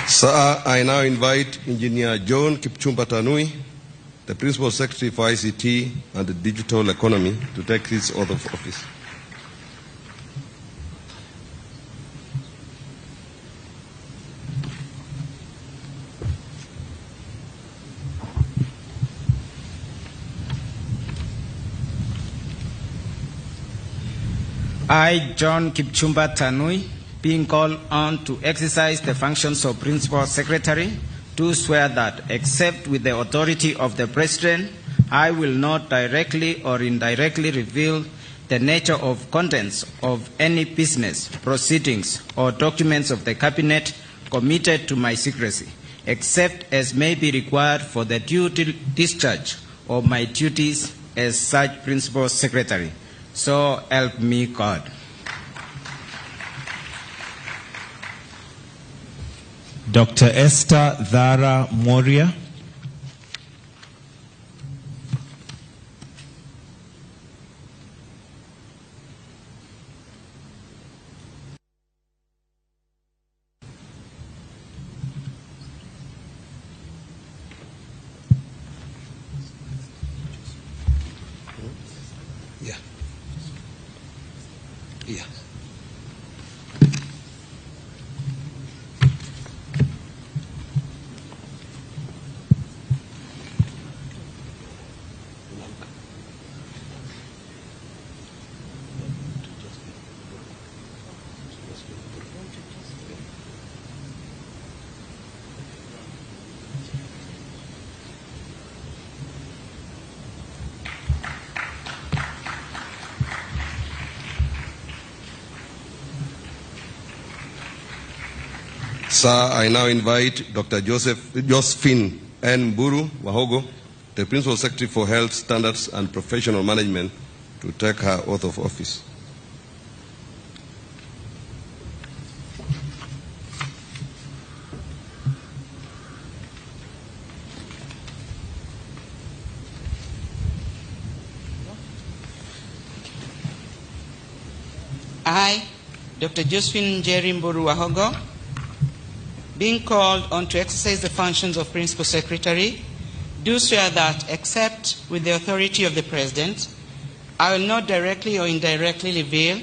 Sir, I now invite Engineer John Kipchumba Tanui, the Principal Secretary for ICT and the Digital Economy, to take his oath of office. I, John Kipchumba Tanui, being called on to exercise the functions of Principal Secretary, do swear that, except with the authority of the President, I will not directly or indirectly reveal the nature of contents of any business, proceedings, or documents of the Cabinet committed to my secrecy, except as may be required for the due discharge of my duties as such Principal Secretary. So help me God. Dr. Esther Dhara Moria. Yeah. Yeah. Sir, I now invite Dr. Josephine N. Mburu Wahogo, the Principal Secretary for Health Standards and Professional Management, to take her oath of office. I, Dr. Josephine Njeri Mburu Wahogo, being called on to exercise the functions of Principal Secretary, do swear that, except with the authority of the President, I will not directly or indirectly reveal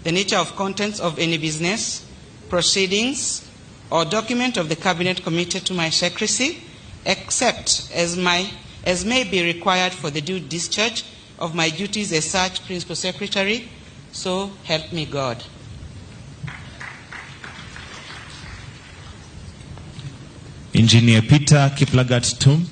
the nature of contents of any business, proceedings, or document of the Cabinet committed to my secrecy, except as may be required for the due discharge of my duties as such Principal Secretary. So help me God. Engineer Peter Kiplagat Tum.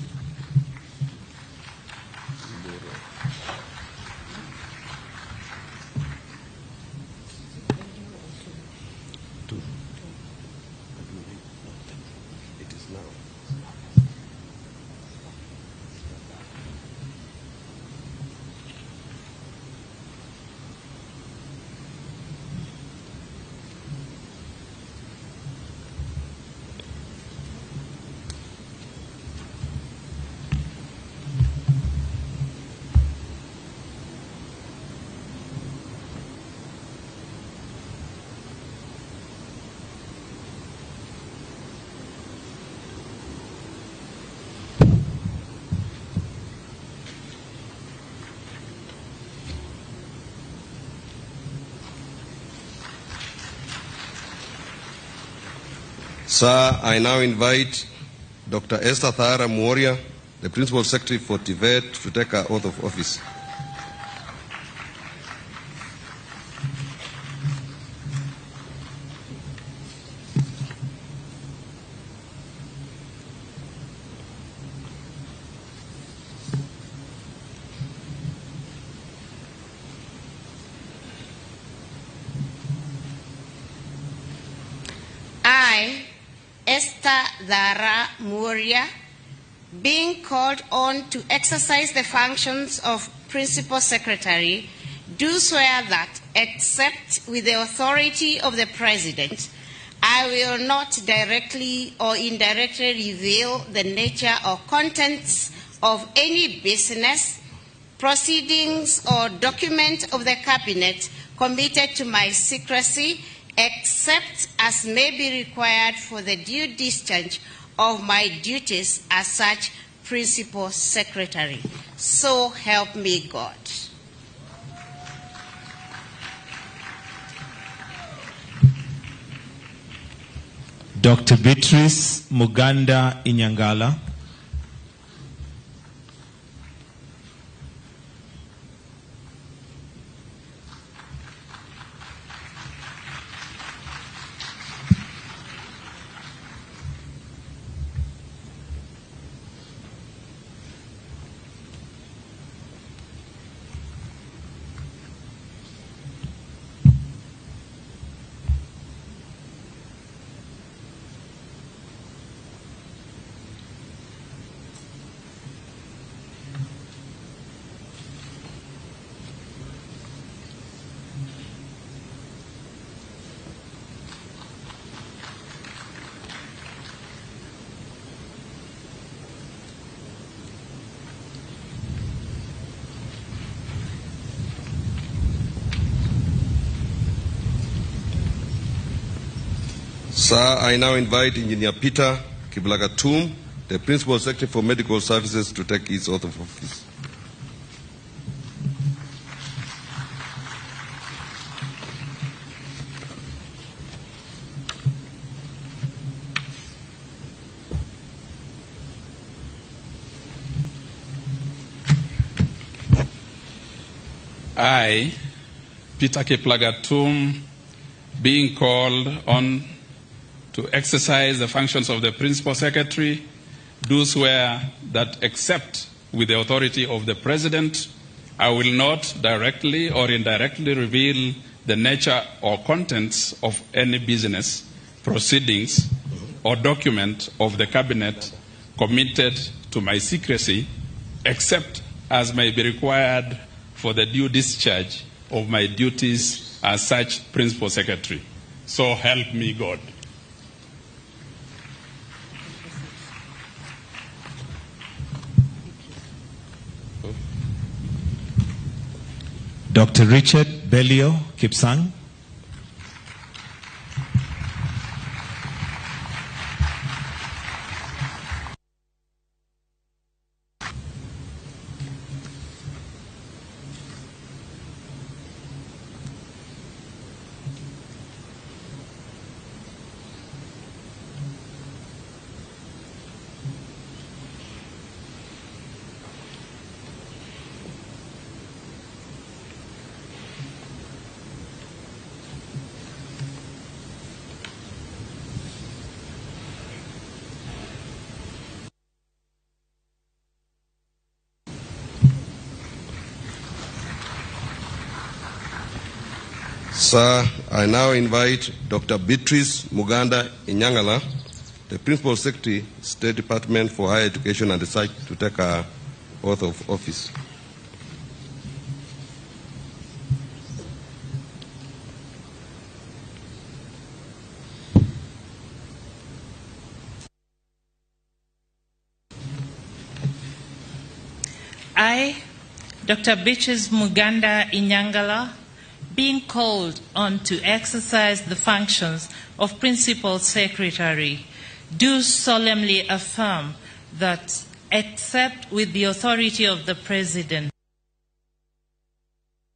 It is now. Sir, I now invite Dr. Esther Thara Muoria, the Principal Secretary for TVET, to take her oath of office. I, Esther Dhara Muoria, being called on to exercise the functions of Principal Secretary, do swear that, except with the authority of the President, I will not directly or indirectly reveal the nature or contents of any business, proceedings, or document of the Cabinet committed to my secrecy, except as may be required for the due discharge of my duties as such Principal Secretary. So help me God. Dr. Beatrice Muganda Inyangala. Sir, I now invite Engineer Peter Kiplagat Tum, the Principal Secretary for Medical Services, to take his oath of office. I, Peter Kiplagat Tum, being called on to exercise the functions of the Principal Secretary, do swear that except with the authority of the President, I will not directly or indirectly reveal the nature or contents of any business, proceedings, or document of the Cabinet committed to my secrecy, except as may be required for the due discharge of my duties as such Principal Secretary. So help me God. Dr. Richard Belio Kipsang. Sir, I now invite Dr. Beatrice Muganda Inyangala, the Principal Secretary, State Department for Higher Education and Research, to take her oath of office. I, Dr. Beatrice Muganda Inyangala, being called on to exercise the functions of Principal Secretary, do solemnly affirm that, except with the authority of the President,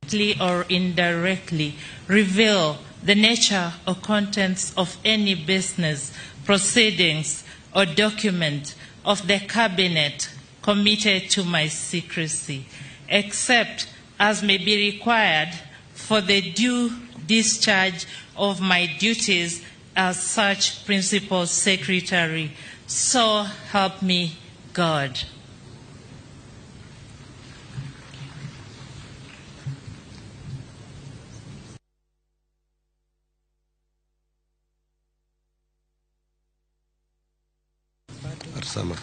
directly or indirectly, reveal the nature or contents of any business, proceedings, or document of the Cabinet committed to my secrecy, except as may be required for the due discharge of my duties as such Principal Secretary. So help me God. Arsama.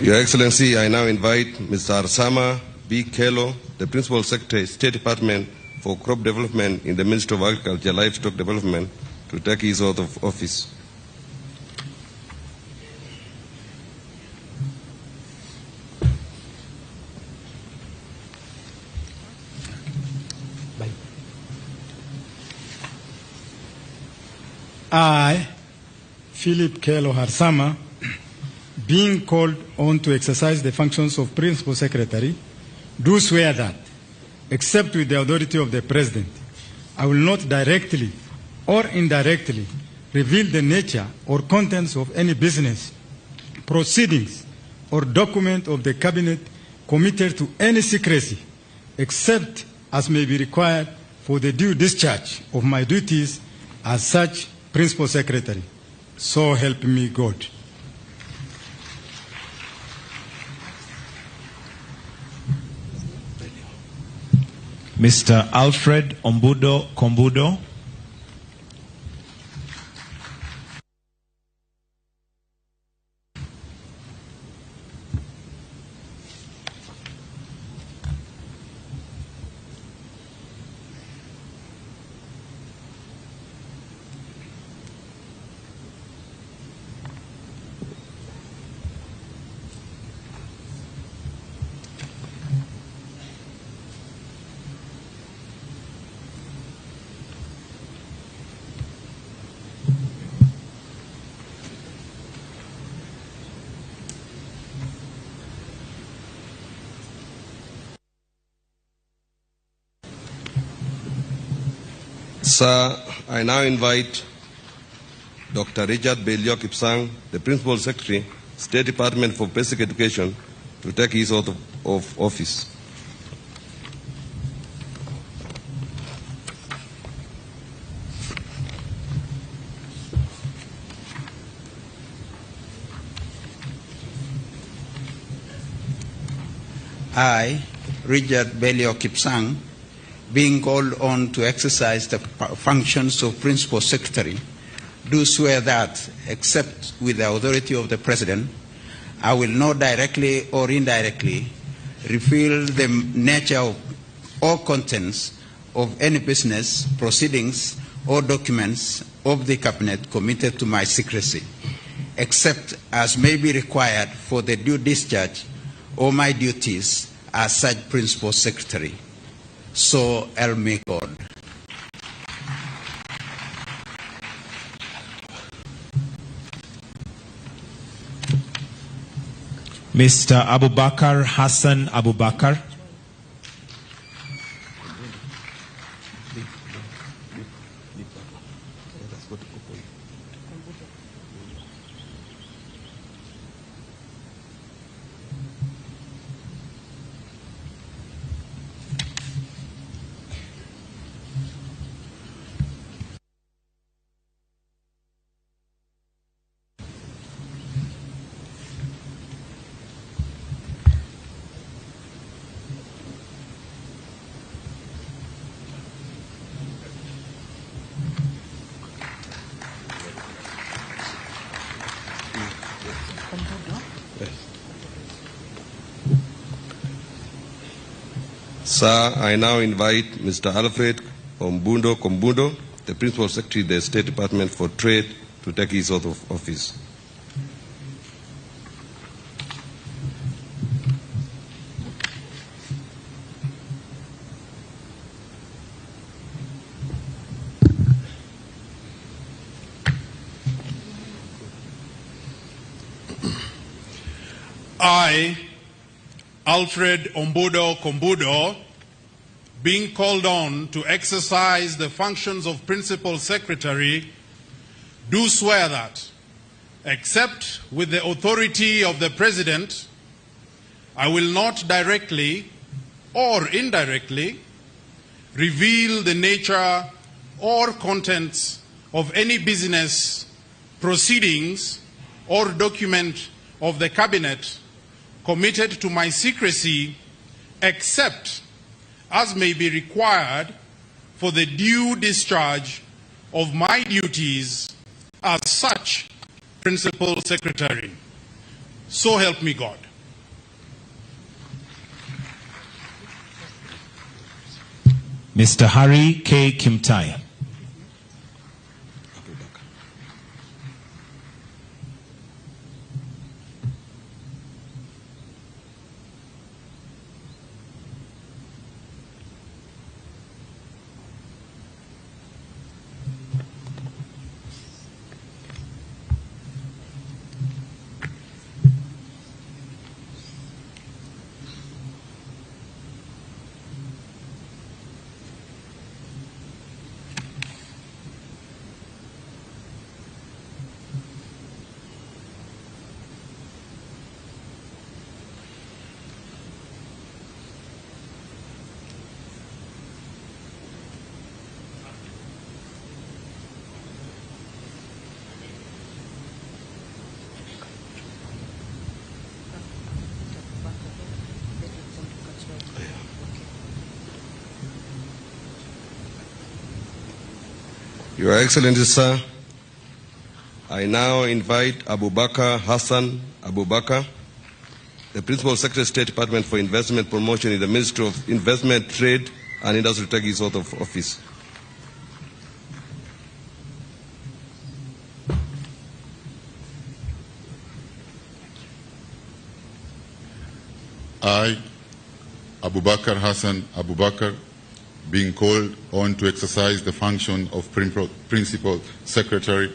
Your Excellency, I now invite Mr. Arsama B. Kello, the Principal Secretary, State Department for Crop Development in the Ministry of Agriculture, Livestock Development, to take his oath of office. I, Philip Kello Harsama, being called on to exercise the functions of Principal Secretary, do swear that, except with the authority of the President, I will not directly or indirectly reveal the nature or contents of any business, proceedings, or document of the Cabinet committed to any secrecy, except as may be required for the due discharge of my duties as such Principal Secretary. So help me God. Mr. Alfred Ombudo Kombudo. Sir, I now invite Dr. Richard Belio Kipsang, the Principal Secretary, State Department for Basic Education, to take his oath of office. I, Richard Belio Kipsang, being called on to exercise the functions of Principal Secretary, do swear that, except with the authority of the President, I will not directly or indirectly reveal the nature of or contents of any business, proceedings, or documents of the Cabinet committed to my secrecy, except as may be required for the due discharge of my duties as such Principal Secretary. So help me God. Mr. Abubakar Hassan Abubakar. Sir, I now invite Mr. Alfred Ombundo Kombundo, the Principal Secretary of the State Department for Trade, to take his oath of office. I, Alfred Ombudo Kombudo, being called on to exercise the functions of Principal Secretary, do swear that, except with the authority of the President, I will not directly or indirectly reveal the nature or contents of any business, proceedings, or document of the Cabinet committed to my secrecy, except as may be required for the due discharge of my duties as such Principal Secretary. So help me God. Mr. Harry K. Kimtai. Your Excellency, sir, I now invite Abubakar Hassan Abubakar, the Principal Secretary, State Department for Investment Promotion in the Ministry of Investment, Trade and Industry, to take his oath of office. I, Abubakar Hassan Abubakar, being called on to exercise the function of Principal Secretary,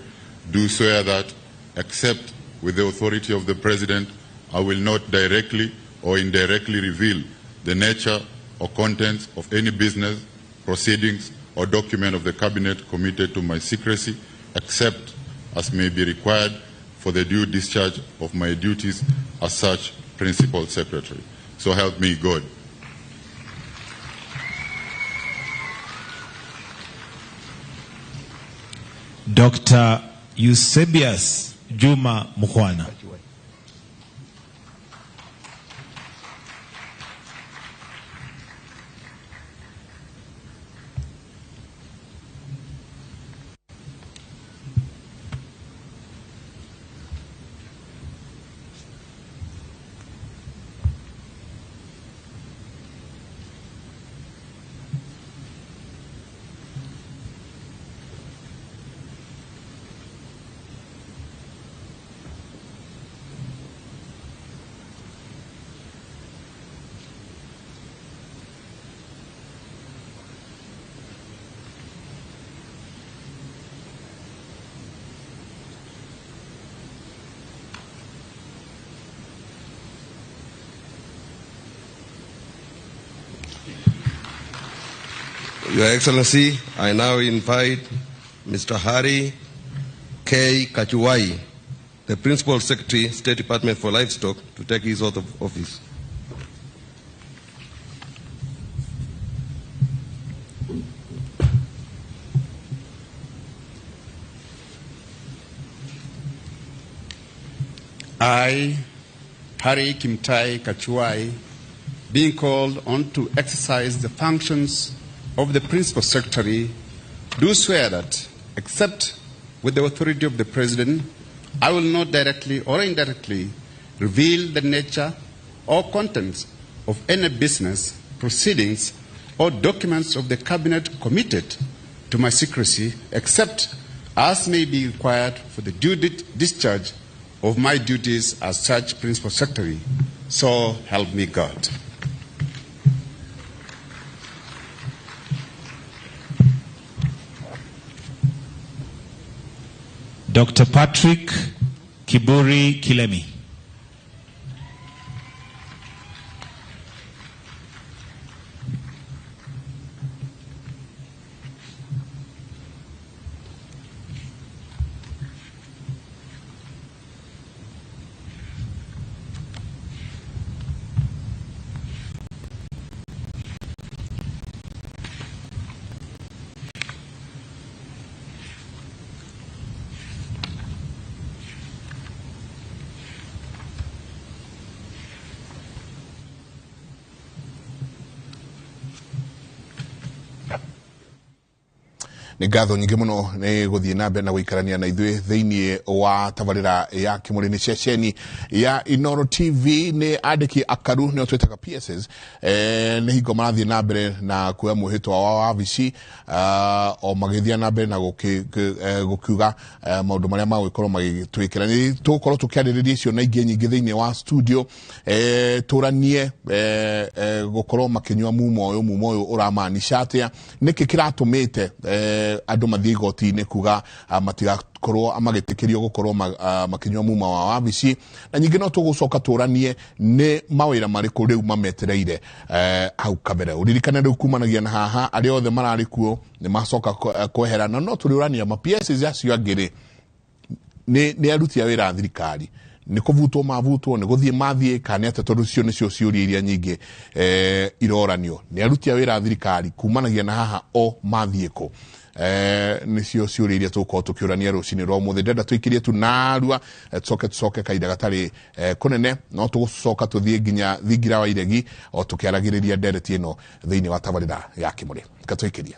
do swear that, except with the authority of the President, I will not directly or indirectly reveal the nature or contents of any business, proceedings, or document of the Cabinet committed to my secrecy, except as may be required for the due discharge of my duties as such Principal Secretary. So help me God. Dr. Eusebius Juma Mukhwana. Your Excellency, I now invite Mr. Harry K. Kachuwai, the Principal Secretary, State Department for Livestock, to take his oath of office. I, Harry Kimtai Kachuwai, being called on to exercise the functions of the Principal Secretary, do swear that, except with the authority of the President, I will not directly or indirectly reveal the nature or contents of any business, proceedings, or documents of the Cabinet committed to my secrecy, except as may be required for the due discharge of my duties as such Principal Secretary. So help me God. Dr. Patrick Kiburi Kilemi. Nĩ ngatho nyingĩ mũno nĩ gũthiĩ na mbere na gũikarania na ithuĩ thĩinĩ wa tabarĩra ya Kĩmũrĩ. Nĩ ceceni ya Inoro TV. Nĩ andĩki akaru, nĩo twĩtaga PSs, nĩ hingo marathiĩ na mbere na kuoya mwĩhĩtwa wa wabici, o magĩthiĩ na mbere na gũkiuga maũndũ marĩa magũgĩkorwo magĩtwĩkĩra. Nĩ tũgũkorwo tũkĩarĩrĩria icio na ingĩ nyingĩ thĩinĩ wa studio, tũranie gũkorwo makĩnyua mumo ũyũ. Mumo ũyũ ũramaanisha atĩa? Nĩkĩ kĩratũmĩte andũ mathiĩ igoti-inĩ kuga matigakorwo magĩtĩkĩrio gũkorwo makĩnyua muma wa wabici? Na nyingĩ no tũgũcoka tũranie nĩ mawĩra marĩkũ rĩu mametereire hau kabere. Ũririkane rĩu kumanagia na haha arĩa othe mararĩ kuo nĩ macoka kwehera, na no tũrĩũrania ma PSs acio angĩ rĩ, nĩ aruti a wĩra a thirikari, nĩ kũbutwo mabutwo, nĩ gũthiĩ mathiĩ, kana nĩ atĩa? Tondũ cio nĩcio ciũria iria nyingĩ iroranio. Nĩ aruti a wĩra a thirikari, kumanagia na haha o mathiĩ kũ? Nĩcio ciũria iria tũgũkorwo tũkĩũrania rũcinĩ rwa ũmũthĩ. Ndĩrenda tũikĩrie tu narua, tũcoke kahinda gatarĩ kũnene, no tũgũcoka tũthiĩ nginya thingira wa iregi o tũkĩaragĩrĩria ndereti ĩno thĩinĩ wa tabarĩra ya Kĩmũrĩ. Reke tũikĩrie.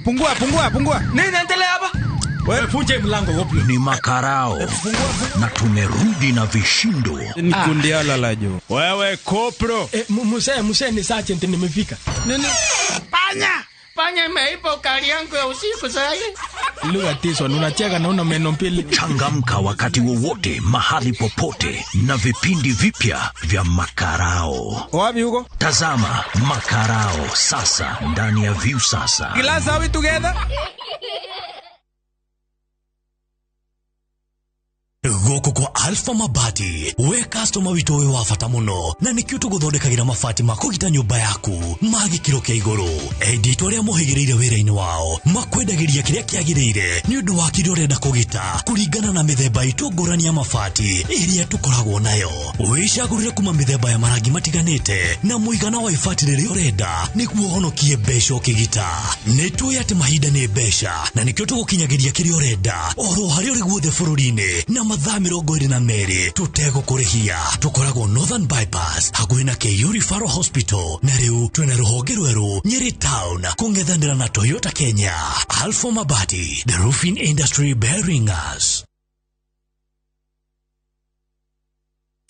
Pungua, pungua, pungua. Nini inaendelea hapa? Wewe funje mlango goplo. Ni makarao na tumerudi na vishindo. Ni kundiala la jo. Wewe kopro. Muse, muse ni sergeant nimefika. Nini? Panya! Panya imeiba ukali yangu ya usiku sasa. Lugha tiso, unacheka na una meno mbili. Changamka wakati wowote, mahali popote na vipindi vipya vya Makarao. Wapi huko? Tazama Makarao sasa ndani ya View Sasa. Glass, are we together? Gũkũ kwa Alpha Mabati, we customer witũ wĩ wa bata mũno, na nĩkĩo tũgũthondekagĩra mabati ma kũgita nyũmba yaku ma gĩkĩro kĩa igũrũ. Endia itũ arĩa mohĩgĩrĩire wĩra-inĩ wao makwendagĩria kĩrĩa kĩagĩrĩire nĩ ũndũ wa kĩrĩa ũrenda kũgita kũringana na mĩthemba itũ ngũrani ya mabati ĩrĩa tũkoragwo nayo. Wĩcagũrĩre kuma mĩthemba ya marangi matiganĩte na mũigana wa ibati rĩrĩa ũrenda nĩguo ũhonokie mbeca ũkĩgita. Nĩ tũĩ atĩ mahinda nĩ mbeca, na nĩkĩo tũgũkinyagĩria kĩrĩa ũrenda oro harĩa ũrĩ guothe bũrũri-inĩ na mathaa 22 tũtegũkũrĩhia. Tũkoragwo Northern Bypass hakuhĩ na KU Referral Hospital, na rĩu twĩna rũhonge rwerũ Nyeri Town kũng'ethanĩra na Toyota Kenya. Alpha Mabati, the roofing industry bearing us.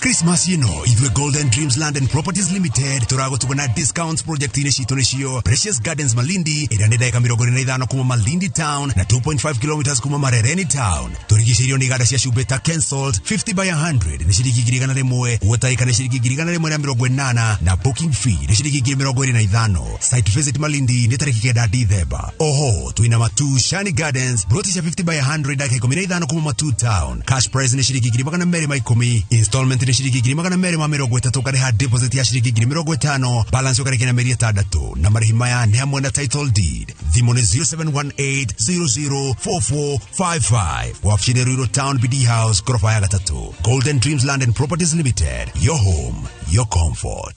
Christmas ĩno ithuĩ Golden Dreams Land and Properties Limited tũragũtuga na discounts project-inĩ citũ, nĩcio Precious Gardens Malindi, ĩrĩa nĩ ndagĩka 45 kuma Malindi Town na 2.5 kilometers kuma Marereni Town. Tũrigicĩirio nĩ iganda cia cumbĩ ta Kensalt 50 by 100 nĩ ciringi 101,000, Water nĩ ciringi 180,000 na booking fee nĩ ciringi 25,000. Site visit Malindi nĩ tarĩki 9 Dithemba. Oho twĩna Matu Shani Gardens, ploti cia 50 by 100 ndagĩka 15 kuma Matu Town. Cash price nĩ ciringi 210,000, installment nĩ ciringi 230,000, ũkarĩha deposit ya ciringi 50,000, balance ũkarĩkia na mĩeri 6, na marĩhi maya nĩ hamwe na title deed. Thimũ nĩ 0718004455. Wabici nĩ Ruiru Town, BD House, gorofa ya gatatũ. Golden Dreams Land and Properties Limited, your home, your comfort.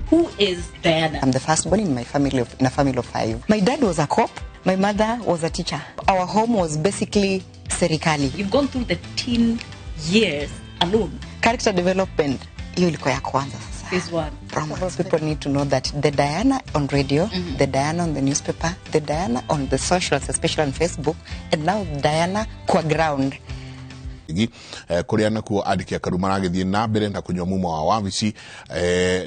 Who is Diana? I'm the firstborn in my family in a family of 5. My dad was a cop. My mother was a teacher. Our home was basically serikali. You've gone through the teen years alone. Character development, hiyo ilikuwa ya kwanza sasa. This one. Romance. People need to know that the Diana on radio, the Diana on the newspaper, the Diana on the socials, especially on Facebook, and now Diana kwa ground. Kuria nakuo andĩki akaru maragĩthiĩ na mbere na kũnyua mumo wa wabici,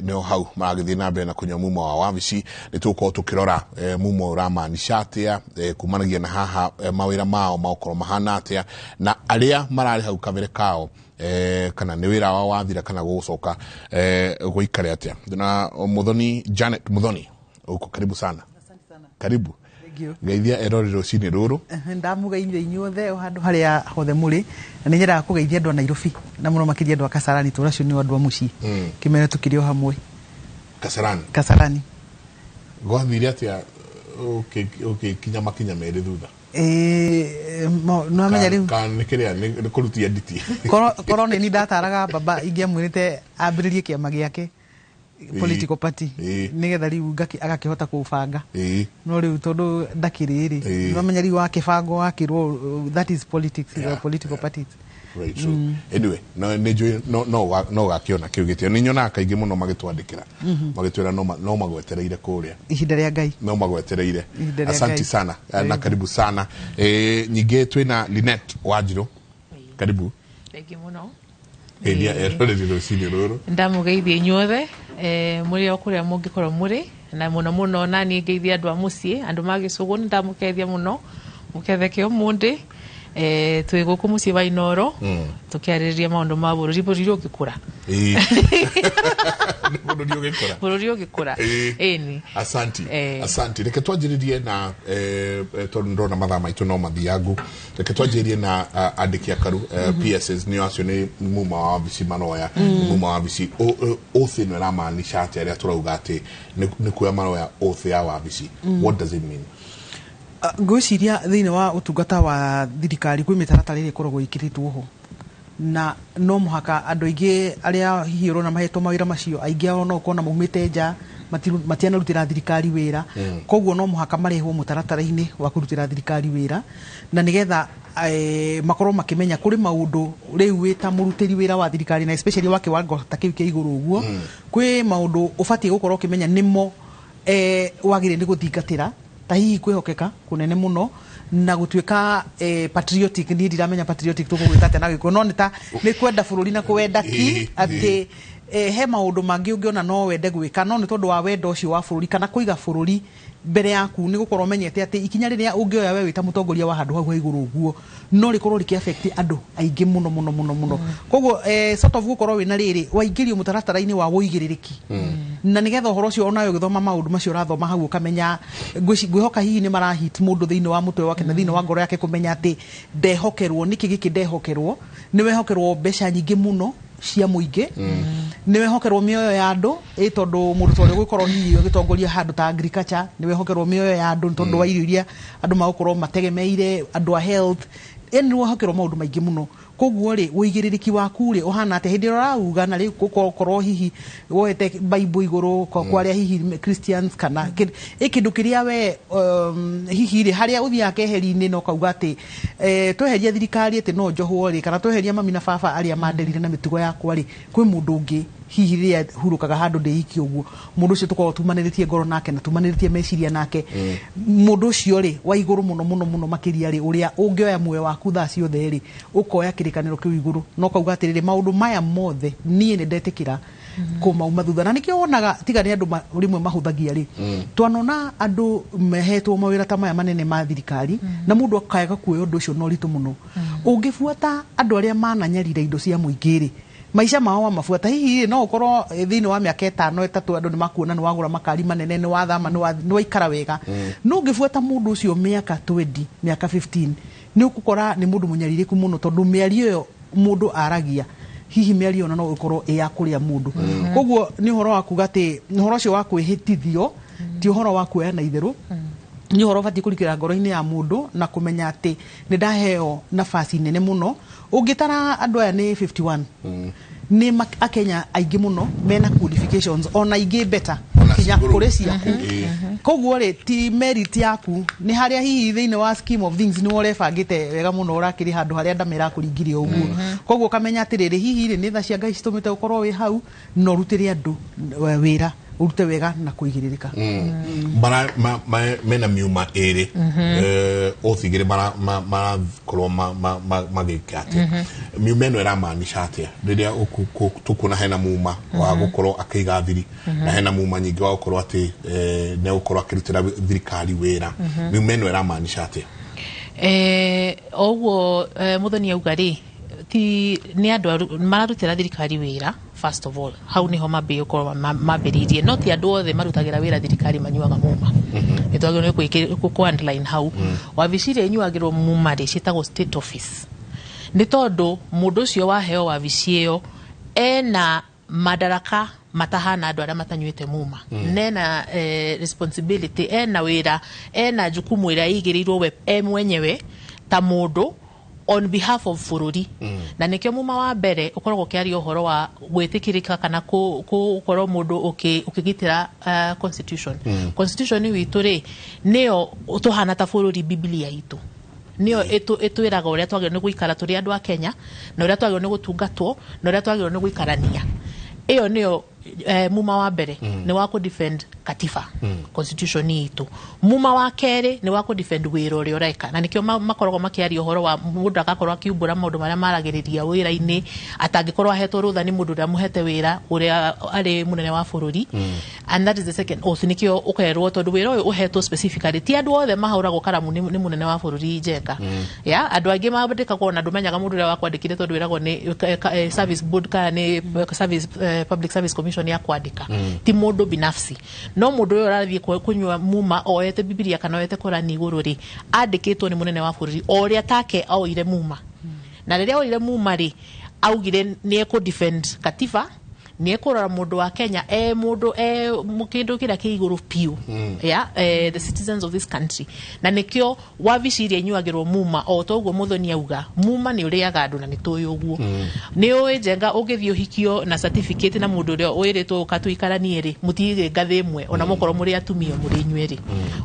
nĩo hau maragĩthiĩ na mbere na kũnyua mumo wa wabici. Nĩ tũgũkorwo tũkĩrora mumo ũramaanisha atĩa, kumanagia na haha mawĩra mao magũkorwo mahana atĩa, na arĩa mararĩ hau kabere kao, kana nĩ wĩra wao wathira kana gũgũcoka gũikare atĩa. Na Muthoni Janet Muthoni, uko karibu sana. Karibu. Geithia erori rũcinĩ rũrũ. Ndamugeithia inyuothe o handũ harĩa hothe mũrĩ, na nĩ nyendaga kũgeithia andũ a Nairobi na mũno makĩria andũ a Kasarani, tondũ acio nĩo andũ a mũciĩ. Kĩmere tũkĩrĩ o hamwe. Kasarani. Kasarani. Gwathire atĩa ũgĩkinya makinya merĩ thutha? No amenya rĩu. Kana nĩ kĩrĩa nĩ kũrutia nditi. Korwo nĩ niĩ ndataraga baba ingĩamwĩrĩte ambĩrĩrie kĩama gĩake. Political party nigetha riu agakihota kubanga no riu tondu ndakiri ri wamenya riu wakibango wakirwo, that is politics. Yeah, political parties. Very true. Anyway, no nĩ no gakiona kĩu gĩtĩo nĩ nyonaga kaingĩ mũno magĩtwandĩkĩra magĩtwĩra no magwetereire kũrĩa. Ihinda rĩa Ngai. No magwetereire. Asante sana na karibu sana. Nyingĩ twĩna Lynette Wanjirũ, karibu. Thank you mũno. Ĩria eroreri rũcinĩ rũrũ. Ndamũgeithia inyuothe mũrĩ o kũrĩa mũngĩkorwo mũrĩ, na mũno mũno naniĩ ngeithia andũ a mũciĩ, andũ ma Gĩcũgũ nĩ ndamũkeithia mũno, mũketheke ũmũthĩ. Twĩ gũkũ mũciĩ wa Inooro tũkĩarĩrĩria maũndũ ma bũrũri, bũrũri ũgĩkũra. Bũrũri ũgĩkũra. Ĩni. Asanti. Asanti. Reke twanjĩrĩrie na tondũ ndona mathaa maitũ no mathiangu, reke twanjĩrĩrie na andĩki akaru PSS nĩo acio nĩ muma wa wabici maroya, muma wa wabici oath ĩno ĩramaanisha atĩa rĩrĩa tũrauga atĩ nĩ kuoya maroya oath ya wabici? What does it mean? Ngwĩciria thĩinĩ wa ũtungata wa thirikari kwĩ mĩtaratara ĩrĩa ĩkoragwo ĩkĩrĩtwo ho, na no mũhaka andũ aingĩ arĩa hihi ũrona mahetwo mawĩra macio, aingĩ ao no ũkona maumĩte nja, matianarutĩra thirikari wĩra. Koguo no mũhaka marehwo mũtaratara-inĩ wa kũrutĩra thirikari wĩra, na nĩgetha makorwo makĩmenya kũrĩ maũndũ rĩu wĩ ta mũrutĩri wĩra wa thirikari, na especially wa kĩwango ta kĩu kĩa igũrũ ũguo, kwĩ maũndũ ũbatiĩ gũkorwo ũkĩmenya nĩmo wagĩrĩire nĩ gũthingatĩra, ta hihi kwĩhokeka kũnene mũno na gũtuĩka patriotic. Niĩ ndiramenya patriotic tũkũgwĩta atĩa na Gĩkũyũ, no nĩ ta nĩ kwenda bũrũri na kwenda ki atĩ he maũndũ mangĩ ũngĩona no wende gwĩka, no nĩ tondũ wa wendo ũcio wa bũrũri kana kũiga bũrũri mbere yaku, nĩ gũkorwo ũmenyete atĩ ikinya rĩrĩa ũngĩoya we wĩ ta mũtongoria wa handũ hau ha igũrũ ũguo no rĩkorwo rĩkĩ affect andũ aingĩ mũno mũno mũno mũno. Koguo sort of gũkorwo wĩna rĩrĩ waingĩrio mũtaratara-inĩ wa ũigĩrĩrĩki, na nĩgetha ũhoro ũcio onawe ũgĩthoma maũndũ macio ũrathoma hau ũkamenya, ngwĩhoka hihi nĩ marahit mũndũ thĩinĩ wa mũtwe wake na thĩinĩ wa ngoro yake kũmenya atĩ ndehokerwo nĩkĩ gĩkĩ ndehokerwo, nĩ wehokerwo mbeca nyingĩ mũno cia mũingĩ, nĩ wehokerwo mĩoyo ya andũ, ĩ tondũ mũndũ ta ũrĩa ũgũkorwo hihi ũgĩtongoria handũ ta agriculture, nĩ wehokerwo mĩoyo ya andũ nĩ tondũ wa irio iria andũ magũkorwo mategemeire, andũ a health, yani nĩ wehokerwo maũndũ maingĩ mũno. Koguo rĩ ũigĩrĩrĩki waku rĩ ũhana atĩa hĩndĩ ĩrĩa ũrauga, na rĩu gũkorwo hihi woete Bible igũrũ kwa arĩa hihi Christians kana ĩ kĩndũ kĩrĩa we hihi rĩ harĩa ũthiaga keheri-inĩ na ũkauga atĩ tweheria thirikari atĩ no njohwo rĩ, kana tweheria mami na baba arĩa manderire na mĩtugo yakwa rĩ, kwĩ mũndũ ũngĩ hihi rĩrĩa hurũkaga handũ ndĩ iki ũguo, mũndũ ũcio tũkoragwo tumanĩrĩtie ngoro nake na tumanĩrĩtie meciria nake, mũndũ ũcio rĩ wa igũrũ mũno mũno mũno makĩria rĩ, ũrĩa ũngĩoya muoyo waku thaa ciothe rĩ, ũkoya kĩrĩkanĩro kĩu igũrũ na ũkauga atĩrĩrĩ, maũndũ maya mothe niĩ nĩ ndetĩkĩra kũmauma thutha. Na nĩkĩo wonaga tiga nĩ andũ rĩmwe mahũthagia rĩ, twanona andũ mehetwo mawĩra ta maya manene ma thirikari, na mũndũ akaga kuoya ũndũ ũcio na ũritũ mũno. Ũngĩbuata andũ arĩa mananyarira indo cia mũingĩ rĩ, maica mao wamabuata hihi no ũkorwo thĩinĩ wa mĩaka 5 3 andũ nĩ makuona nĩ wagũra makari manene, nĩ wathama, nĩ waikara wega. No ũngĩbuata mũndũ ũcio mĩaka 20, mĩaka 15, nĩ ũgũkora nĩ mũndũ mũnyarirĩku mũno, tondũ mĩario ĩyo mũndũ aragia hihi mĩario ĩyo no ĩkorwo ĩ ya kũrĩa mũndũ. Koguo nĩ ũhoro wa kuga atĩ ũhoro ũcio wa kwĩhĩtithio ti ũhoro wa kuoya na itherũ, nĩ ũhoro ũbatiĩ kũrikĩra ngoro-inĩ ya mũndũ na kũmenya atĩ nĩ ndaheo nafasi nene mũno. Ũngĩtara andũ aya nĩ 51, nĩ Akenya aingĩ mũno mena qualifications ona aingĩ better kinya kũrĩ ciaku. Koguo rĩ ti merit yaku, nĩ harĩa hihi thĩinĩ wa scheme of things nĩ ũrebangĩte wega mũno, ũrakĩrĩ handũ harĩa ndamera kũringire ũguo. Koguo ũkamenya atĩrĩrĩ, hihi rĩ nĩ tha cia Ngai citũmĩte ũkorwo wĩ hau, na ũrutĩre andũ wĩra, ũrute wega na kũigĩrĩrĩka. Mena miuma ĩrĩ oath igĩrĩ marakorwo magĩka atĩa? Miuma ĩno ĩramaanisha atĩa rĩrĩa tũkuona hena muma wa gũkorwo akĩiga thiri, na hena muma nyingĩ wa gũkorwo atĩ nĩ egũkorwo akĩrutĩra thirikari wĩra? Miuma ĩno ĩramaanisha atĩa? Ũguo Muthoni auga rĩ, ti nĩ andũ mararutĩra thirikari wĩra. First of all, hau niho mambĩrĩirie gũkorwo mambĩrĩirie, no ti andũ othe marutagĩra wĩra thirikari manyuaga muma. Nĩ twagĩrĩirwo nĩ kũ underline hau. Wabici iria inyuagĩrwo muma rĩ, ciĩtagwo state office, nĩ tondũ mũndũ ũcio waheo wabici ĩyo ena madaraka matahana andũ arĩa matanyuĩte muma. Nena responsibility, ena wĩra, ena jukumu ĩrĩa ĩigĩrĩirwo we e mwenyewe ta mũndũ On behalf of bũrũri. Na nĩkĩo muma wa mbere ũkoragwo ũkĩaria ũhoro wa gwĩtĩkĩrĩka kana gũkorwo mũndũ ũkĩgitĩra constitution. Constitution witũ rĩ, nĩyo tũhana ta bũrũri. Biblia itũ nĩyo ĩtwĩraga ũrĩa twagĩrĩirwo nĩ gũikara tũrĩ andũ a Kenya, na ũrĩa twagĩrĩirwo nĩ gũtungatwo, na ũrĩa twagĩrĩirwo nĩ gũikarania. Ĩyo nĩyo muma wa mbere, nĩ wa kũ defend katiba, constitution itũ. Muma wa kerĩ nĩ wa kũ defend wĩra ũrĩa ũreka, na nĩkĩo makoragwo makĩaria ũhoro wa mũndũ agakorwo akiumbũra maũndũ marĩa maragĩrĩria wĩra-inĩ atangĩkorwo ahetwo rũtha nĩ mũndũ ũrĩa mũhete wĩra, ũrĩa arĩ mũnene wa bũrũri. And that is the second oath. Nĩkĩo ũkerwo, tondũ wĩra ũyũ ũhetwo specifically, ti andũ othe mahũragwo karamu nĩ mũnene wa bũrũri Njenga. Ya andũ angĩ mandĩkagwo na ndũmenyaga mũndũ ũrĩa wakwandĩkire, tondũ wĩragwo nĩ service board kana nĩ service, Public Service Commission ya kwandĩka, ti mũndũ binafsi. No mũndũ ũyũ ũrathiĩ kũnyua muma oete Bibilia kana oete Korani igũrũ rĩ, andĩkĩtwo nĩ mũnene wa bũrũri, o ũrĩa take oire muma. Na rĩrĩa oire muma rĩ, augire nĩ ekũ defend katiba, nĩ ekũrora mũndũ wa Kenya e mũndũ e kĩndũ kĩrĩa kĩ igũrũ biũ, yeah, the citizens of this country. Na nĩkĩo wabici iria inyuagĩrwo muma, o toguo Mũthoni auga, muma nĩ ũrĩaga andũ, na nĩ tũĩ ũguo. Nĩ ũĩ Njenga, ũngĩthiĩ ũhikio na certificate na mũndũ ũrĩa wĩrĩtwo ũka tũikaranie rĩ, mũtigĩ ngathĩ ĩmwe, ona mũkorwo mũrĩ atumia mũrĩ inyuerĩ.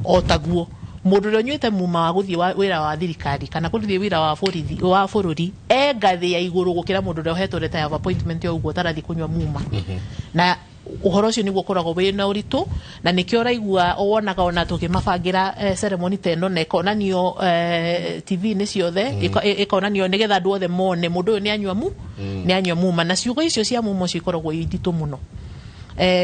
O taguo mũndũ ũrĩa ũnyuĩte muma wa gũthiĩ wĩra wa thirikari kana gũthiĩ wĩra wa borithi wa bũrũri, e ngathĩ ya igũrũ gũkĩra mũndũ ũrĩa ũhetwo letter of appointment ya ũguo ũtarathiĩ kũnyua muma. Na ũhoro ũcio nĩguo ũkoragwo wĩna ũritũ, na nĩkĩo ũraigua wonaga ona tũkĩmabangĩra ceremony ta ĩno, na ĩkonanio TV-inĩ ciothe, ĩkonanio nĩgetha andũ othe mone mũndũ ũyũ nĩ anyua mu nĩ anyua muma. Na ciugo icio cia muma ũcio ikoragwo i nditũ mũno.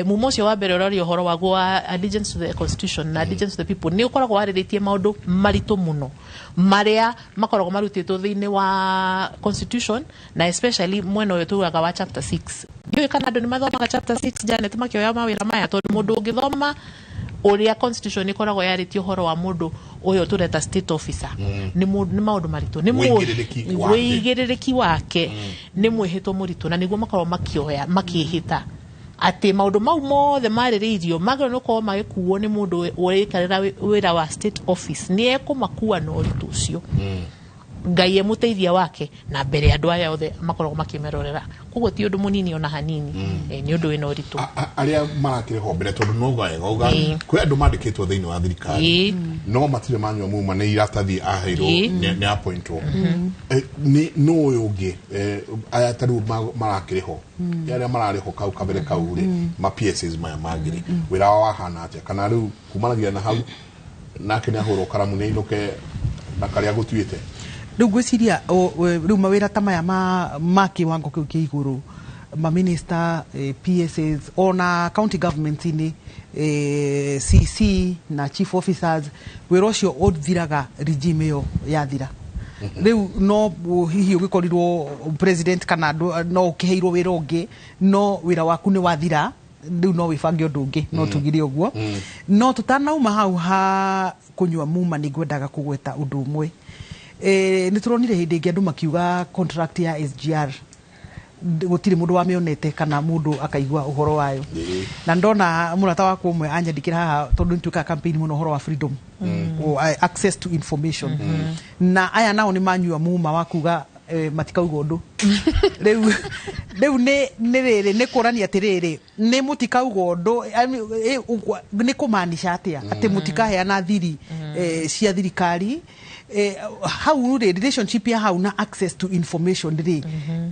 Muma ũcio wa mbere ũraria ũhoro waguo wa allegiance to the constitution na allegiance to the people, nĩ ũkoragwo warĩrĩtie maũndũ maritũ mũno marĩa makoragwo marutĩtwo thĩinĩ wa constitution, na especially mwena ũyũ tugaga wa chapter 6. Ndiũĩ kana andũ nĩ mathomaga chapter 6, Janet, makĩoya mawĩra maya, tondũ mũndũ ũngĩthoma ũrĩa constitution ĩkoragwo yarĩtie ũhoro wa mũndũ ũyũ tũreta state officer, nĩ maũndũ maritũ, nĩ Wĩigĩrĩrĩki wake. Wĩigĩrĩrĩki wake nĩ mwĩhĩtwo mũritũ, na nĩguo makoragwo makĩoya makĩhĩta atĩ maũndũ mau mothe marĩrĩirio magĩrĩirwo nĩ gũkorwo magĩkuo nĩ mũndũ ũraikarĩra wĩra wa state office, nĩ ekũmakua na ũritũ ũcio, Ngai emũteithia wake, na mbere andũ aya othe makoragwo makĩmerorera. Koguo ti ũndũ mũnini ona hanini. Nĩ ũndũ wĩna ũritũ. Arĩa marakĩrĩhwo mbere, tondũ no wega uga kwĩ andũ mandĩkĩtwo thĩinĩ wa thirikari no matirĩ manyua muma, nĩ iratathi aheirwo, nĩ appointwo. Nĩ nũ ũyũ ũngĩ, aya ta rĩu marakĩrĩhwo, arĩa mararĩhwo kau kabere kau rĩ, ma PSs maya mangĩ rĩ, wĩra wao wahana atĩa? Kana rĩu kumanagia na hau nake nĩ ahũrwo karamu nĩ ainũke na karĩa gũtuĩte? Rĩu ngwĩciria rĩu mawĩra ta maya ma kĩwango kĩu kĩa igũrũ, ma minister, PSs, ona county government-inĩ, CC na chief officers, wĩra ũcio ũthiraga regime ĩyo yathira. Rĩu no hihi ũgĩkorirwo president kana no ũkĩheirwo wĩra ũngĩ, no wĩra waku nĩ wathira, rĩu no wĩbange ũndũ ũngĩ, no tugire ũguo. No tũtanauma hau ha kũnyua muma, nĩ ngwendaga kũgweta ũndũ ũmwe. Nĩ tũronire hĩndĩ ĩngĩ andũ makiuga contract ya SGR gũtirĩ mũndũ wamĩonete kana mũndũ akaigua ũhoro wayo. Na ndona mũrata wakwa ũmwe anyandĩkĩra haha, tondũ nĩ twĩkaga campaign mũno ũhoro wa freedom, o, access to information, na aya nao nĩ manyua muma wa kuga matikauga ũndũ. Rĩu nĩ rĩrĩ, nĩ kuonania atĩrĩrĩ, nĩ mũtikauga ũndũ, I mean, nĩ kũmaanisha atĩa atĩ mũtikaheana thiri cia thirikari? Hau rĩ, relationship ya hau na access to information rĩ,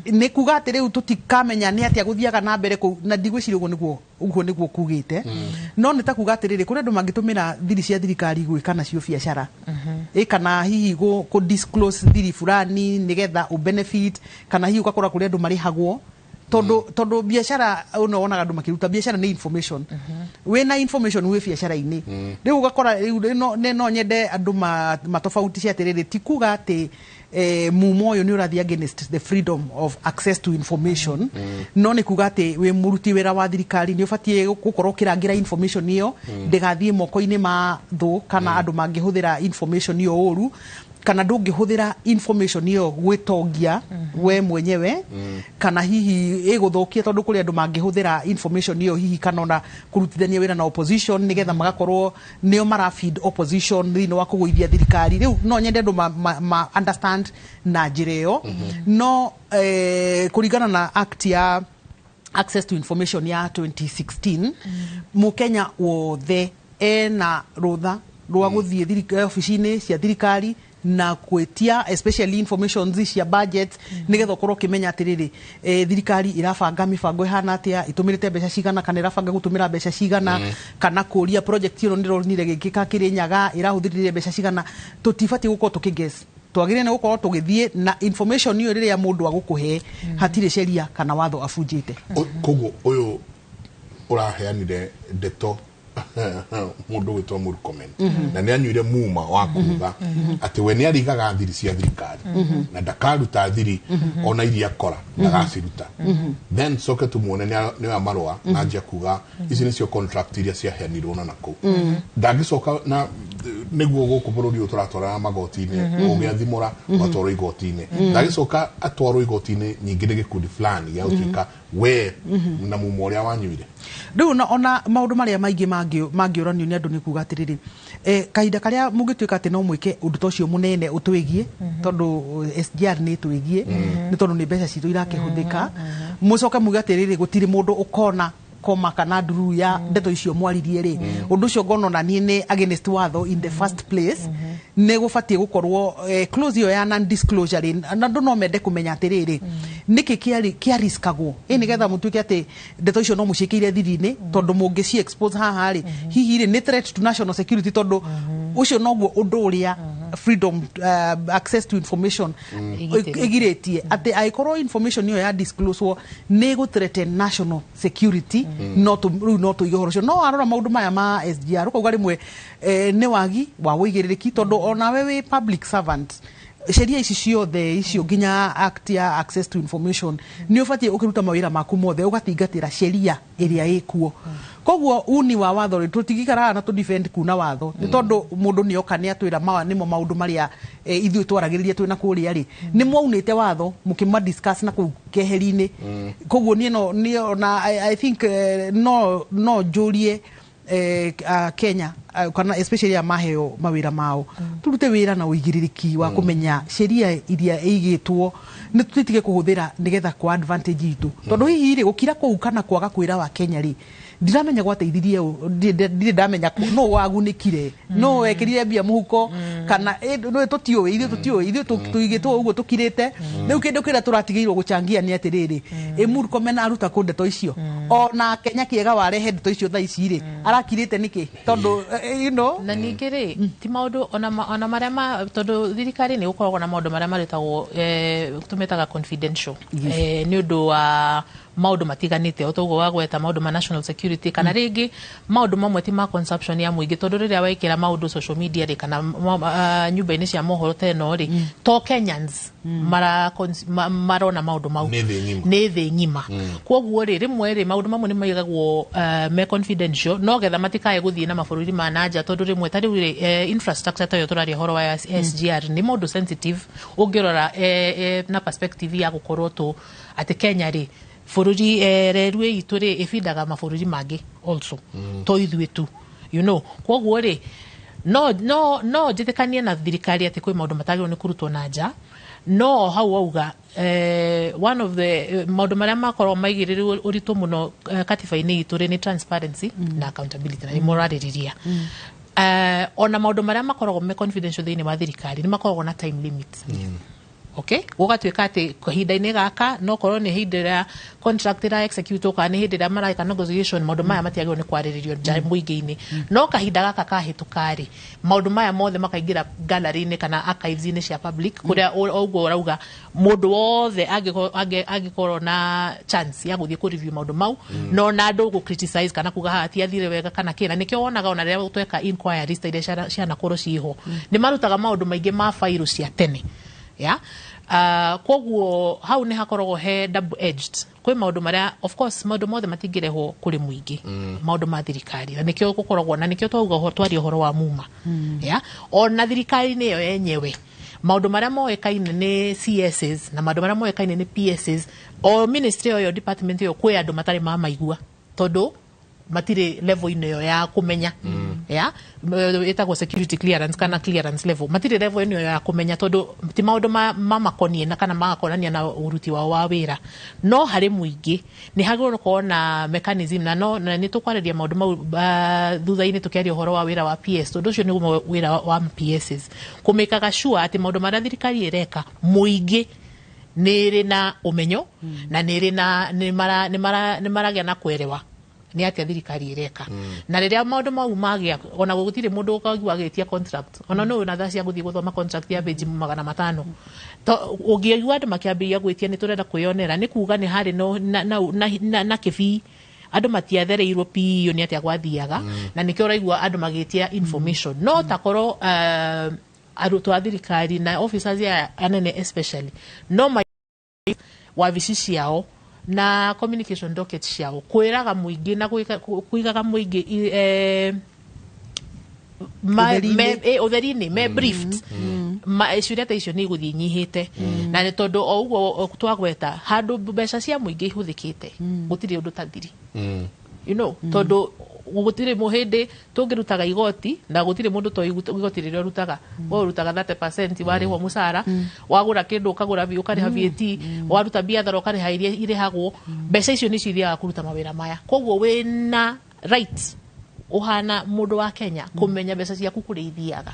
nĩ kuga atĩ rĩu tũtikamenya nĩ atĩa gũthiaga na mbere kũu? Na ndigwĩciria ũguo nĩguo kugĩte, no nĩ ta kuga atĩrĩrĩ, kũrĩ andũ mangĩtũmĩra thiri cia thirikari gwĩka nacio biacara, kana hihi kũ disclose thiri fulani nĩgetha ũ benefit, kana hihi ũgakora kũrĩ andũ marĩhagwo, tondũ biacara ũno wonaga andũ makĩruta biacara nĩ information. Wĩna information wĩ biacara-inĩ. Rĩu ũgakora rĩu no nyende andũ matofautishe atĩrĩrĩ, ti kuga atĩ mumo ũyũ nĩ ũrathiĩ against the freedom of access to information, no nĩ kuga atĩ wĩ mũruti wĩra wa thirikari nĩ ũbatiĩ gũkorwo ũkĩrangĩra information ĩyo ndĩgathiĩ moko-inĩ ma thũ kana andũ mangĩhũthĩra information ĩyo ũru. Kana ndũngĩhũthĩra information ĩyo gwĩtongia we mwenyewe, kana hihi ĩgũthũkia, tondũ kũrĩ andũ mangĩhũthĩra information ĩyo hihi kana ona kũrutithania wĩra na opposition, nĩgetha magakorwo nĩo mara feed opposition thĩinĩ wa kũgũithia thirikari. Rĩu no nyende andũ ma understand na njĩra ĩyo. No kũringana na act ya Access to Information ya 2016, Mũkenya wothe ena rũtha rwa gũthiĩ obici-inĩ cia thirikari na gwĩtia, especially information cia budget, nĩgetha ũkorwo ũkĩmenya atĩrĩrĩ, thirikari ĩrabanga mĩbango ĩhana atĩa, ĩtũmĩrĩte mbeca cigana, kana ĩrabanga gũtũmĩra mbeca cigana, kana kũria project ĩno ndĩronire gĩkĩka Kĩrĩnyaga ĩrahũthĩrire mbeca cigana. Tũtibatiĩ gũkorwo tũkĩguess, twagĩrĩire nĩ gũkorwo tũgĩthiĩ na information ĩyo rĩrĩa mũndũ agũkũhe hatirĩ sheria kana watho abunjĩte. Koguo ũyũ ũraheanire ndeto, mũndũ gwĩtwo Murkomen, na nĩ anyuire muma wa kuga atĩ we nĩ arigaga thiri cia thirikari na ndakaruta thiri ona iria kora ndagaciruta, then coke tumuone nĩoya marũa na anjia kuga ici nĩcio contract iria ciaheanirwo na nakũu, ndangĩcoka na nĩguo gũkũ bũrũri ũyũ tũratwarana magoti-inĩ, ũgĩathimũra ũgatwarwo igoti-inĩ, ndagĩcoka atwarwo igoti-inĩ nyingĩ nĩ gĩkundi fulani gĩa gũtuĩka we na mumo ũrĩa wanyuire. Rĩu ona maũndũ marĩa maingĩ mangĩũranio nĩ andũ nĩ kuga atĩrĩrĩ, kahinda karĩa mũngĩtuĩka atĩ no mwĩke ũndũ ta ũcio mũnene ũtwĩgiĩ, tondũ SGR nĩ ĩtwĩgiĩ, nĩ tondũ nĩ mbeca citũ irakĩhũthĩka, mũcoke muge atĩrĩrĩ, gũtirĩ mũndũ ũkona koma kana ndururu ya ndeto icio mwaririe rĩ, ũndũ ũcio ngona ona niĩ nĩ against watho in the first place. Nĩ gũbatiĩ gũkorwo clause ĩyo ya non disclosure rĩ, na andũ no mende kũmenya atĩrĩrĩ, nĩkĩ kĩarĩ kĩariskagwo ĩ nĩgetha mũtuĩke atĩ ndeto icio no mũciĩkĩire thiri-inĩ, tondũ mũngĩci expose haha rĩ, hihi rĩ nĩ threat to national security, tondũ ũcio noguo ũndũ ũrĩa freedom access to information ĩgirĩtie, atĩ angĩkorwo information ĩyo ya disclose nĩ ĩgũ threaten national security, no rĩu no tũige ũhoro ũcio. No warora maũndũ maya ma SGR, ũkauga rĩmwe nĩ wagi wa ũigĩrĩrĩki, tondũ onawe wĩ public servant, sheria ici ciothe icio nginya act ya access to information, nĩ ũbatiĩ ũkĩruta mawĩra maku mothe ũgatingatĩra sheria ĩrĩa ĩkuo. Koguo uni wa watho rĩ, tũtingĩikara na tũ defend kuna watho, nĩ tondũ mũndũ nĩ oka nĩ atwĩra mawa nĩmo maũndũ marĩa ithuĩ twaragĩrĩria twĩna kũrĩa rĩ, nĩ mwaunĩte watho mũkĩma discuss na kũu keheri-inĩ. Koguo niĩ no niĩ ona I think no njũrie Kenya, kana especially aya maheo mawĩra mao, turute wĩra na ũigĩrĩrĩki wa kũmenya sheria iria ĩigĩtwo, nĩ tũtige kũhũthĩra nĩgetha kwa advantage itũ, tondũ hihi rĩ, gũkira kũu kana kwaga kwĩra wa Kenya rĩ, ndiramenya gwateithirie ũ, ndirĩ ndamenya no wagunĩkire, no wekĩrire mbia mũhuko, kana nĩ tũtiũĩ, ithuĩ tũtiũĩ, ithuĩ tũigĩtwo ũguo tũkirĩte. Rĩu kĩndũ kĩrĩa tũratigĩirwo gũchangia nĩ atĩrĩrĩ, ĩ Murkomen aruta kũ ndeto icio? Ona Kenya kĩega warehe ndeto icio thaa ici rĩ, arakirĩte nĩkĩ? Tondũ Na ningĩ rĩ, ti maũndũ ona marĩa ma, tondũ thirikari nĩ gũkoragwo na maũndũ marĩa marĩtagwo tũmetaga confidential, nĩ ũndũ wa maũndũ matiganĩte, o toguo wagweta maũndũ ma national security, kana rĩngĩ maũndũ mamwe ti ma consumption ya mũingĩ, tondũ rĩrĩa wekĩra maũndũ social media rĩ, kana nyũmba-inĩ cia mohoro ta ĩno rĩ, to Kenyans marona maũndũ mau. Nĩ thĩ ng'ima. Nĩ thĩ ng'ima. Koguo rĩ, rĩmwe rĩ, maũndũ mamwe nĩ maigagwo me confidential no getha matikae gũthiĩ na mabũrũri ma nanja, tondũ rĩmwe ta rĩu rĩ, infrastructure ta ĩyo tũraria ũhoro wa SGR nĩ maũndũ sensitive ũngĩrora na perspective ya gũkorwo tũ atĩ Kenya rĩ, bũrũri reru itũ rĩ, ĩbindaga mabũrũri mangĩ also, to ithuĩ tu. Koguo rĩ, no njĩtĩkanie na thirikari atĩ kwĩ maũndũ matagĩrĩirwo nĩ kũrutwo na nja, no o hau wauga one of the maũndũ marĩa makoragwo maigĩrĩirwo ũritũ mũno katiba-inĩ itũ rĩ, nĩ transparency na accountability, na nĩ mũrarĩrĩria ona maũndũ marĩa makoragwo me confidential thĩinĩ wa thirikari nĩ makoragwo na time limit. Okay, gũgatuĩka atĩ kahinda-inĩ gaka, no korwo nĩ hĩndĩ ĩrĩa contract ĩra execute kana nĩ hĩndĩ ĩrĩa mareka negotiation, maũndũ maya matiagĩrĩirwo nĩ kwarĩrĩrio nja mũingĩ-inĩ, no kahinda gaka kahĩtũka rĩ, maũndũ maya mothe makaingĩra gallery-inĩ kana archives-inĩ cia public, kũrĩa ũguo ũrauga mũndũ wothe angĩkorwo na chance ya gũthiĩ kũ review maũndũ mau, no na andũ gũ criticize kana kuga haha tiathire wega kana kĩ. Na nĩkĩo wonaga ona rĩrĩa tweka inquiries ta iria cianakorwo ciĩho, nĩ marutaga maũndũ maingĩ ma bairũ cia tene ya koguo hau nĩ hakoragwo he double edged. Kwĩ maũndũ marĩa, of course, maũndũ mothe matingĩrehwo kũrĩ mũingĩ, maũndũ ma thirikari, na nĩkĩo gũkoragwo na nĩkĩo twauga twaria ũhoro wa muma ya ona thirikari-inĩ ĩyo yenyewe. Maũndũ marĩa moĩkaine nĩ CSs na maũndũ marĩa moĩkaine nĩ PSs, o ministry ĩyo, department ĩyo, kwĩ andũ matarĩ mamaigua tondũ matirĩ level-inĩ ĩyo ya kũmenya ya ĩtagwo security clearance kana clearance level. Matirĩ level ĩno ya kũmenya tondũ ti maũndũ mamakoniĩ na kana magakonania na ũruti wao wa wĩra. No harĩ mũingĩ nĩ hagĩrĩirwo gũkorwo na mechanism, na no na nĩ tũkwarĩria maũndũ mau thutha-inĩ tũkĩaria ũhoro wa wĩra wa PS, tondũ ũcio nĩguo wĩra wa PSs, kũmĩkaga sure atĩ maũndũ marĩa thirikari ĩreka, mũingĩ nĩ ĩrĩ na ũmenyo na nĩ ĩrĩ na nĩ maragĩa na kwerewa nĩ atĩa thirikari ĩreka. Na rĩrĩa maũndũ mau magĩa, ona gũtirĩ mũndũ ũkaigua agĩtia contract, ona no wĩna thaa cia gũthiĩ gũthoma contract ya page 500. Ũngĩigua andũ makĩambĩrĩria gwĩtia nĩ tũrenda kwĩyonera, nĩ kuga nĩ harĩ no, na, na, na, na, na kĩbii andũ matiathereirwo piũ nĩ atĩa gwathiaga, na nĩkĩo ũraigua andũ magĩtia information. No takorwo arutwo a thirikari na officers aya anene especially no wabici ciao na communication docket ciao kwĩraga mũingĩ na kũigaga mũingĩ ũtheri-inĩ, me briefed, ciũria ta icio nĩ igũthiĩ inyihĩte. Na nĩ tondũ o ũguo twagweta, handũ mbeca cia mũingĩ ihũthĩkĩte gũtirĩ ũndũ ta thiri, tondũ gũtirĩ mũhĩndĩ tũngĩrutaga igoti na gũtirĩ mũndũ to igoti rĩrĩa ũrutaga. We ũrutaga 30% warĩhwo mũcara, wagũra kĩndũ ũkagũra ũkarĩha VAT, waruta biathara ũkarĩha iria irĩhagwo. Mbeca icio nĩcio ithiaga kũruta mawĩra maya. Koguo wĩna right ũhana mũndũ wa Kenya kũmenya mbeca ciaku kũrĩa ithiaga,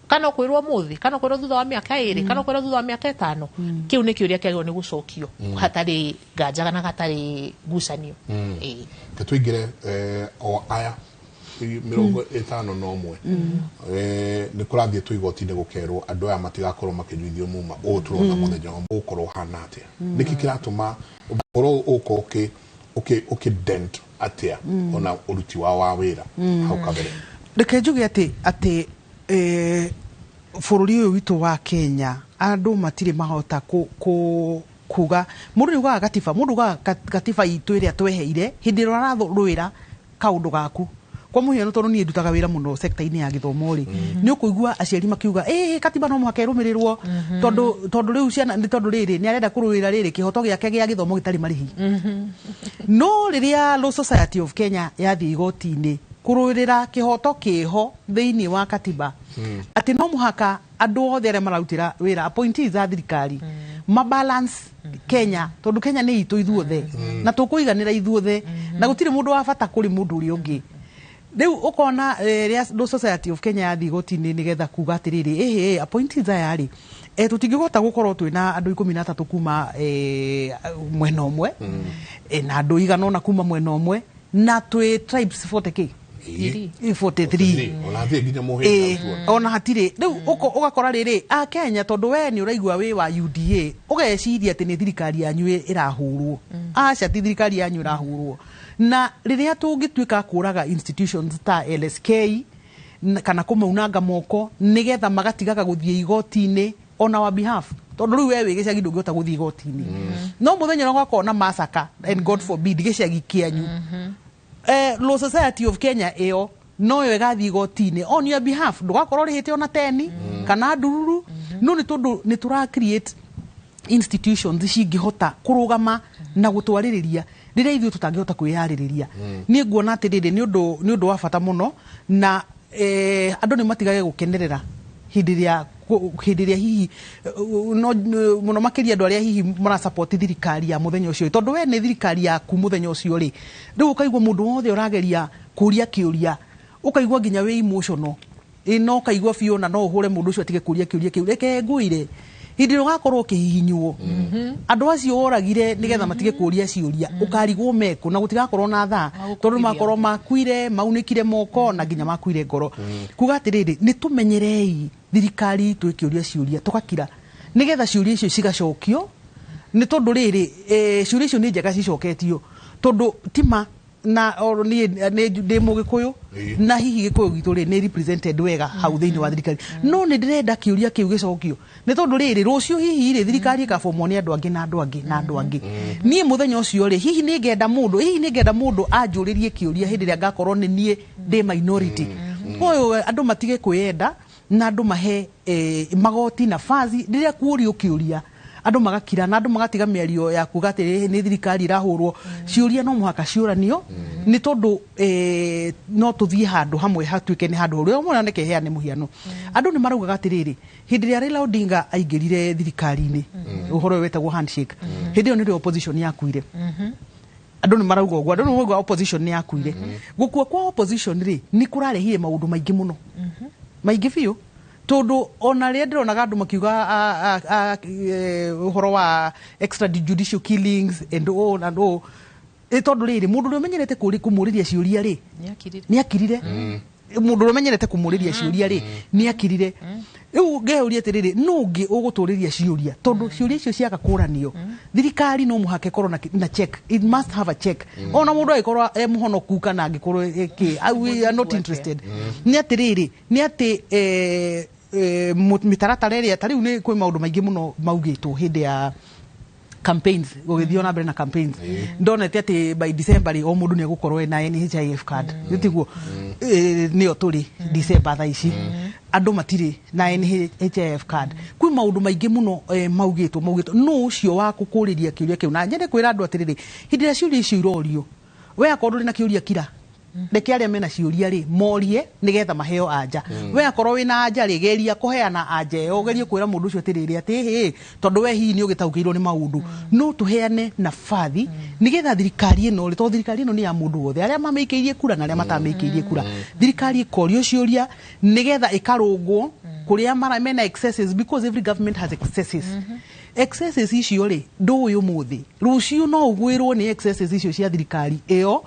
kana ũkwĩrwo mũthĩ, kana ũkwĩrwo thutha wa mĩaka 2, kana ũkwĩrwo thutha wa mĩaka 5. Kĩu nĩ kĩũria kĩagĩrĩirwo nĩ gũcokio hatarĩ nganja na hatarĩ ngucanio. Ĩĩ. Ke tũingĩre o aya 51, nĩ kũrathiĩ tũ igoti-inĩ gũkerwo andũ aya matigakorwo makĩnyuithio muma ũũ tũrona mũthenya wa ũgũkorwo ũhana atĩa? Nĩkĩ kĩratũma ũkorwo ũko ũkĩ dent atĩa ona ũruti wao wa wĩra hau kabere? Reke njuge atĩ bũrũri ũyũ witũ wa Kenya andũ matirĩ mahota kuga mũndũ nĩ ugaga gatiba, mũndũ ugaga gatiba itũ ĩrĩa tweheire hĩndĩ ĩrĩa ũrarũĩra kaũndũ gaku. Kwa mũhiano, tondũ niĩ ndutaga wĩra mũno sector-inĩ ya gĩthomo rĩ, nĩ ũkũigua aciari makiuga ĩ katiba no mũhaka ĩrũmĩrĩrwo, tondũ rĩu ciana nĩ tondũ rĩrĩ nĩ arenda kũrũĩra rĩrĩ kĩhoto gĩake gĩa gĩthomo gĩtarĩ marĩhi. No rĩrĩa Law Society of Kenya yathiĩ igoti-inĩ kũrũĩrĩra kĩhoto kĩho thĩinĩ wa katiba atĩ no mũhaka andũ othe arĩa mararutĩra wĩra, appointees a thirikari, ma balance Kenya, tondũ Kenya nĩ itũ ithuothe na tũkũiganĩra ithuothe na gũtirĩ mũndũ wa bata kũrĩ mũndũ ũrĩa ũngĩ. Rĩu ũkona rĩrĩa Law Society of Kenya yathiĩ igoti-inĩ nĩgetha kuga atĩrĩrĩ, ĩhĩ, appointees aya rĩ, tũtingĩhota gũkorwo twĩna andũ 13 kuma mwena ũmwe, na andũ igana ũna kuma mwena ũmwe, na twĩ tribes 40 k 43. Ona hatirĩ nginya mũhĩnga ũcio. Ona hatirĩ. Rĩu ũgakora rĩrĩ a Kenya, tondũ we nĩ ũraigua wĩ wa UDA, ũgeciria atĩ nĩ thirikari yanyu ĩrahũrwo. Aca, ti thirikari yanyu ĩrahũrwo. Na rĩrĩa tũngĩtuĩka kũraga institutions ta LSK kana kũmaunanga moko nĩgetha magatigaga gũthiĩ igoti-inĩ on our behalf, tondũ rĩu we wĩ gĩcagi ndũngĩhota gũthiĩ igoti-inĩ, no mũthenya ũrĩa gwakorwo na massacre, and God forbid, gĩcagi kĩanyu, Law Society of Kenya ĩyo noyo ĩgathiĩ igoti-inĩ on your behalf. Ndũgakorwo ũrĩhĩte ona teni kana ndururu, no nĩ tondũ nĩ tũra create institutions cingĩhota kũrũgama na gũtwarĩrĩria rĩrĩa ithuĩ tũtangĩhota kwĩyarĩrĩria. Niĩ nguona atĩrĩrĩ, nĩ ũndũ wa bata mũno na andũ nĩ matigage gũkenerera hĩndĩ ĩrĩa hihi no mũno makĩria andũ arĩa hihi marasupport thirikari ya mũthenya ũcio, tondũ we nĩ thirikari yaku mũthenya ũcio rĩ. Rĩu ũkaigua mũndũ wothe ũrageria kũria kĩũria, ũkaigua nginya wĩ emotional, ĩ no ũkaigua biũ na no ũhũre mũndũ ũcio atige kũria kĩũria kĩu. Reke ngwĩre, hĩndĩ ĩrĩa ũgakorwo ũkĩhihinywo, andũ acio woragire nĩgetha matige kũria ciũria, ũkarigwo mekũ na gũtigakorwo na thaa, tondũ makorwo makuire, maunĩkire moko na nginya makuire ngoro. Kuga atĩrĩrĩ, nĩ tũmenyerei thirikari itũ ĩkĩũria ciũria tũgakira nĩgetha ciũria icio cigacokio, nĩ tondũ rĩrĩ, ciũria icio nĩ njega cicoketio, tondũ tima na oro niĩ nĩ ndĩ mũgĩkũyũ na hihi gĩkũyũ gitũ rĩ nĩ represented wega hau thĩinĩ wa thirikari, no nĩ ndĩrenda kĩũria kĩu gĩcokio, nĩ tondũ rĩrĩ, rũciũ hihi rĩ thirikari ĩgabomwo nĩ andũ angĩ na andũ angĩ na andũ angĩ. Niĩ mũthenya ũcio rĩ, hihi nĩ ngenda mũndũ anjũrĩrie kĩũria hĩndĩ ĩrĩa ngakorwo nĩ niĩ ndĩ minority. Ũyũ andũ matige kwĩyenda Na andũ mahe magoti nabathi rĩrĩa kuũrio kĩũria, andũ magakira na andũ magatiga mĩario ya kuga atĩ nĩ thirikari ĩrahũrwo. Ciũria no mũhaka ciũranio, nĩ tondũ no tũthiĩ handũ hamwe hatuĩke nĩ handũ horu. Mũno nĩke heane mũhiano, andũ nĩ maraugaga atĩrĩrĩ, hĩndĩ ĩrĩa Raila Odinga aingĩrire thirikari-inĩ, ũhoro ũyũ wetagwo handshake, hĩndĩ ĩyo nĩrĩo opposition yakuire. Andũ nĩ marauga ũguo, andũ nĩ marauga opposition nĩ yakuire. Gũkua kwa opposition rĩ, nĩ kũrarehire maũndũ maingĩ mũno, maingĩ biũ, tondũ ona rĩrĩa ndĩronaga andũ makiuga ũhoro wa extrajudicial killings and all and all, ĩ tondũ rĩrĩ, mũndũ ũrĩa ũmenyerete kũmũrĩria ciũria rĩ, nĩ akirire. Mũndũ ũrĩa ũmenyerete kũmũrĩria ciũria rĩ, nĩ akirire. Rĩu ngeyũria atĩrĩrĩ, nũ ũngĩ ũgũtũrĩria ciũria? Tondũ ciũria icio ciaga kũranio, thirikari no mũhaka ĩkorwo na check. It must have a check. Ona mũndũ angĩkorwo e mũhonoku kana angĩkorwo ĩkĩ, we are not interested. Nĩ atĩrĩrĩ, nĩ atĩ mĩtaratara ĩrĩa ta rĩu nĩ kwĩ maũndũ maingĩ mũno maugĩtwo hĩndĩ ya campaigns, gũgĩthiĩ na mbere na campaigns. Ndonete atĩ by December rĩ, o mũndũ nĩ egũkorwo ena NHIF card. Tiguo? Nĩyo tũrĩ December thaa ici, andũ matirĩ na NHIF card. Kwĩ maũndũ maingĩ mũno maugĩtwo. Nũ ũcio wa kũkũrĩria kĩũria kĩu? Na nyende kwĩra andũ atĩrĩrĩ, hĩndĩ ĩrĩa ciũria icio irorio, we akorwo ndũrĩ na kĩũria, kira, reke arĩa mena ciũria rĩ morie nĩgetha maheo anja. We akorwo wĩna anja rĩ, geria kũheana anja ĩyo, ũgerie kwĩra mũndũ ũcio atĩrĩrĩ, atĩ hĩ, tondũ we hihi nĩ ũgĩtaũkĩirwo nĩ maũndũ. No tũheane nabathi nĩgetha thirikari ĩno rĩ, tondũ thirikari ĩno nĩ ya mũndũ wothe, arĩa mamĩikĩirie kura na arĩa matamĩikĩirie kura, thirikari ĩkorio ciũria nĩgetha ĩkarũngwo kũrĩa mara mena excesses, because every government has excesses. Excesses icio rĩ, ndũĩ ũmũthĩ, rũciũ no ũgwĩrwo nĩ excesses icio cia thirikari ĩyo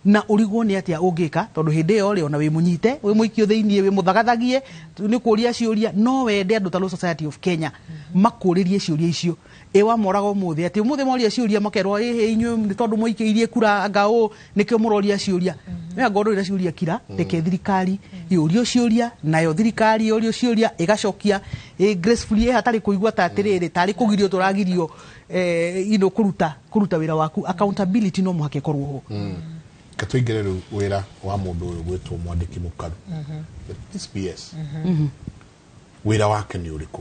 na ũrigwo nĩ atĩa ũngĩka, tondũ hĩndĩ ĩyo rĩ, ona wĩ mũnyite, wĩ mũikio thĩiniĩ, wĩ mũthagathagie nĩ kũria ciũria. No wende andũ ta Law Society of Kenya makũrĩrie ciũria icio. Ĩ wamoraga ũmũthĩ atĩ ũmũthĩ moria ciũria makerwo, ĩhĩ, inyuĩ nĩ tondũ mũikĩirie kura anga ũ nĩkĩo mũroria ciũria. We anga ũrũria ciũria, kira, reke thirikari yũrio ciũria, nayo thirikari yũrio ciũria ĩgacokia gracefully, hatarĩ kũigua ta atĩrĩrĩ tarĩ kũgirio tũragirio kũruta wĩra waku. Accountability no mũhaka ĩkorwo ho. Ka tũingĩre rĩu wĩra wa mũndũ ũyũ gwĩtwo mwandĩki mũkaru, this PS. Wĩra wake nĩ ũrĩkũ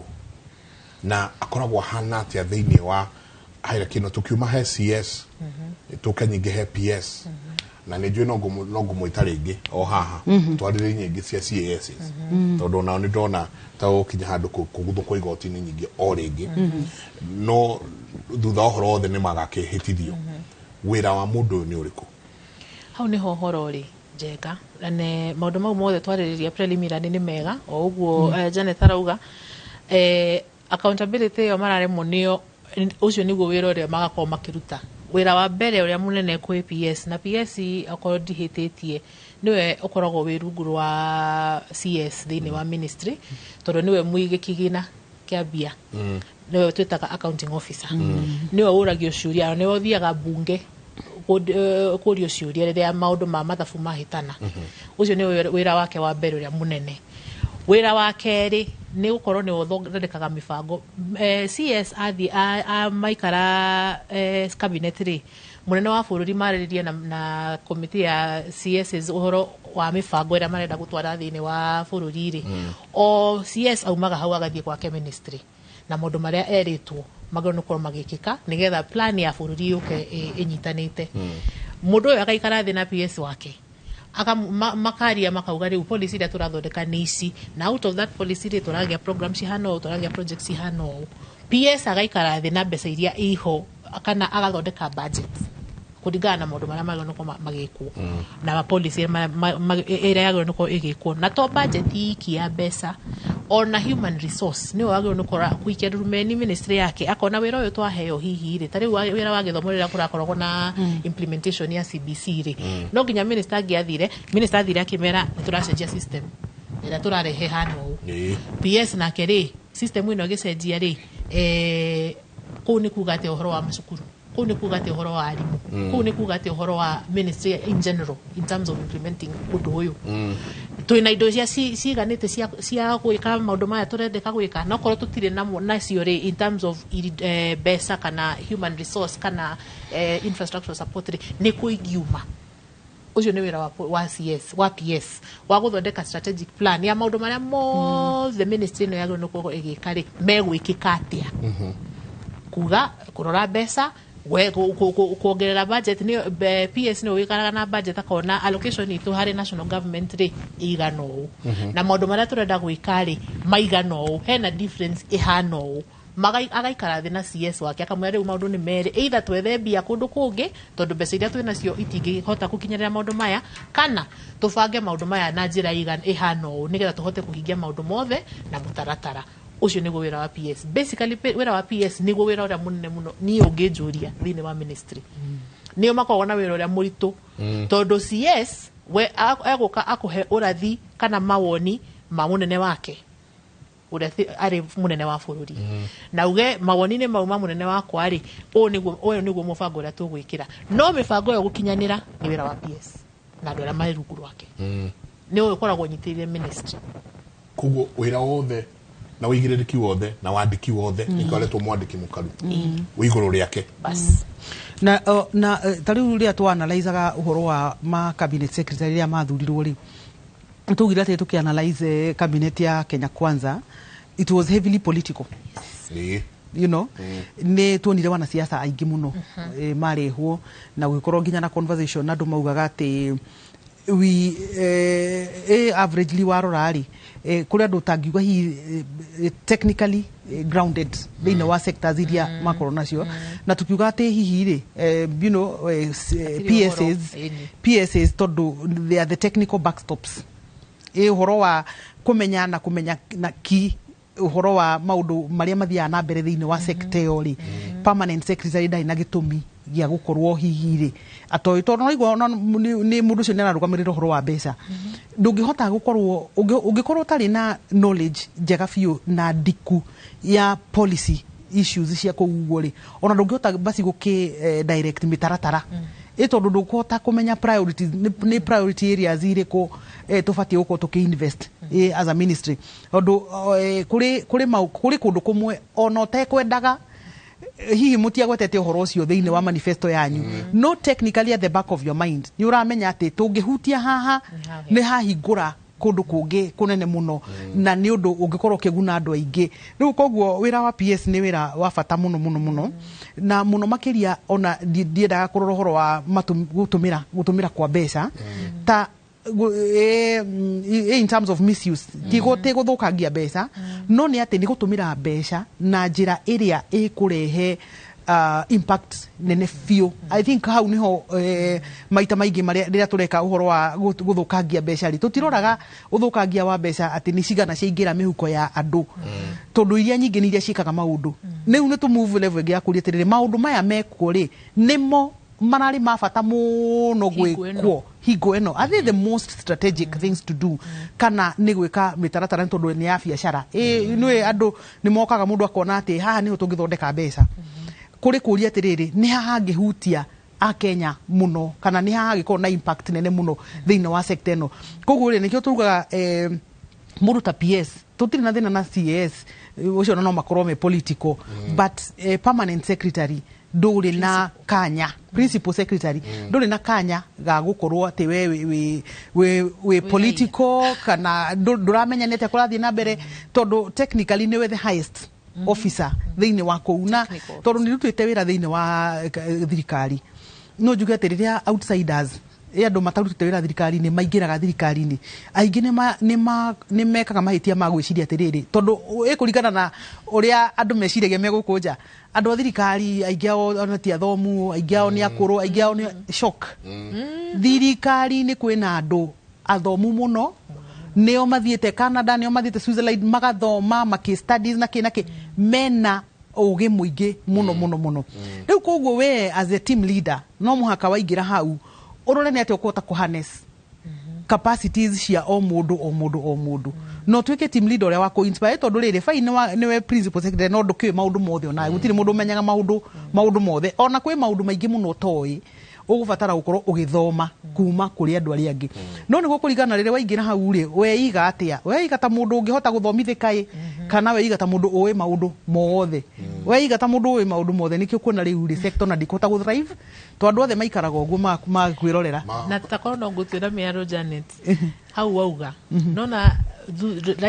na akoragwo ahana atĩa thĩinĩ wa hierarchy ĩno? Tũkiuma he CS, tũke nyingĩ he PS, na nĩ njũĩ no ngũmwĩta rĩngĩ o haha twarĩrĩrie nyingĩ cia CAS, tondũ onao nĩ ndona ta gũkinya handũ kũguthũkwo igoti-inĩ nyingĩ o rĩngĩ, no thutha wa ũhoro wothe nĩ magakĩhĩtithio. Wĩra wa mũndũ ũyũ nĩ ũrĩkũ? Hau niho ũhoro ũrĩ njega, na nĩ maũndũ mau mothe twarĩrĩria preliminary nĩ mega o ũguo. Janet arauga accountability ĩyo mararemwo nĩyo. Ũcio nĩguo wĩra ũrĩa magakorwo makĩruta. Wĩra wa mbere ũrĩa mũnene kwĩ PS, na PS, okorwo ndihĩtĩtie, nĩwe ũkoragwo wĩ rungu rwa CS thĩinĩ wa ministry, tondũ nĩwe mũigi kĩgĩna kĩa mbia, nĩwe twĩtaga accounting officer. Nĩwe ũragio ciũria na nĩwe ũthiaga bunge kũrio ciũria rĩrĩa maũndũ ma mathabu mahĩtana. Ũcio nĩ wĩra wake wa mbere ũrĩa mũnene. Wĩra wa kerĩ nĩ gũkorwo nĩ ũthondekaga mĩbango. CS athiĩ maikara cabinet rĩ, mũnene wa bũrũri marĩrĩrie na komiti ya CSs ũhoro wa mĩbango ĩrĩa marenda gũtwara thĩinĩ wa bũrũri rĩ, o CS aumaga hau agathiĩ gwake ministry na maũndũ marĩa erĩtwo magĩrĩirwo nĩ gũkorwo magĩkĩka nĩgetha plan ya bũrũri yũke ĩnyitanĩte. Mũndũ ũyũ agaikara thĩ na PS wake, makaria, makauga rĩu policy iria tũrathondeka nĩ ici, na out of that policy rĩ, tũragĩa program cihana ũũ, tũragĩa project cihana ũũ. PS agaikara thĩ na mbeca iria iho kana agathondeka budget kũringana na maũndũ marĩa magĩrĩirwo nĩ gũkorwo magĩkwo na policy ĩrĩa yagĩrĩirwo nĩ gũkorwo ĩgĩkwo. Na to budget iki ya mbeca, ona human resource nĩwe wagĩrĩirwo nĩ gũkorwo gũikia ndurumeni ministry yake, akona wĩra ũyũ twaheo hihi rĩ, ta rĩu wĩra wa gĩthomo rĩrĩa kũrakoragwo na implementation ya CBC rĩ, no nginya minister angĩathire, minister athire akĩmera nĩ tũracenjia system ĩrĩa tũrarehe hana ũũ. PS nake rĩ, system ĩno ĩgĩcenjia rĩ, kũu nĩ kuga atĩ ũhoro wa macukuru, kũu nĩ kuga atĩ ũhoro wa arimũ, kũu nĩ kuga atĩ ũhoro wa ministry in general in terms of implementing ũndũ ũyũ, twĩna indo cia ciganĩte cia gwĩka maũndũ maya tũrendeka gwĩka, no korwo tũtirĩ namo nacio rĩ, in terms of mbeca kana human resource kana infrastructure support rĩ, nĩ kũ ingiuma. Ũcio nĩ wĩra wa CS, wa PS, wa gũthondeka strategic plan ya maũndũ marĩa mothe ministry ĩno yagĩrĩirwo nĩ gũkorwo ĩgĩka rĩ, megwĩkĩka atĩa, kuga kũrora mbeca, kuongerera budget. Nĩ PS nĩ wĩkaraga na budget, akona allocation itũ harĩ national government rĩ ĩigana ũũ, na maũndũ marĩa tũrenda gwĩka rĩ maigana ũũ, hena difference ĩhana ũũ. Agaikara thĩ na CS wake, akamwĩra rĩu maũndũ nĩ merĩ, either twethe mbia kũndũ kũngĩ tondũ mbeca iria twĩ nacio itingĩhota gũkinyĩrĩra maũndũ maya, kana tũbange maũndũ maya na njĩra ĩhana ũũ nĩgetha tũhote kũhingia maũndũ mothe na mũtaratara ũcio. Nĩguo wĩra wa PS. Basically, wĩra wa PS nĩguo wĩra ũrĩa mũnene mũno niĩ ũngĩnjũria thĩinĩ wa ministry. Nĩo makoragwo na wĩra ũrĩa mũritũ, tondũ CS we egũka akũhe ũrathi kana mawoni ma mũnene wake ũrĩa arĩ mũnene wa bũrũri, na uge mawoni-inĩ mau ma mũnene wakwa rĩ, ũyũ nĩguo, ũyũ nĩguo mũbango ũrĩa tũgwĩkĩra. No mĩbango ĩyo gũkinyanĩra nĩ wĩra wa PS na andũ arĩa marĩ rungu rwake. Nĩ ũyũ ũkoragwo ũnyitĩrĩire ministry. Koguo wĩra wothe na wĩigĩrĩrĩki wothe na wandĩki wothe, nĩkĩo aretwo mwandĩki mũkaru, wĩ igũrũ rĩake. Bas. Na ta rĩu rĩrĩa twanalizaga ũhoro wa ma cabinet secretary rĩrĩa mathurirwo rĩ, tugire atĩ tũkĩanalyze cabinet ya Kenya Kwanza, it was heavily political. Nĩ tuonire wanasiasa aingĩ mũno marehwo, na gũgĩkorwo nginya na conversation na andũ maugaga atĩ we averagely warora rĩ, kũrĩ andũ ũtangiuga hihi technically grounded thĩinĩ wa sectors iria makorwo nacio, na tukiuga atĩ hihi rĩ, Hatirĩ ũhoro. PSAs, Ĩni. PSAs tondũ they are the technical backstops, ĩ ũhoro wa kũmenya na kũmenya na ki ũhoro wa maũndũ marĩa mathiaga na mbere thĩinĩ wa sector ĩyo rĩ, permanent secretary ndarĩ na gĩtũmi gĩa gũkorwo hihi rĩ atoĩ, tondũ no igua nĩ mũndũ ũcio nĩ ararũgamĩrĩra ũhoro wa mbeca. Ndũngĩhota gũkorwo ũngĩkorwo ũtarĩ na knowledge njega biũ na ndiku ya policy issues cia kũu ũguo rĩ, ona ndũngĩhota basi gũkĩ direct mĩtaratara ĩ, tondũ ndũkũhota kũmenya priorities, nĩ priority areas irĩkũ tũbatiĩ gũkorwo tũkĩ invest as a ministry, tondũ kũrĩ kũndũ kũmwe ona ũtekwendaga, hihi mũtiagwetete ũhoro ũcio thĩinĩ wa manifesto yanyu, no technically at the back of your mind nĩ ũramenya atĩ tũngĩhutia haha nĩ hahingũra kũndũ kũngĩ kũnene mũno, na nĩ ũndũ ũngĩkorwo ũkĩguna andũ aingĩ. Rĩu koguo wĩra wa PS nĩ wĩra wa bata mũno mũno mũno, na mũno makĩria ona ndiendaga kũrora ũhoro wa gũtũmĩra kwa mbeca ta in terms of misuse, ti gũthũkangia mbeca, no nĩ atĩ nĩ gũtũmĩra mbeca na njĩra ĩrĩa ĩkũrehe impact nene biũ. I think hau niho maita maingĩ marĩa rĩrĩa tũreka ũhoro wa gũthũkangia mbeca rĩ, tũtiroraga ũthũkangia wa mbeca atĩ nĩ cigana ciaingĩra mĩhuko ya andũ, tondũ iria nyingĩ nĩ iria ciĩkaga maũndũ. Rĩu nĩ tũ move level ĩngĩ ya kũria atĩrĩrĩ, maũndũ maya mekwo rĩ, nĩmo mararĩ ma bata mũno Hingo ĩno. gwĩkwo hingo ĩno? Are they the most strategic things to do, kana nĩ gwĩka mĩtaratara nĩ tondũ nĩ ya biacara? Nĩ andũ nĩ mokaga, mũndũ akona atĩ haha nĩho tũngĩthondeka mbeca, kũrĩ kũria atĩrĩrĩ, nĩ haha hangĩhutia akenya mũno, kana nĩ haha hangĩkorwo na impact nene mũno thĩinĩ wa sector ĩno? Koguo rĩ, nĩkĩo tugaga mũndũ ta PS, tũtirĩ na thĩna na CAS, ũcio no makorwo me political, but permanent secretary ndũrĩ na kanya, principal secretary ndũrĩ na kanya ga gũkorwo atĩ we wĩ political kana ndũramenya nĩ atĩa kũrathiĩ na mbere, tondũ technically nĩwe the highest officer thĩinĩ wa kũu. Na Technical. Tondũ nĩ rutĩte wĩra thĩinĩ wa thirikari, no njuge atĩ rĩrĩa outsiders, andũ matarutĩte wĩra thirikari-inĩ maingĩraga thirikari-inĩ, aingĩ nĩ mekaga mahĩtia ma gwĩciria atĩrĩrĩ, tondũ ĩkũringana na ũrĩa andũ meciragia me gũkũ nja, andũ a thirikari aingĩ ao ona ti athomu, aingĩ ao nĩ akũrũ, aingĩ ao nĩ shock. Thirikari-inĩ kwĩna andũ athomu mũno, nĩo mathiĩte Canada, nĩo mathiĩte Switzerland magathoma makĩ studies na kĩ na kĩ, mena ũgĩ mũingĩ mũno mũno mũno. Rĩu koguo we as a team leader no mũhaka waingĩra hau ũrore nĩ atĩa ũkũhota kũ harness capacities cia o mũndũ o mũndũ o mũndũ, no tuĩke team leader ũrĩa wa kũ inspire, tondũ rĩrĩ fine, nĩwe principal secretary, no ndũkĩũĩ maũndũ mothe. Onawe gũtirĩ mũndũ ũmenyaga maũndũ mothe, ona kwĩ maũndũ maingĩ mũno ũtoĩ. Ũgũbatara gũkorwo ũgĩthoma kuma kũrĩ andũ arĩa angĩ. No nĩguo kũringana rĩrĩa waingĩra hau rĩ, weiga atĩa? Weiga ta mũndũ ũngĩhota gũthomithĩka ĩ, kana weiga ta mũndũ ũĩ maũndũ mothe? Weiga ta mũndũ ũĩ maũndũ mothe, nĩkĩo kuona rĩu rĩ sector na ndikũhota gũ thrive, to andũ othe maikaraga ũguo makwĩrorera. Na takorwo no ngũtuĩra mĩaro, Janet, hau wauga nona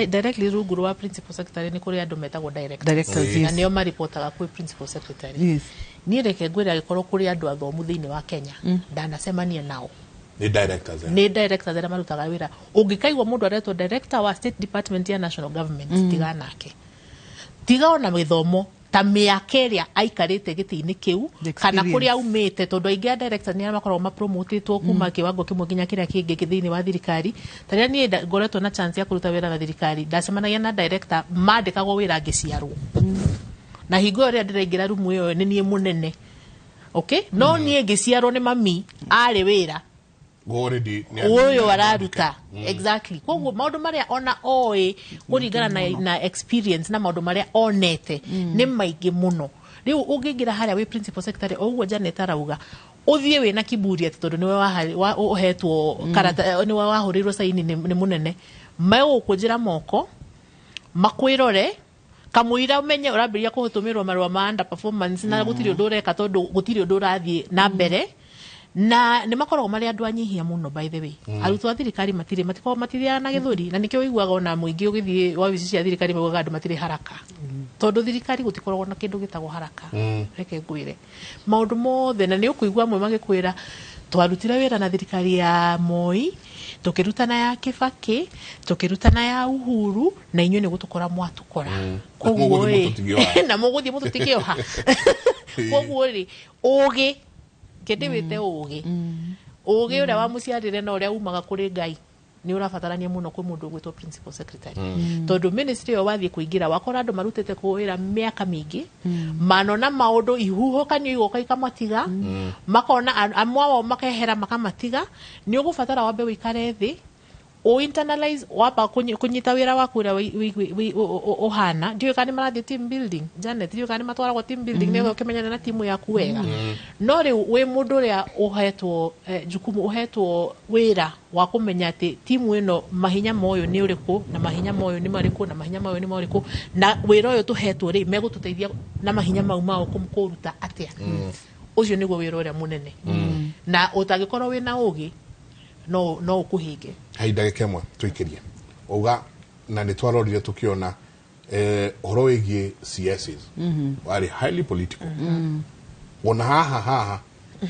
directly rungu rwa principal secretary nĩ kũrĩ andũ metagwo directors. Directors, na yes. nĩo maripotaga kwĩ principal secretary. Niĩ reke ngwĩre, angĩkorwo kũrĩ andũ athomu thĩinĩ wa Kenya ndanacemania nao, Nĩ directors, eh? Nĩ directors arĩa marutaga wĩra. Ũngĩkaigua mũndũ aretwo director wa state department ya national government, tiga nake, tiga ona gĩthomo, ta mĩaka ĩrĩa aikarĩte gĩtĩ-inĩ kĩu The kana experience. kũrĩa aumĩte, tondũ aingĩ a directors nĩ arĩa makoragwo mapromotĩtwo kuma kĩwango kĩmwe nginya kĩrĩa kĩngĩ thĩinĩ wa thirikari. Ta rĩrĩa niĩ ngoretwo na chance ya kũruta wĩra na thirikari, ndacemanagia na director mandĩkagwo wĩra ngĩciarwo, na hingo ĩyo rĩrĩa ndĩraingĩra rumu ĩyo nĩ niĩ mũnene, okay? No niĩ ngĩciarwo nĩ mami arĩ wĩra Already nĩ ũyũ araruta. Exactly. Koguo maũndũ marĩa ona oĩ kũringana na experience na maũndũ marĩa onete nĩ maingĩ mũno. Rĩu ũngĩingĩra harĩa wĩ principal secretary, o ũguo Janet arauga, ũthiĩ wĩna kiburi atĩ tondũ nĩwe ũhetwo karata, nĩwe wahũrĩirwo saini nĩ mũnene, megũkũnjĩra moko makwĩrore kamũira ũmenye ũrambĩrĩria kũhũtũmĩrwo marũa ma under performance na gũtirĩ ũndũ ũreka, tondũ gũtirĩ ũndũ ũrathiĩ na mbere. Na nĩ makoragwo marĩ andũ anyihia mũno, by the way. Arutwo a thirikari matirĩ, matikoragwo matithiaga na gĩthũri, na nĩkĩo ũiguaga ona mũingĩ ũgĩthiĩ wabici cia thirikari maugaga andũ matirĩ haraka, tondũ thirikari gũtikoragwo na kĩndũ gĩtagwo haraka. Reke ngwĩre maũndũ mothe, na nĩ ũkũigua amwe magĩkwĩra, twarutire wĩra na thirikari ya Moi, tũkĩruta na ya Kĩbakĩ, tũkĩruta na ya Uhuru, na inyuĩ nĩ gũtũkora mwatũkora. Koguo Mũgũthiĩ ĩ, mũtũtigĩoha. Na mũgũthiĩ mũtũtigĩoha. Koguo rĩ, ũgĩ kĩndĩ wĩte ũgĩ, ũgĩ ũrĩa wamũciarire na ũrĩa umaga kũrĩ Ngai nĩ ũrabatarania mũno kwĩ mũndũ ũgwĩtwo principal secretary, tondũ ministry ĩyo wathiĩ kũingĩra wakora andũ marutĩte kũ wĩra mĩaka mĩingĩ, manona maũndũ ihuhũkanio igoka ikamatiga, makona amwe ao makehera makamatiga. Nĩ ũgũbatara wambe ũikare thĩ o internalize, wamba kũnyita wĩra waku ũrĩa ũhana. Ndiũĩ kana nĩ marathiĩ team building, Janet, ndiũĩ kana nĩ matwaragwo team building nĩgetha ũkĩmenyane na timu yaku wega. No rĩu wĩ mũndũ ũrĩa ũhetwo jukumu, ũhetwo wĩra wa kũmenya atĩ timu ĩno mahinya moyo nĩ ũrĩkũ, na mahinya moyo nĩ marĩkũ, na mahinya mayo nĩ marĩkũ, na wĩra ũyũ tũhetwo rĩ, megũtũteithia na mahinya mau mao kũruta atĩa. Ũcio nĩguo wĩra ũrĩa mũnene, na ũtangĩkorwo wĩna ũgĩ no ũkũhinge. Hai ndagĩka ĩmwe tũikĩrie uga, na nĩ twarorire tũkĩona ũhoro wĩgiĩ CSs warĩ highly political. Ona haha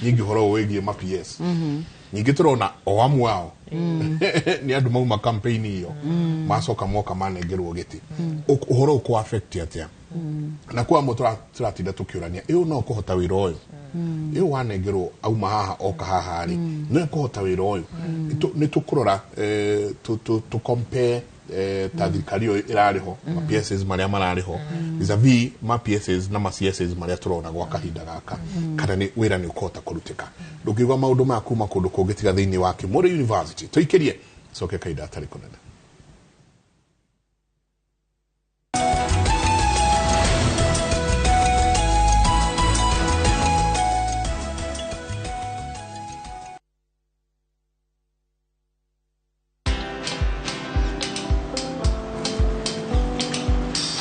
nyingĩ ũhoro wĩgiĩ ma PS, nyingĩ tũrona o amwe ao nĩ andũ mauma campaign ĩyo, macoka moka manengerwo gĩtĩ. Ũhoro ũkũ affect atĩa? Na kwa amwe tũratinda tũkĩũrania, ĩũ no kũhota wĩra ũyũ ĩũ wanengerwo, auma haha oka haha rĩ, no ĩkũhota wĩra ũyũ? Nĩ tũkũrora tũ compare ta thirikari ĩyo ĩrarĩ ho, ma PSs marĩa mararĩ ho vis-a-vis ma PSs na ma CSs marĩa tũrona gwa kahinda gaka, kana nĩ wĩra nĩ ũkũhota kũrutĩka. Ndũngĩigua maũndũ maya kuma kũndũ kũngĩ tiga thĩinĩ wa Kimuri University. Tũikĩrie coke kahinda gatarĩ kũnene.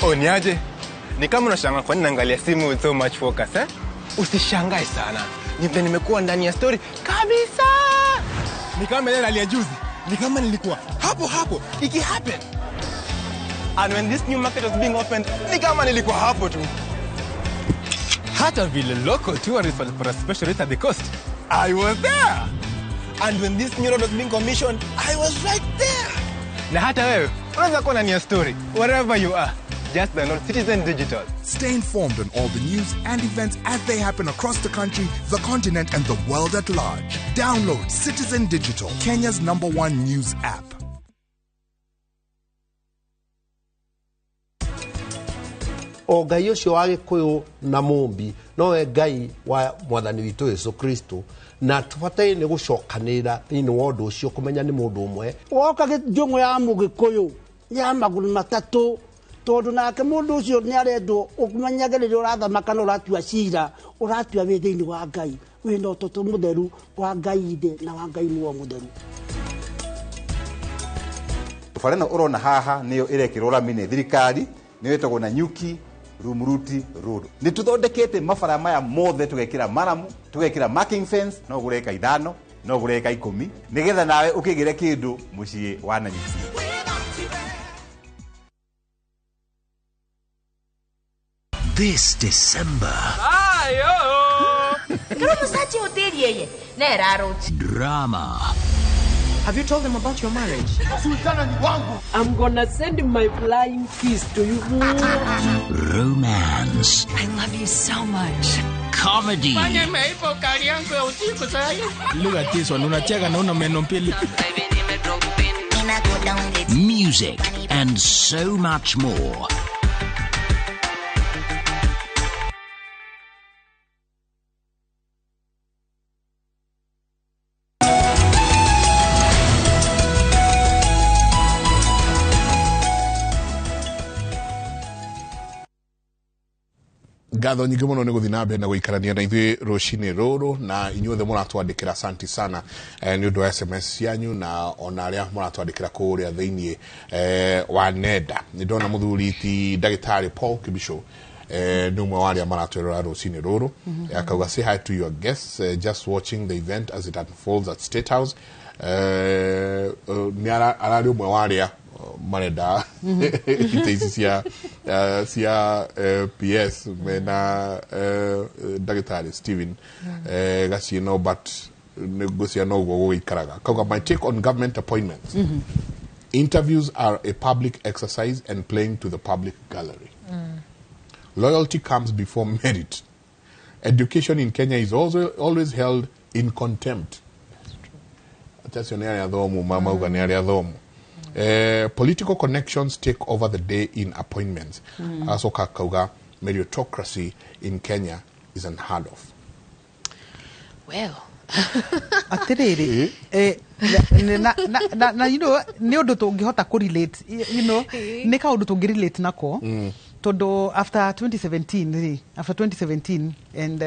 Oh, niaje? Ni kama unashangaa kwa nini naangalia simu with so much focus, eh? Usishangae sana. Ni vile nimekuwa ndani ya story kabisa. Ni kama ile rally ya juzi. Ni kama nilikuwa hapo hapo iki happen. And when this new market was being opened, ni kama nilikuwa hapo tu. Hata vile local tourists walipata special rate at the coast, I was there. And when this new road was being commissioned, I was right there. Na hata wewe unaweza kuwa ndani ya story wherever you are. Just download Citizen Digital. Stay informed on all the news and events as they happen across the country, the continent, and the world at large. Download Citizen Digital, Kenya's #1 news app. O Ngai ũcio wa Gĩkũyũ na Mũmbi nowe Ngai wa Mwathani witũ Yesu Kristo, na tũbataire nĩ gũcokanĩrĩra thĩinĩ wa ũndũ ũcio kũmenya nĩ mũndũ ũmwe. Woka njũng'wa ya Mũgĩkũyũ ya magũrũ matatũ, tondũ nake mũndũ ũcio nĩ arendwo ũmenyage rĩrĩa ũrathamaka na ũratua cira, ũratua wĩ thĩinĩ wa Ngai. Wĩna ũtũtũ mũtheru wa Ngai ithe na wa Ngai muo mũtheru. Bara ĩno ũrona haha nĩyo ĩrekĩrwo rami nĩ thirikari, nĩyo ĩtagwo Nanyuki Rumuruti Road. Nĩ tũthondekete mabara maya mothe, tũgekĩra maramu, tũgekĩra marking fence, no ũgũre eka 5, no ũgũre eka 10, nĩgetha nawe ũkĩgĩre kĩndũ mũciĩ wa Nanyuki. This December. Drama. Have you told them about your marriage? I'm gonna send my flying kiss to you. Romance. I love you so much. Comedy. Look at this one, unacheka na una meno mbili. Music and so much more. Ngatho nyingĩ mũno nĩ gũthiĩ na mbere na gũikarania na ithuĩ rũcinĩ rũrũ, na inyuothe mũratwandĩkĩra asanti sana nĩ ũndũ wa SMS cianyu, na ona arĩa mũratwandĩkĩra kũrĩa thĩinĩ wa nenda. Nĩ ndona mũthuri ti ndagĩtarĩ Paul Kibicho, nĩ ũmwe wa arĩa maratwĩrora rũcinĩ rũrũ. Akauga, "Say hi to your guests, just watching the event as it unfolds at State House." Nĩ ararĩ ũmwe wa arĩa marenda itĩ ici cia PS mena ndagĩtarĩ Stephen Gacieno, but nĩ ngũcia no ũguo gũgĩikaraga. Kauga, "My take on government appointments: interviews are a public exercise and playing to the public gallery. Loyalty comes before merit. Education in Kenya is also always held in contempt." Acio nĩ arĩa athomu, mauga nĩ arĩa athomu. "Political connections take over the day in appointments." Acoka akauga, "Meritocracy in Kenya is unheard of." Well. Atiriri, na nĩ ũndũ tũngĩhota kũ relate, nĩ kaũndũ tũngĩ relate nako, tondũ after 2017 rĩ, after 2017 and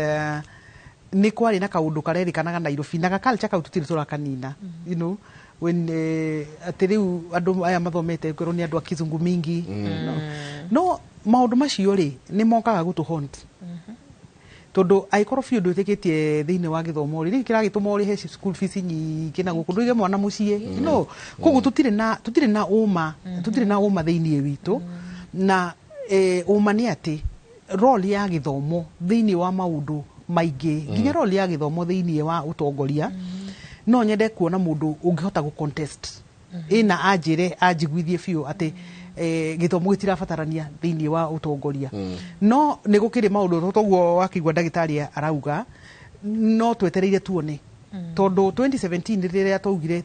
nĩ kwarĩ na kaũndũ karerĩkanaga Nairobi na gaculture kau tũtirĩ tũrakanina, when atĩ rĩu andũ aya mathomete kwĩrwo nĩ andũ a kizungu mingi. No maũndũ macio rĩ, nĩ mokaga gũtũ haunt, tondũ angĩkorwo biũ ndwĩtĩkĩtie thĩinĩ wa gĩthomo rĩ, nĩkĩ kĩragĩtũma ũrĩhe school fees nyingĩ na gũkũ ndũige mwana mũciĩ? No koguo tũtirĩ na ũma, tũtirĩ na ũma thĩinĩ witũ. Na ũma nĩ atĩ role ya gĩthomo thĩinĩ wa maũndũ maingĩ, nginya role ya gĩthomo thĩinĩ wa ũtongoria, no nyende kuona mũndũ ũngĩhota gũ contest ĩna anjĩre anjiguithie biũ atĩ gĩthomo gĩtirabatarania thĩinĩ wa ũtongoria. No nĩ gũkĩrĩ maũndũ toguo wakĩigua ndagĩtarĩ arauga, no twetereire tuone, tondũ 2017 rĩrĩa twaugire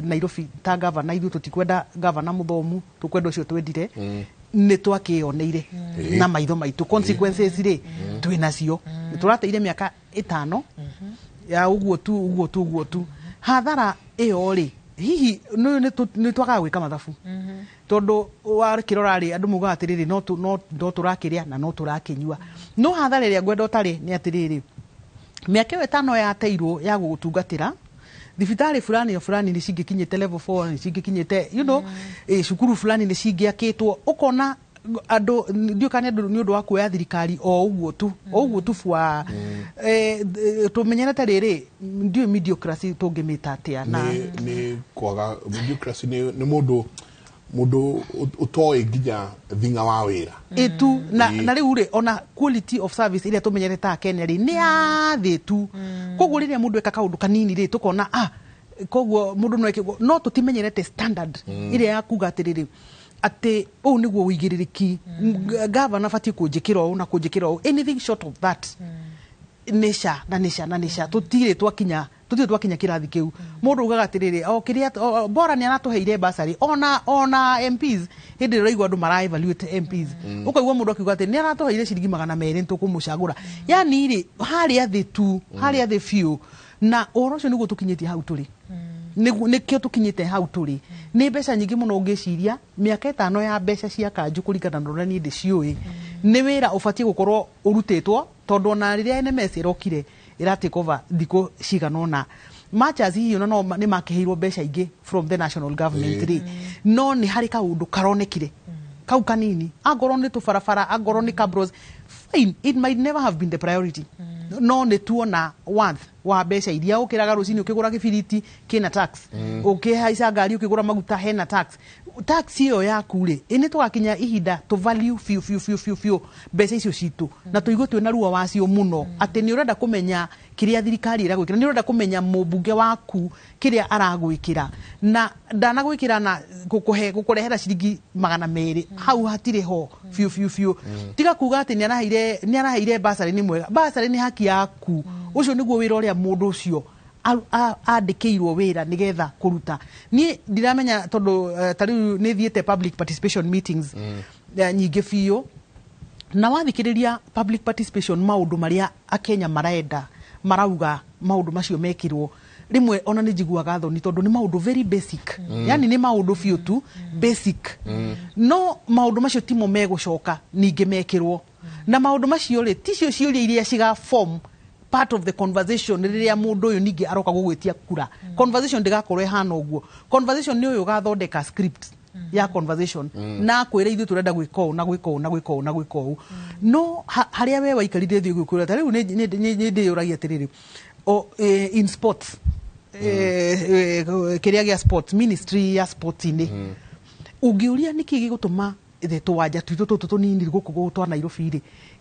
Nairobi ta gavana, ithuĩ tũtikwenda gavana mũthomu, tũkwenda ũcio twendire, nĩ twakĩoneire na maitho maitũ consequences rĩ twĩ nacio. Nĩ tũrateire mĩaka 5 ya ũguo tu, ũguo tu, ũguo tu. Hathara ĩyo rĩ, hihi nĩ twagaga gwĩka mathabu, tondũ wakĩrora rĩ, andũ maugaga atĩrĩrĩ, no tũrakĩrĩa na no tũrakĩnyua. No hathara ĩrĩa ngwenda ũtarĩ nĩ atĩrĩrĩ, mĩaka ĩyo 5 yateirwo ya gũgũtungatĩra, thibitarĩ fulani o fulani nĩ cingĩkinyĩte level 4, nĩ cingĩkinyĩte cukuru fulani nĩ cingĩakĩtwo. Ũkona andũ, ndiũ kana nĩ andũ nĩ ũndũ wa kuoya thirikari o ũguo tu, o ũguo tu bwa. Tũmenyerete rĩrĩ, ndiũĩ mediocracy tũngĩmĩta atĩa na Nĩ kwaga mediocrity, nĩ mũndũ ũtoĩ nginya thing'a wa wĩra. Ĩtu na na rĩu rĩ, ona quality of service ĩrĩa tũmenyerete ta Kenya rĩ, nĩ ya thĩ tu. Koguo rĩrĩa mũndũ eka kaũndũ kanini rĩ, tũkona koguo mũndũ no eke ũguo. No tũtimenyerete standard ĩrĩa ya kuga atĩrĩrĩ, atĩ ũũ nĩguo ũigĩrĩrĩki, gavana batiĩ kũnjĩkĩra ũũ na kũnjĩkĩra ũũ. Anything short of that nĩ ca na nĩ ca na nĩ ca. Tũtirĩ twakinya kĩrathi kĩu mũndũ ugaga atĩrĩrĩ, o kĩrĩa bora nĩ aratũheire basarĩ. Ona MPs, hĩndĩ ĩrĩa ũraigua andũ mara evaluate MPs, ũkaigua mũndũ akiuga atĩ nĩ aratũheire ciringi 200 nĩ tũkũmũcagũra. Yani rĩ, harĩa thĩ tu, harĩa thĩ biũ. Na ũhoro ũcio nĩguo tũkinyĩtie hau tũrĩ. Nĩkĩo tũkinyĩte hau tũrĩ, nĩ mbeca nyingĩ mũno. Ũngĩciria mĩaka 5 ya mbeca cia kanjũ, kũringana na ũrĩa niĩ ndĩciũĩ, nĩ wĩra ũbatiĩ gũkorwo ũrutĩtwo, tondũ ona rĩrĩa NMS ĩrokire Ĩra take over thikũ cigana ũna, much as hihi ona no nĩ makĩheirwo mbeca ingĩ from the national government rĩ, no nĩ harĩ kaũndũ karonekire kau kanini, angorwo nĩ tũbarabara, angorwo nĩ cabros, fine, it might never have been the priority, no nĩ tuona worth wa mbeca iria ũkĩraga rũcinĩ ũkĩgũra gĩbiriti kĩna tax, ũkĩhaica ngari ũkĩgũra maguta hena tax. Tax ĩyo yaku rĩ, ĩ nĩ tũgakinya ihinda tũ value biũ biũ biũ biũ biũ mbeca icio citũ na tũigue twĩna ruo wacio mũno, atĩ nĩ ũrenda kũmenya kĩrĩa thirikari ĩragwĩkĩra, nĩ ũrenda kũmenya mũmbunge waku kĩrĩa aragwĩkĩra na ndanagwĩkĩra na gũkũhe gũkũrehera ciringi 200 hau hatirĩ ho biũ biũ biũ. Tiga kuga atĩ nĩ araheire basarĩ, nĩ mwega, basarĩ nĩ haki yaku. Ũcio nĩguo wĩra ũrĩa mũndũ ũcio andĩkĩirwo wĩra nĩgetha kũruta. Niĩ ndiramenya tondũ ta rĩu nĩ thiĩte public participation meetings nyingĩ biũ, na wathikĩrĩria public participation, maũndũ marĩa akenya marenda, marauga maũndũ macio mekĩrwo, rĩmwe ona nĩ njiguaga thoni tondũ nĩ maũndũ very basic. Yani nĩ maũndũ biũ tu basic, no maũndũ macio timo megũcoka ningĩ mekĩrwo, na maũndũ macio rĩ, ticio ciũria iria ciga form part of the conversation rĩrĩa mũndũ ũyũ ningĩ aroka gũgwĩtia kura. Conversation ndĩgakorwo ĩhana ũguo. Conversation nĩ ũyũ ũgathondeka script ya conversation na kwĩra ithuĩ tũrenda gwĩka ũũ na gwĩka ũũ na gwĩka ũũ na gwĩka ũũ, no harĩa we waikarire thiĩ gwĩkwĩra ta rĩu nĩ ndĩyũragia atĩrĩrĩ, o in sports, kĩrĩa gĩa sports ministry ya sports-inĩ, ũngĩũria nĩkĩ gĩgũtũma tũwanja twitũ tũtũ tũnini gũkũ gũkũ twa Nairobi rĩ,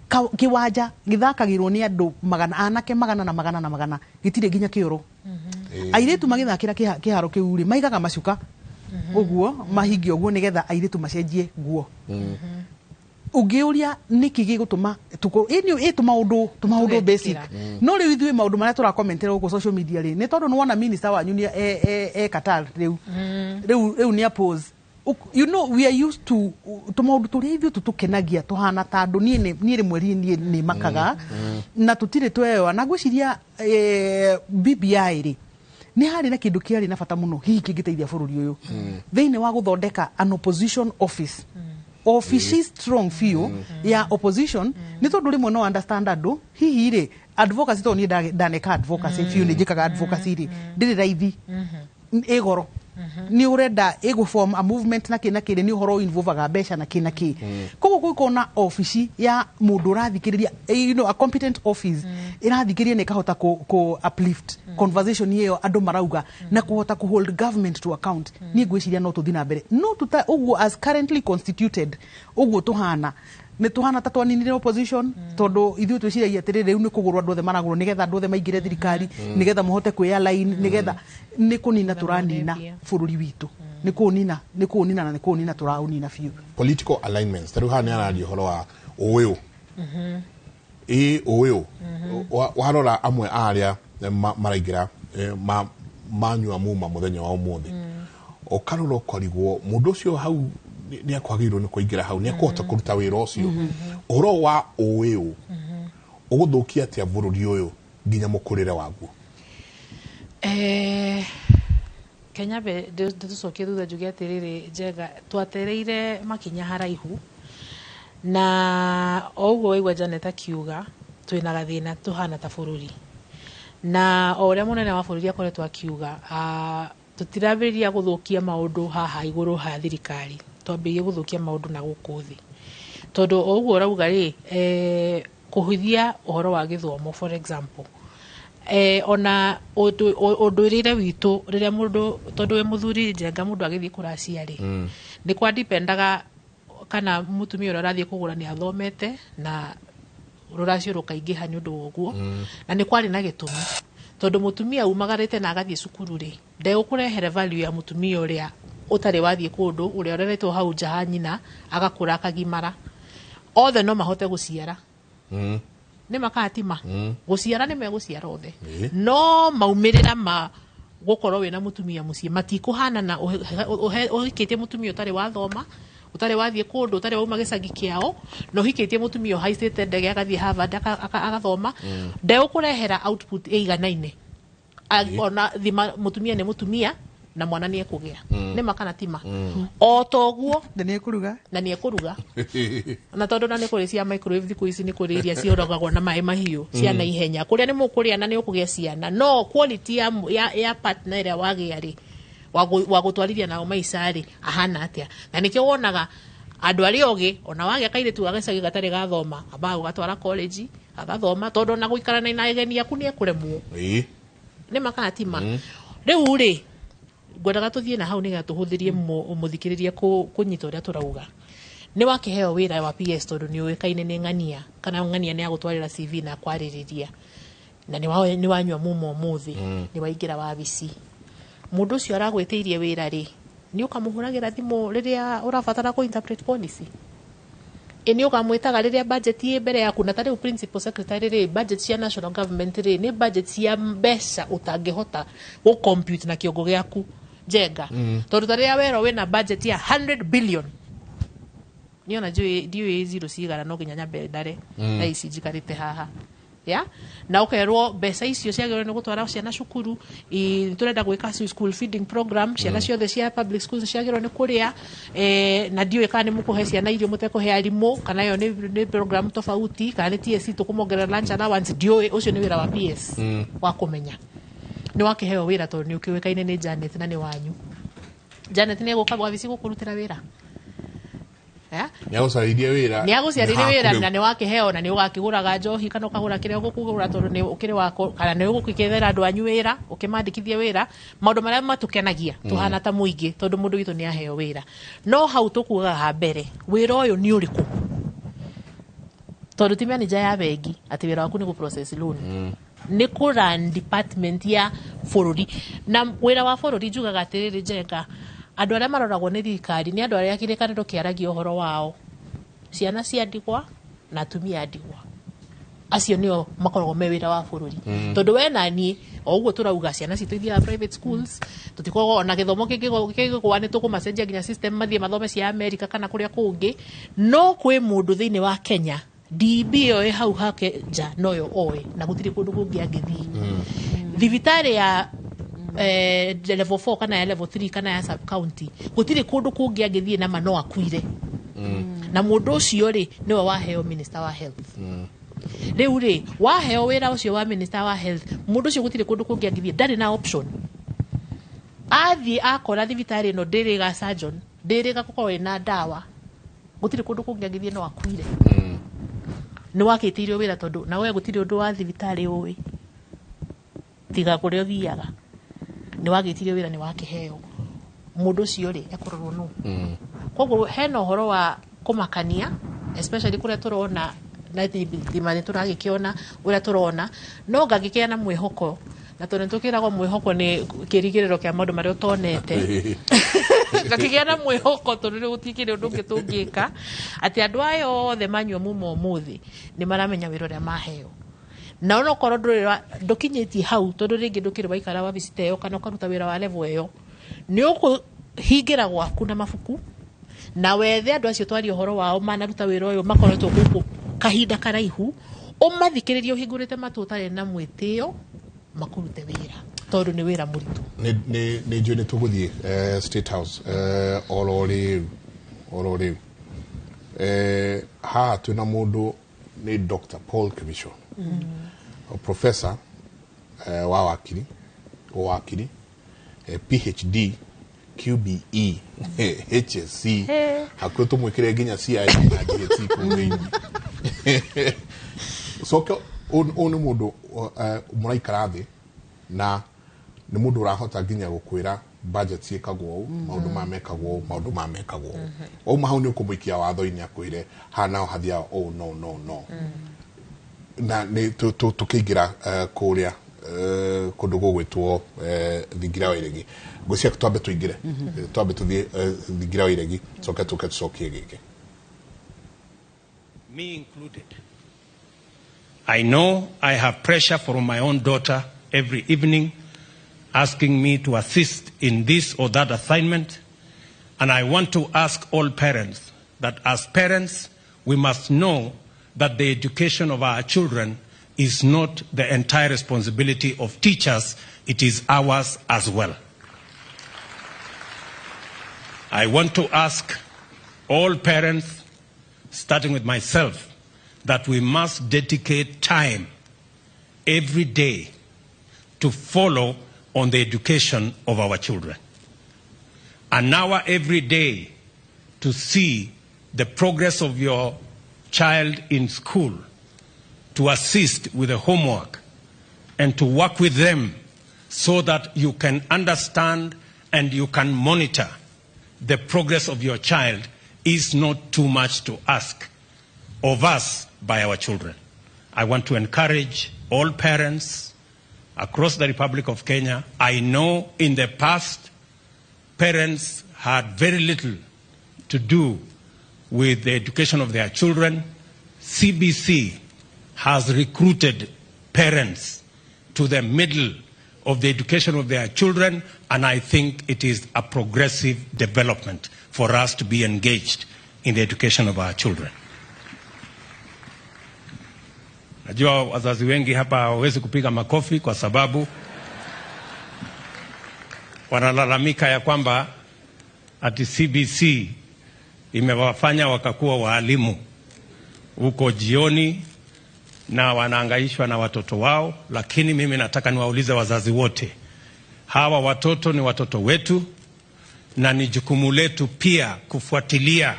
kĩwanja gĩthakagĩrwo nĩ andũ magana, anake magana na magana na magana, gĩtirĩ nginya kĩoro, airĩtu magĩthakĩra kĩharo kĩu rĩ, maigaga macuka ũguo mahinge ũguo nĩgetha airĩtu macenjie nguo. Ũngĩũria nĩkĩ gĩgũtũma ĩ tũmaũndũ basic. No rĩu ithuĩ maũndũ marĩa tũrakomentera gũkũ social media rĩ, nĩ tondũ nĩwona minister wanyu nĩ e Qatar rĩu, rĩu nĩ apose. We are used to tũmaũndũ tũrĩa ithuĩ tũtũkenagia tũhana ta andũ. Niĩ rĩmwe niĩ nĩ makaga na tũtirĩ tweyoa, na ngwĩciria BBI rĩ, nĩ harĩ na kĩndũ kĩarĩ na bata mũno hihi kĩngĩteithia bũrũri ũyũ thĩinĩ wa gũthondeka an opposition office, ofici strong biũ ya opposition, nĩ tondũ rĩmwe no understand andũ hihi rĩ advocacy, tondũ niĩ ndaneka advocacy biũ, nĩ njĩkaga advocacy rĩ, ndĩrĩ raithi, ĩ goro, nĩ ũrenda ĩgũ form a movement na kĩ na kĩ, nĩ ũhoro involvaga mbeca na kĩ na kĩ. Koguo gũgĩkorwo na ofici ya mũndũ ũrathikĩrĩria, a competent office ĩrathikĩrĩria na ĩkahota kũ uplift conversation ĩyo andũ marauga na kũhota kũ hold government to account, niĩ ngwĩciria no tũthiĩ na mbere. No tuta ũguo as currently constituted, ũguo tũhana, nĩ tũhana ta twaninire opposition, tondũ ithuĩ twĩciragia atĩrĩrĩ, rĩu nĩ kũgũrwo andũ othe maragũrwo nĩgetha andũ othe maingĩre thirikari, nĩgetha mũhote kwĩ align, nĩgetha nĩ kũnina tũranina bũrũri witũ, nĩ kũũnina, nĩ kũũnina na nĩ kũũnina tũraũnina biũ. Political alignments, ta rĩu haha nĩ araria ũhoro wa ũyũ ĩ ũyũ. Warora amwe a arĩa maraingĩra, manyua muma mũthenya wa ũmũthĩ, ũkarora ũkarigwo mũndũ ũcio hau nĩ akwagĩrĩirwo nĩ kũingĩra hau, nĩ akũhota kũruta wĩra ũcio. Ũhoro wa ũyũ ũgũthũkia atĩa bũrũri ũyũ nginya mũkũrĩre waguo? Kenya be ndĩtũcokie thutha njuge atĩrĩrĩ, Njega, twatereire makinya haraihu na o ũguo waigua Janet akiuga twĩna gathĩna tũhana ta bũrũri, na o ũrĩa mũnene wa bũrũri akoretwo akiuga, tũtirambĩrĩria gũthũkia maũndũ haha igũrũ ha thirikari, twambĩrĩrie gũthũkia maũndũ na gũkũ thĩ, tondũ o ũguo ũrauga rĩ, kũhũthia ũhoro wa gĩthomo, for example, ona ũndũrĩre witũ, rĩrĩa mũndũ, tondũ wĩ mũthuri Njenga, mũndũ agĩthiĩ kũracia rĩ, nĩ kwa dipendaga kana mũtumia ũrĩa ũrathiĩ kũgũra nĩ athomete, na rũracio rũkaingĩha nĩ ũndũ wa ũguo. Na nĩ kwarĩ na gĩtũmi, tondũ mũtumia umagarĩte na agathiĩ cukuru rĩ, ndegũkũrehere value ya mũtumia ũrĩa ũtarĩ wathiĩ kũndũ, ũrĩa ũreretwo hau nja ha nyina agakũra akagimara. Othe no mahote gũciara, nĩ makatima gũciara, nĩ megũciara othe, no maumĩrĩra ma gũkorwo wĩna mũtumia mũciĩ matikũhanana ũhikĩtie mũtumia ũtarĩ wathoma, ũtarĩ wathiĩ kũndũ, ũtarĩ wauma gĩcagi kĩao, na ũhikĩtie mũtumia ũhaicĩte ndege agathiĩ Harvard agathoma. Ndegũkũrehera output ĩiganaine. Ona thima mũtumia nĩ mũtumia. Na mwana nĩ ekũgĩa. Nĩ ma kana ti ma? O toguo na nĩ ekũruga. Na nĩ ekũruga, na tondũ na nĩ kũrĩ cia microwave thikũ ici, nĩ kũrĩ iria ciorogagwo na maĩ mahiũ cia naihenya, kũrĩa nĩ mũkũrĩa na nĩ ũkũgĩa ciana, no quality ya partner ĩrĩa wagĩa rĩ, wa gũtwarithia nao maica rĩ, ahana atĩa? Na nĩkĩo wonaga andũ arĩa ogĩ, ona wagĩa kairĩtu ga gĩcagi gatarĩ gathoma, ambaga gũgatwara college agathoma, tondũ ona gũikarania na ageni aku nĩ ekũremwo. Nĩ ma kana ti ma? Rĩu rĩ, ngwendaga tũthiĩ na hau nĩgetha tũhũthĩrie mũthikĩrĩria kũnyita ũrĩa tũrauga. Nĩ wakĩheo wĩra wa PS tondũ nĩ ũĩkaine nĩ ng'ania, kana ng'ania nĩ agũtwarĩra CV na akwarĩrĩria, na nĩ wanyua mumo ũmũthĩ, nĩ waingĩra wabici. Mũndũ ũcio aragwĩtĩirie wĩra rĩ, nĩ ũkamũhũragĩra thimũ rĩrĩa ũrabatara kũ interpret policy? Ĩ nĩ ũkamwĩtaga rĩrĩa budget ĩ mbere yaku? Na ta rĩu principal secretary rĩ, budget cia national government rĩ, nĩ budget cia mbeca ũtangĩhota gũ compute na kĩongo gĩaku, Njenga. Tondũ ta rĩrĩa werwo wĩna budget ya 100 billion, niona ndiũĩ zero cigana, no nginya nyambe ndare. Thaa ici njikarĩte haha ya na ũkerwo mbeca icio ciagĩrĩirwo nĩ gũtwara ciana cukuru, tũrenda gwĩka school feeding program, ciana ciothe cia public schools ciagĩrĩirwo nĩ kũrĩa, na ndiũĩ kana nĩ mũkũhe ciana irio mũtekũhe arimũ, kana ĩyo nĩ program tofauti, kana nĩ TSC tũkũmongerera lunch allowance, ndiũĩ. Ũcio nĩ wĩra wa PS wa kũmenya. Nĩ wakĩheo wĩra tondũ nĩ ũkĩũĩkaine nĩ Janet na nĩ wanyu. Janet nĩ egũka wabici gũkũrutĩra wĩra? Nĩ agũcarĩirie wĩra. Nĩ agũciarĩire wĩra na nĩ wakĩheo, na nĩ ũgakĩgũraga njohi kana ũkagũra kĩrĩa ũgũkũgũra tondũ nĩ ũkĩrĩ wako, kana nĩ ũgũkĩethera andũ anyu wĩra, ũkĩmandĩkithie wĩra, maũndũ marĩa matũkenagia tũhana ta mũingĩ tondũ mũndũ witũ nĩ aheo wĩra. No hau tũkugaga ha mbere, wĩra ũyũ nĩ ũrĩkũ? Tondũ ti manager ya bengi atĩ wĩra waku nĩ gũ process loan, nĩ kũ run department ya bũrũri. Na wĩra wa bũrũri, njugaga atĩrĩrĩ, Njenga, andũ arĩa maroragwo nĩ thirikari nĩ andũ arĩa kĩrĩkanĩro kĩaragia ũhoro wao, ciana cia ndigwa na atumia a ndigwa. Acio nĩo makoragwo me wĩra wa bũrũri. Tondũ we na niĩ o ũguo tũrauga, ciana citũ ithiaga private schools, tũtikoragwo ona gĩthomo kĩngĩgwa nĩ tũkũmacenjia nginya system mathiĩ mathome cia America kana kũrĩa kũngĩ. No kwĩ mũndũ thĩinĩ wa Kenya, DB ĩyo ĩ hau hake nja noyo oĩ, na gũtirĩ kũndũ kũngĩ angĩthiĩ. Thibitarĩ ya level 4 kana ya level 3 kana ya sub county, gũtirĩ kũndũ kũngĩ angĩthiĩ, nama no akuire. Na mũndũ ũcio rĩ, nĩwe waheo minister wa health. Rĩu rĩ, waheo wĩra ũcio wa minister wa health, mũndũ ũcio gũtirĩ kũndũ kũngĩ angĩthiĩ, ndarĩ na option. Athiĩ akora thibitarĩ ĩno ndĩrĩga surgeon, ndĩrĩga gũkorwo ĩna ndawa, gũtirĩ kũndũ kũngĩ angĩthiĩ, no akuire. Nĩ wakĩtĩirio wĩra tondũ na we gũtirĩ ũndũ wa thibitarĩ ũĩ tiga kũrĩa ũthiaga. Nĩ wagĩtirio wĩra, nĩ wakĩheo. Mũndũ ũcio rĩ, ekũrorwo nũ? Koguo hena ũhoro wa kũmakania, especially kũrĩa tũrona na thitima nĩ tũragĩkĩona ũrĩa tũrona, no ngagĩkĩa na mwĩhoko, na tondũ nĩ tũkĩragwo mwĩhoko nĩ kĩrigĩrĩro kĩa maũndũ marĩa ũtonete, ngakĩgĩa na mwĩhoko, tondũ rĩu gũtikĩrĩ ũndũ ũngĩ tũngĩka, atĩ andũ aya othe manyua mumo ũmũthĩ nĩ maramenya wĩra ũrĩa maheo. Na onokorwo ndũrĩ ndũkinyĩtie hau, tondũ rĩngĩ ndũkĩrĩ waikara wabici ta ĩyo kana ũkaruta wĩra wa level ĩyo, nĩ ũkũhingĩra gwaku na mabuku na wethe andũ acio twaria ũhoro wao manaruta wĩra ũyũ, makoretwo gũkũ kahinda karaihu, ũmathikĩrĩrie ũhingũrĩte matũ ũtarĩ na mwĩtĩo, makũrute wĩra, tondũ nĩ wĩra mũritũ. Nĩ njũĩ nĩ tũgũthiĩ State House oro rĩu oro rĩu. Haha twĩna mũndũ nĩ Dr. Paul Kibicho, professor wa wakiri, wakiri, PhD, QBE, HSC, hakuhĩ tũmwĩkĩre nginya CID na GHC kũu thĩinĩ. Coke ũyũ nĩ mũndũ mũraikara thĩ na nĩ mũndũ ũrahota nginya gũkwĩra budget ciĩkagwo ũũ, maũndũ maya mekagwo ũũ, maũndũ maya mekagwo ũũ. Wauma hau nĩ ũkũmũikia watho-inĩ akwĩre haha naho hathiaga ũũ, no no no na nĩ tũkĩingĩra kũrĩa kũndũ gũgwĩtwo thingira wa iregi, ngwĩciria twambe tũingĩre, twambe tũthiĩ thingira wa iregi, coke tũke tũcokie gĩkĩ. Me included. I know I have pressure from my own daughter every evening asking me to assist in this or that assignment. And I want to ask all parents that as parents, we must know that the education of our children is not the entire responsibility of teachers, it is ours as well. I want to ask all parents, starting with myself, that we must dedicate time every day to follow on the education of our children. An hour every day to see the progress of your child in school, to assist with the homework, and to work with them so that you can understand and you can monitor the progress of your child is not too much to ask of us by our children. I want to encourage all parents across the Republic of Kenya. I know in the past, parents had very little to do with the education of their children. CBC has recruited parents to the middle of the education of their children, and I think it is a progressive development for us to be engaged in the education of our children. Najua wazazi wengi hapa hawawezi kupiga makofi kwa sababu wanalalamika ya kwamba ati CBC imewafanya wakakuwa waalimu huko jioni na wanaangaishwa na watoto wao, lakini mimi nataka niwaulize wazazi wote, hawa watoto ni watoto wetu na ni jukumu letu pia kufuatilia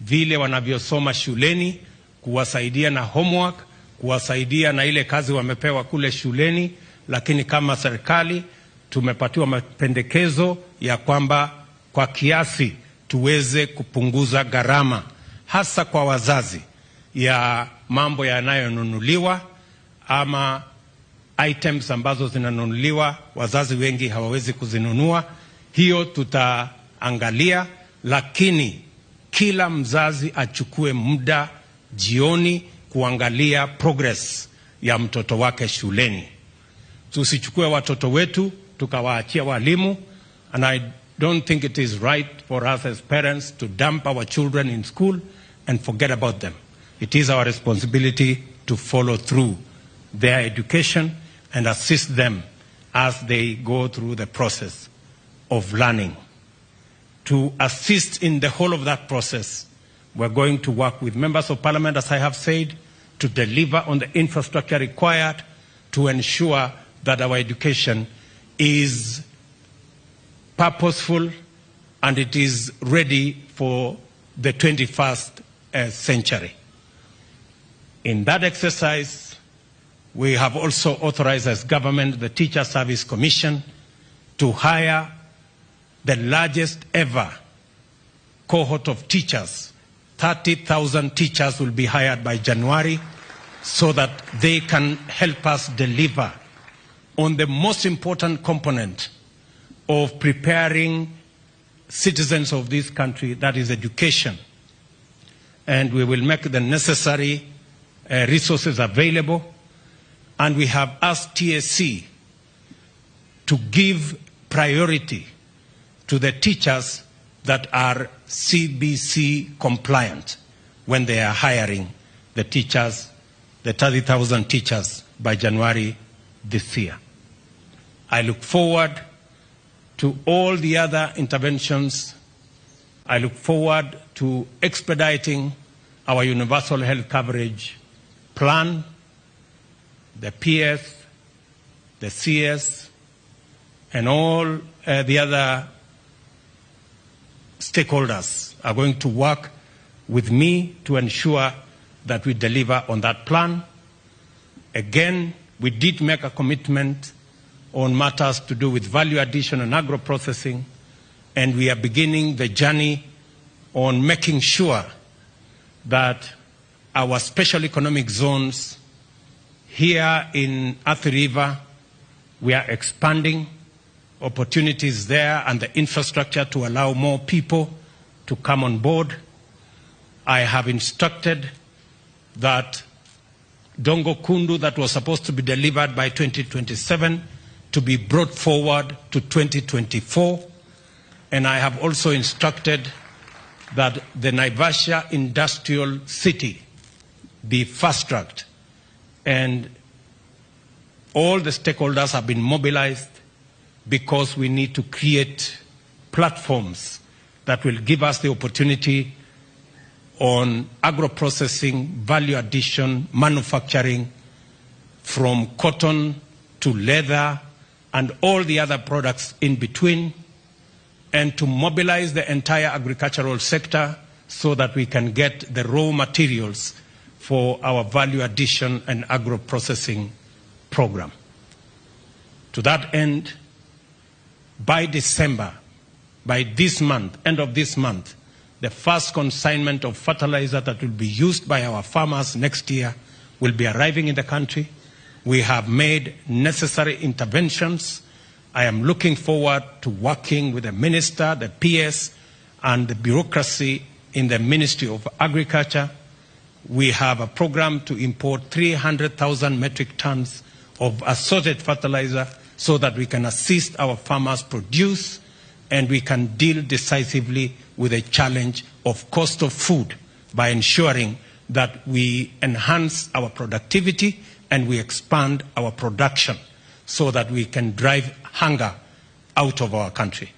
vile wanavyosoma shuleni, kuwasaidia na homework, kuwasaidia na ile kazi wamepewa kule shuleni. Lakini kama serikali tumepatiwa mapendekezo ya kwamba kwa kiasi tuweze kupunguza gharama hasa kwa wazazi ya mambo yanayonunuliwa ama items ambazo zinanunuliwa, wazazi wengi hawawezi kuzinunua. Hiyo tutaangalia, lakini kila mzazi achukue muda jioni kuangalia progress ya mtoto wake shuleni. Tusichukue watoto wetu tukawaachia walimu, and I don't think it is right for us as parents to dump our children in school and forget about them. It is our responsibility to follow through their education and assist them as they go through the process of learning. To assist in the whole of that process, we're going to work with members of parliament, as I have said, to deliver on the infrastructure required to ensure that our education is purposeful and it is ready for the 21st century. In that exercise, we have also authorized as government the Teacher Service Commission to hire the largest ever cohort of teachers. 30,000 teachers will be hired by January so that they can help us deliver on the most important component of preparing citizens of this country, that is education. And we will make the necessary resources available. And we have asked TSC to give priority to the teachers that are CBC compliant when they are hiring the teachers, the 30,000 teachers by January this year. I look forward to all the other interventions. I look forward to expediting our universal health coverage plan, the PS, the CS, and all the other stakeholders are going to work with me to ensure that we deliver on that plan. Again, we did make a commitment on matters to do with value addition and agro-processing, and we are beginning the journey on making sure that our special economic zones here in Athi River, we are expanding opportunities there and the infrastructure to allow more people to come on board. I have instructed that Dongo Kundu, that was supposed to be delivered by 2027, to be brought forward to 2024. And I have also instructed that the Naivasha Industrial City be fast-tracked. And all the stakeholders have been mobilized because we need to create platforms that will give us the opportunity on agro-processing, value addition, manufacturing, from cotton to leather and all the other products in between, and to mobilize the entire agricultural sector so that we can get the raw materials for our value addition and agro-processing program. To that end, by December, by this month, end of this month, the first consignment of fertilizer that will be used by our farmers next year will be arriving in the country. We have made necessary interventions. I am looking forward to working with the minister, the PS, and the bureaucracy in the Ministry of Agriculture. We have a program to import 300,000 metric tons of assorted fertilizer so that we can assist our farmers produce and we can deal decisively with the challenge of cost of food by ensuring that we enhance our productivity and we expand our production so that we can drive hunger out of our country.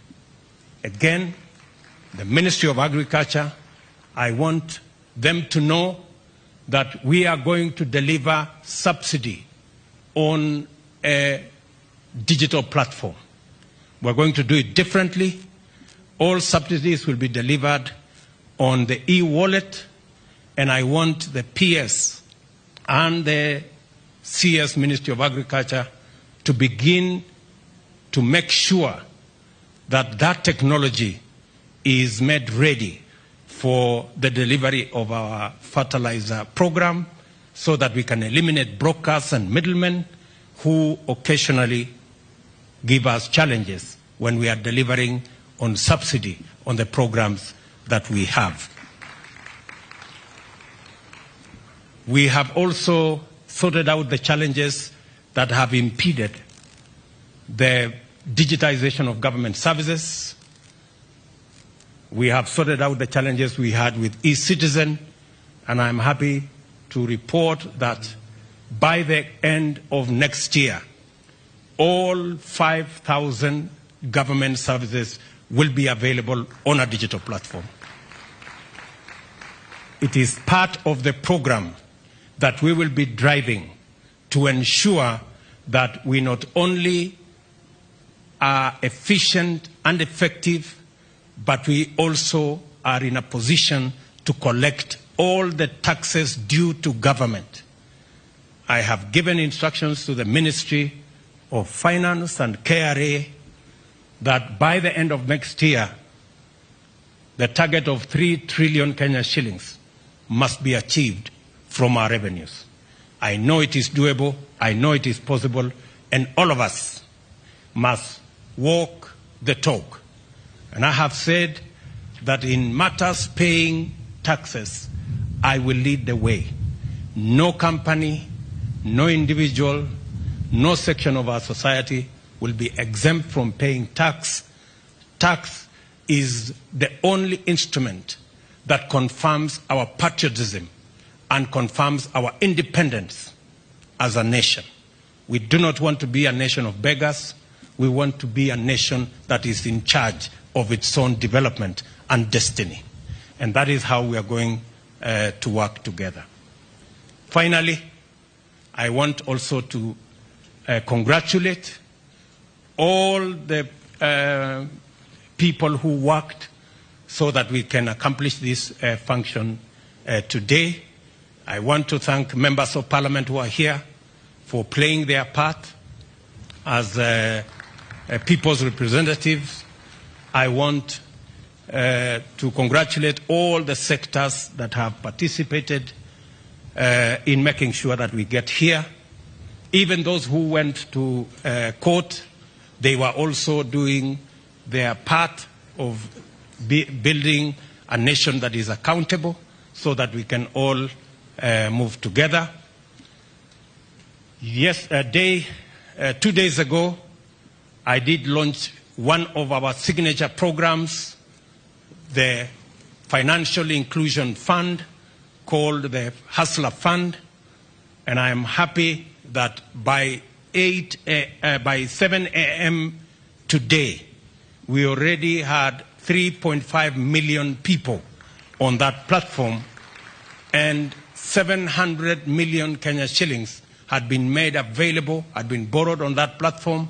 Again, the Ministry of Agriculture, I want them to know that we are going to deliver subsidy on a digital platform. We're going to do it differently. All subsidies will be delivered on the e-wallet, and I want the PS and the CS Ministry of Agriculture to begin to make sure that that technology is made ready for the delivery of our fertilizer program so that we can eliminate brokers and middlemen who occasionally give us challenges when we are delivering on subsidy on the programs that we have. We have also sorted out the challenges that have impeded the digitization of government services. We have sorted out the challenges we had with eCitizen, and I'm happy to report that by the end of next year, all 5,000 government services will be available on a digital platform. It is part of the program that we will be driving to ensure that we not only are efficient and effective, but we also are in a position to collect all the taxes due to government. I have given instructions to the Ministry of Finance and KRA that by the end of next year, the target of 3 trillion Kenya shillings must be achieved from our revenues. I know it is doable, I know it is possible, and all of us must walk the talk. And I have said that in matters paying taxes, I will lead the way. No company, no individual, no section of our society will be exempt from paying tax. Tax is the only instrument that confirms our patriotism and confirms our independence as a nation. We do not want to be a nation of beggars. We want to be a nation that is in charge of its own development and destiny. And that is how we are going to work together. Finally, I want also to congratulate all the people who worked so that we can accomplish this function today. I want to thank members of parliament who are here for playing their part as people's representatives. I want to congratulate all the sectors that have participated in making sure that we get here. Even those who went to court, they were also doing their part of building a nation that is accountable so that we can all move together. Yes, 2 days ago, I did launch one of our signature programs, the Financial Inclusion Fund, called the Hustler Fund, and I am happy that by 7 a.m. today, we already had 3.5 million people on that platform, and 700 million Kenya shillings had been made available, had been borrowed on that platform,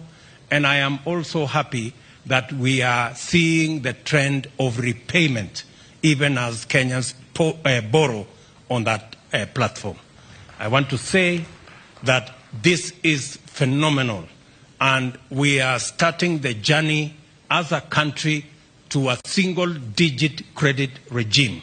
and I am also happy that we are seeing the trend of repayment even as Kenyans borrow on that platform. I want to say that this is phenomenal, and we are starting the journey as a country to a single-digit credit regime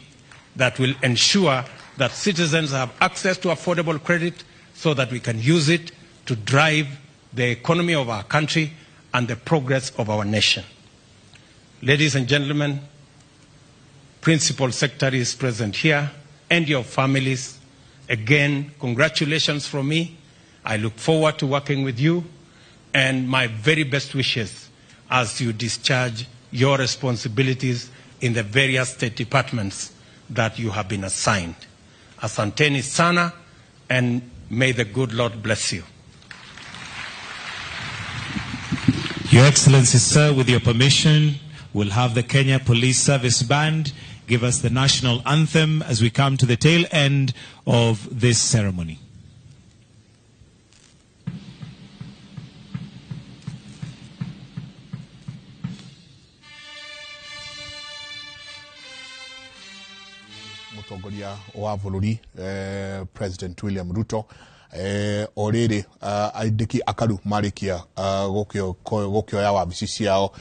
that will ensure that citizens have access to affordable credit so that we can use it to drive the economy of our country and the progress of our nation. Ladies and gentlemen, Principal Secretaries present here and your families, again, congratulations from me. I look forward to working with you, and my very best wishes as you discharge your responsibilities in the various state departments that you have been assigned. Asanteni sana, and may the good Lord bless you. Your Excellency, sir, with your permission, we'll have the Kenya Police Service Band give us the national anthem as we come to the tail end of this ceremony. Mũtongoria wa bũrũri President William Ruto o rĩrĩ aandĩki akaru marĩkia gũkĩoya wabici ciao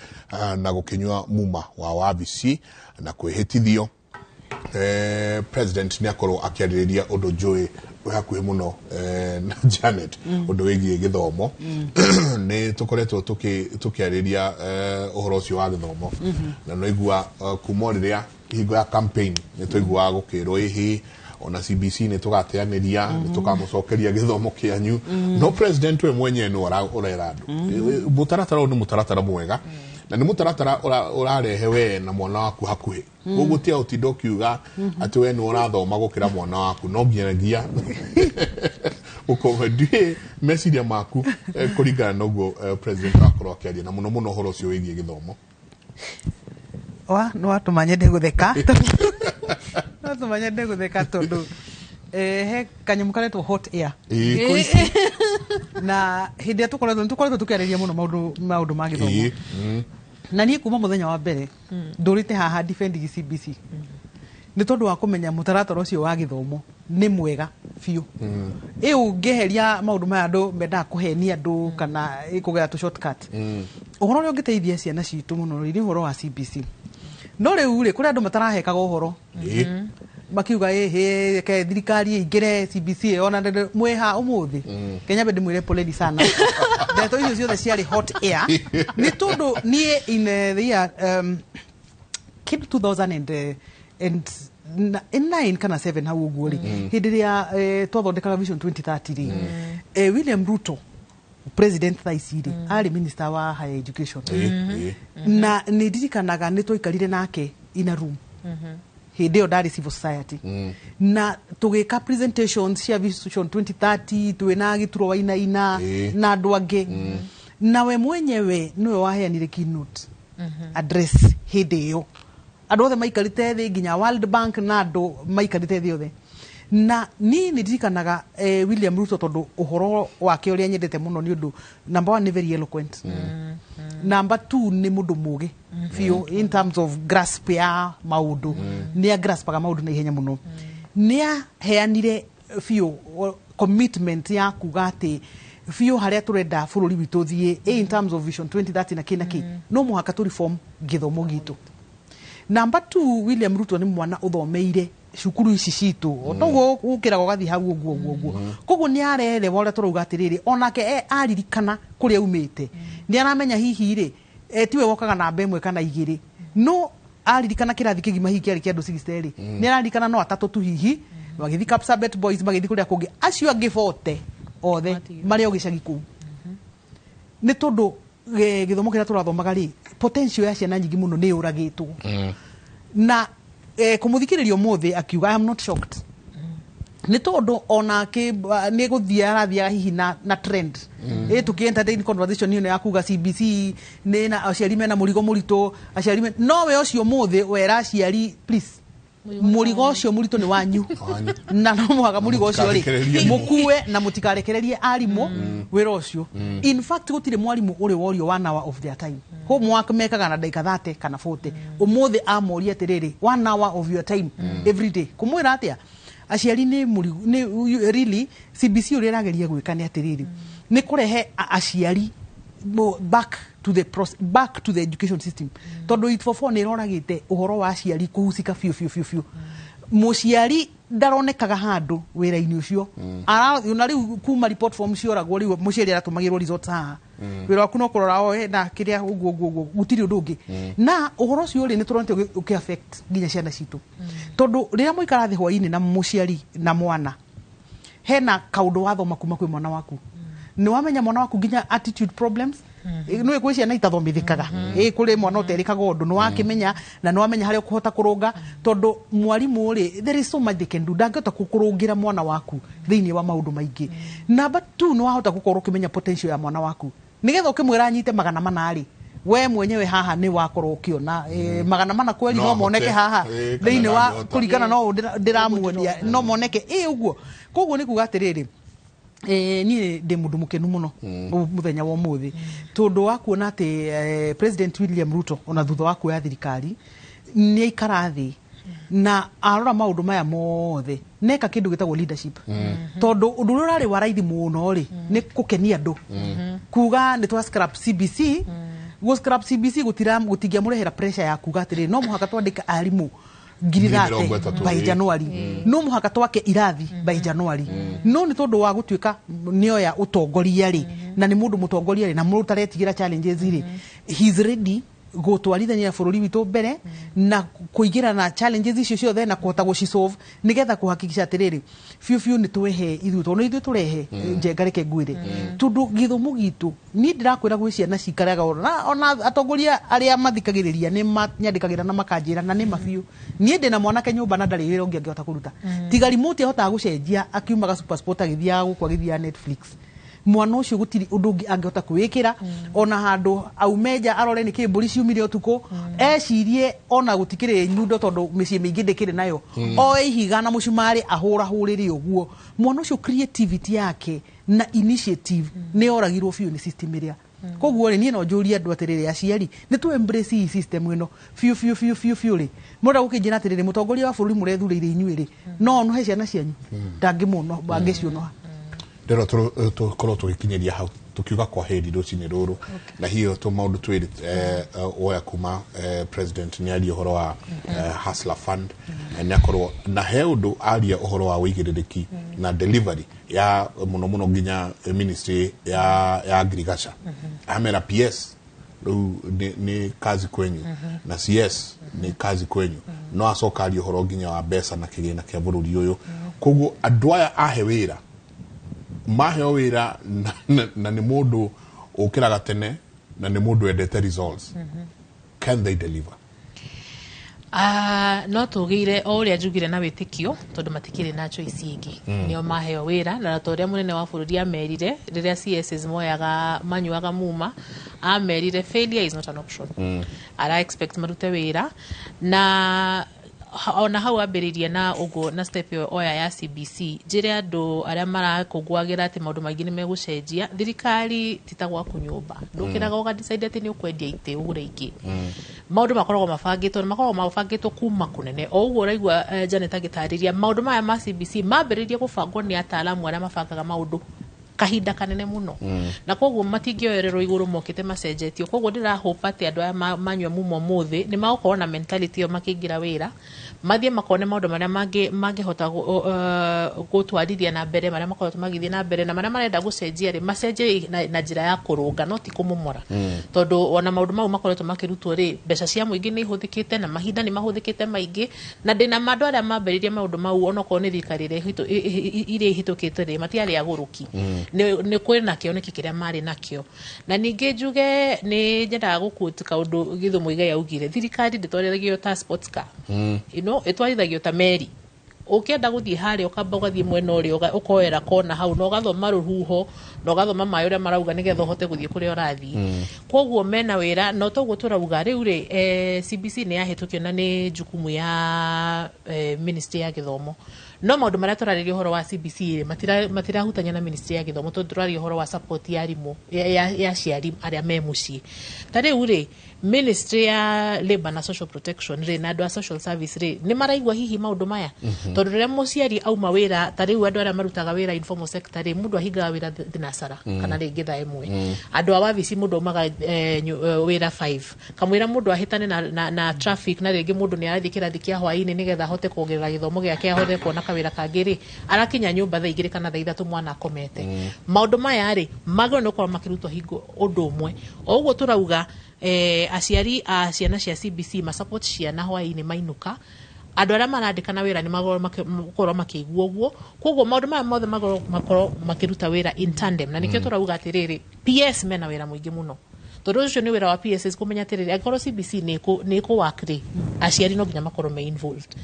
na gũkĩnyua muma wa wabici na kwĩhĩtithio. President nĩ akorwo akĩarĩrĩria ũndũ njũĩ wĩ hakuhĩ mũno na Janet, ũndũ wĩgiĩ gĩthomo. Nĩ tũkoretwo tũkĩarĩria ũhoro ũcio wa gĩthomo, na no igua kuma o rĩrĩa hingo ya campaign nĩ twaiguaga gũkĩrwo ĩhĩ ona CBC nĩ tũgateanĩria, nĩ tũkamũcokeria gĩthomo kĩanyu. No president we mwenyewe nĩ ũrera andũ mũtaratara ũyũ nĩ mũtaratara mwega, na nĩ mũtaratara ũrarehe we na mwana waku hakuhĩ. Koguo tia ũtinda ũkiuga atĩ we nĩ ũrathoma gũkĩra mwana waku, no nginyagia ũkorwo ndiũĩ meciria maku kũringana na ũguo president akorwo akĩaria, na mũno mũno ũhoro ũcio wĩgiĩ gĩthomo. Wa no watũma nyende gũtheka, no watũma nyende gũtheka tondũ he kanyamũ karetwo hot air thikũ ici, na hĩndĩ ĩrĩa tũkoretwo tũkĩarĩria mũno maũndũ ma gĩthomo, na niĩ kuma mũthenya wa mbere ndũrĩte haha defend CBC nĩ tondũ wa kũmenya mũtaratara ũcio wa gĩthomo nĩ mwega biũ. Ĩ ũngĩeheria maũndũ maya andũ mendaga kũhenia andũ kana kũgera tũ shortcut, ũhoro ũrĩa ũngĩteithia ciana citũ mũno nĩ ũhoro wa CBC. No rĩu rĩ, kũrĩ andũ matarahekaga ũhoro makiuga ĩhĩ reke thirikari ĩingĩre CBC ĩyo, ona mwĩha ũmũthĩ Kenya be ndĩmwĩre poleni sana, ndeto icio ciothe ciarĩ hot air, nĩ tondũ niĩ in the year kĩndũ 2009 kana 7 hau ũguo rĩ, hĩndĩ ĩrĩa twathondekaga Vision 2030 rĩ, William Ruto president thaa ici rĩ arĩ minister wa higher education, na nĩ ndirikanaga nĩ twaikarire nake in a room hĩndĩ ĩyo ndarĩ civil society, na tũgĩka presentations cia Vision 2030 twĩna Gĩturo Wainaina na andũ angĩ, na we mwenyewe nĩwe waheanire keynote address hĩndĩ ĩyo. Andũ othe maikarĩte thĩ, nginya World Bank na andũ maikarĩte thĩ othe. Na niĩ nĩ ndirikanaga William Ruto tondũ ũhoro wake ũrĩa nyendete mũno nĩ ũndũ number one nĩ very eloquent, number two nĩ mũndũ mũgĩ biũ in terms of grasp ya maũndũ, nĩ agraspaga maũndũ na ihenya mũno. Nĩ aheanire biũ commitment ya kuga atĩ biũ harĩa tũrenda bũrũri witũ ũthiĩ in terms of Vision 2030 na kĩ na kĩ, no mũhaka tũ reform gĩthomo gitũ. Number two, William Ruto nĩ mwana ũthomeire cukuru ici citũ, toguo ũkĩraga ũgathiĩ hau ũguo ũguo ũguo, koguo nĩ arerewa ũrĩa tũrauga atĩrĩrĩ, onake aririkana kũrĩa aumĩte, nĩ aramenya hihi rĩ tiwe wokaga namba 1 kana 2, no aririkana kĩrathi kĩgima hihi kĩarĩ kĩa andũ 60 rĩ, nĩ araririkana no atatũ tu hihi magĩthiĩ Kapsabet Boys, magĩthiĩ kũrĩa kũngĩ, acio angĩ bote othe marĩ o gĩcagi kũu, nĩ tondũ gĩthomo kĩrĩa tũrathomaga rĩ, potential ya ciana nyingĩ mũno nĩ yũragĩtwo. Na kũmũthikĩrĩria ũmũthĩ akiuga, I am not shocked. Nĩ tondũ onake nĩ gũthiĩ arathiaga hihi na trend. Ĩ tũkĩ entertain conversation ĩno ya kuga CBC nĩ na aciari mena mũrigo mũritũ, aciari no we ũcio mũthĩ wera aciari, please, mũrigo ũcio mũritũ nĩ wanyu na no mũhaka mũrigo ũcio rĩ Mũtikarekererie. Mũkue na mũtikarekererie arimũ wĩra ũcio. In fact, gũtirĩ mwarimũ ũrĩ worio 1 hour of their time. Homework mekaga na ndagĩka 30 kana 40. Ũmũthĩ amoria atĩrĩrĩ, 1 hour of your time every day, kũmwĩra atĩa aciari nĩ mũrigo? Nĩ really CBC ũrĩa ĩrageria gwĩka nĩ atĩrĩrĩ, nĩ kũrehe aciari back to the process, back to the education system, tondũ 844 nĩ ĩroragĩte ũhoro wa aciari kũhusika biũ biũ biũ biũ. Mũciari ndaronekaga handũ wĩra-inĩ ũcio. Ona rĩu kuma report form cioragwo, rĩu mũciari aratũmagĩrwo results haha. Wĩra waku no kũrora o na kĩrĩa ũguo ũguo ũguo, gũtirĩ ũndũ ũngĩ. Na ũhoro ũcio rĩ, nĩ tũronete ũkĩ affect nginya ciana citũ, tondũ rĩrĩa mũikara thĩ hwainĩ na mũciari na mwana, hena kaũndũ wathoma kuma kwĩ mwana waku, nĩ wamenya mwana waku nginya attitude problems. Nĩ kwĩ ciana itathomithĩkaga, ĩ kũrĩ mwana ũterĩkaga ũndũ, nĩ wakĩmenya na nĩ wamenya harĩa ũkũhota kũrũnga, tondũ mwarimũ rĩ, there is so much they can do, ndangĩhota kũrũngĩra mwana waku thĩinĩ wa maũndũ maingĩ. Number two, nĩ wahota gũkorwo ũkĩmenya potential ya mwana waku, nĩgetha ũkĩmwĩra anyite 400 rĩ, we mwenyewe haha nĩ wakorwo ũkĩona 400 kweli No no moneke ahote, haha kana thĩinĩ wa ndangĩhota. Kũringana no ũũ ndĩramuonia no moneke ĩ ũguo. Koguo nĩ kuga atĩrĩrĩ, niĩ ndĩ mũndũ mũkenu mũno mũthenya wa ũmũthĩ, tondũ wa kuona atĩ President William Ruto ona thutha wa kuoya thirikari nĩ aikara thĩ na arora maũndũ maya mothe neka kĩndũ gĩtagwo leadership, tondũ ũndũ ũrĩa ũrarĩ wa raithi mũno rĩ, nĩ kũkenia andũ kuga nĩ twa scrap CBC. Gũ scrap CBC gũtingĩamũrehera pressure ya kuga atĩrĩrĩ, no mũhaka twandĩke arimũ ngiri ngiri 30 30, by January, no mũhaka twake irathi by January. No nĩ tondũ wa gũtuĩka nĩoya ũtongoria rĩ, na nĩ mũndũ mũtongoria rĩ, na mũndũ ũtaretigĩra challenges rĩ, he's ready gũtwarithania bũrũri witũ mbere na kũingĩra na challenges icio ciothe na kũhota gũcisolve, nĩgetha kũhakikisha atĩrĩrĩ, biũ biũ nĩ twehe ithuĩ, tondũ nĩ ithuĩ tũrehe njenga. Reke ngwĩre, tondũ gĩthomo gitũ, niĩ ndĩrakwĩra, gwĩ ciana cikaraga ona atongoria arĩa mathikagĩrĩria nĩ manyandĩkagĩra na makanjĩra na nĩ ma biũ. Niĩ ndĩna mwanake nyũmba na ndarĩ wĩra ũngĩ angĩhota kũruta tiga remote ahotaga gũcenjia akiumaga SuperSport agĩthiaga gũkũ, agĩthiaga Netflix. Mwana ũcio gũtirĩ ũndũ ũngĩ angĩhota kwĩĩkĩra, ona handũ aume nja arore nĩ kĩ mbũri ciumire ũtukũ, ecirie ona gũtikĩrĩ nyundo, tondũ mĩciĩ mĩingĩ ndĩkĩrĩ nayo. Oe ihiga na mũcumarĩ ahũrahũrĩre ũguo. Mwana ũcio creativity yake na initiative nĩ yoragirwo biũ nĩ system ĩrĩa. Koguo rĩ, niĩ no njũrie andũ atĩrĩrĩ, aciari, nĩ tũ embrace hii system ĩno biũ biũ biũ biũ biũ rĩ. Mũrenda gũkĩnjĩra atĩrĩrĩ, mũtongoria wa bũrũri mũrethurĩire inyuĩ rĩ, no onohe ciana cianyu? Ndangĩmũno, angĩciũnoha. Ndĩrona tũkorwo tũgĩkinyĩria hau tukiuga kwa heri rũcinĩ rũrũ, na hiyo tũ maũndũ twĩrĩ woya kuma president nĩ aria ũhoro wa Hustler Fund. Nĩ akorwo na he ũndũ aria ũhoro wa wĩigĩrĩrĩki na delivery ya mũno mũno nginya ministry ya agriculture. Amera PS rĩu nĩ kazi kwenyu na CS nĩ kazi kwenyu. No acoka aria ũhoro nginya wa mbeca na kĩgĩna kĩa bũrũri ũyũ. Koguo andũ aya ahe wĩra, maheo wĩra na nĩ mũndũ ũkĩraga tene na nĩ mũndũ wendete results, can they deliver? No tũgĩire o ũrĩa njugire na wĩtĩkio, tondũ matikĩrĩ na choice ĩngĩ. Nĩo maheo wĩra, na ta ũrĩa mũnene wa bũrũri amerire rĩrĩa CSs moyaga manyuaga muma, amerire failure is not an option. Ara expect marute wĩra na ona hau ambĩrĩria na ũguo na step ĩyo oya ya CBC. Njĩre andũ arĩa marakũngũagĩra atĩ maũndũ maingĩ nĩ megũcenjia, thirikari ti ta gwaku nyũmba, ndũkĩraga ũgadecide atĩ nĩ ũkwendia itĩ ũgũre ingĩ. Maũndũ makoragwo mabangĩtwo na makoragwo mabangĩtwo kuma kũnene. O ũguo ũraigua Janet agĩtarĩria maũndũ maya ma CBC mambĩrĩrie gũbangwo nĩ ataalamu arĩa mabangaga maũndũ kahinda kanene mũno, na koguo matingĩoererwo igũrũ mokĩte macenjetio. Koguo ndĩrahope atĩ andũ aya manyua mumo ũmũthĩ nĩ magũkorwo na mentality ĩyo makĩingĩra wĩra, mathiĩ makone maũndũ marĩa mangĩhota gũtwarithia na mbere marĩa makoretwo magĩthiĩ na mbere, na marĩa marenda gũcenjia rĩ, macenjie na njĩra ya kũrũnga, no ti kũmomora, tondũ ona maũndũ mau makoretwo makĩrutwo rĩ, mbeca cia mũingĩ nĩ ihũthĩkĩte na mahinda nĩ mahũthĩkĩte maingĩ. Na ndĩna ma andũ arĩa mambĩrĩirie maũndũ mau, onokorwo nĩ thirikari ĩrĩa iria ihĩtũkĩte rĩ, matiarĩ agũrũki. Nĩ kwĩ na kĩoneki kĩrĩa marĩ nakĩo. Na ningĩ njuge nĩ nyendaga gũquote kaũndũ Githu Muigai augire, thirikari ndĩtwarithagio ta sports car, ĩtwarithagio ta meri. Ũkĩenda gũthiĩ harĩa ũkamba ũgathiĩ mwena ũrĩa ũkoera kona hau na ũgathoma rũhuho na ũgathoma maĩ ũrĩa marauga nĩgetha ũhote gũthiĩ kũrĩa ũrathiĩ. Koguo mena wĩra no toguo tũrauga rĩu rĩ CBC nĩ yahĩtũkio na nĩ jukumu ya ministry ya gĩthomo. No maũndũ marĩa tũrarĩria ũhoro wa CBC rĩ matirahutania na ministry ya gĩthomo tondũ tũraria ũhoro wa support ya arimũ ya aciari arĩa me mũciĩ. Ta rĩu rĩ ministry ya labor na social protection rĩ na andũ a social service rĩ nĩ maraigua hihi maũndũ maya. Tondũ rĩrĩa mũciari auma wĩra ta rĩu andũ arĩa marutaga wĩra informal sector rĩ mũndũ ahingaga wĩra thinacara kana rĩngĩ thaa ĩmwe. Andũ a wabici mũndũ aumaga wĩra 5 kamwĩra mũndũ ahĩtane na traffic na rĩngĩ mũndũ nĩ arathiĩ kĩrathi kĩa hwaĩ-inĩ nĩgetha ahote kuongerera gĩthomo gĩake ahote kuona kawĩra kangĩ rĩ arakinya nyũmba thaa 2 kana thaa 3 mwana akomete. Maũndũ maya rĩ magĩrĩirwo nĩ gũkorwo makĩrutwo hingo ũndũ ũmwe. O ũguo tũrauga aciari a ciana cia CBC ma support ciana hwaĩ-inĩ mainũka andũ arĩa marandĩkana wĩra nĩ magũkorwo makĩigua ũguo. Koguo maũndũ maya mothe makorwo makĩruta wĩra in tandem na nĩkĩo tũrauga atĩrĩrĩ PS mena wĩra mũingĩ mũno. Tondũ ũcio nĩ wĩra wa PSs kũmenya atĩrĩrĩ angĩkorwo CBC nĩ ĩkũ-work rĩ aciari no nginya makorwo me involved.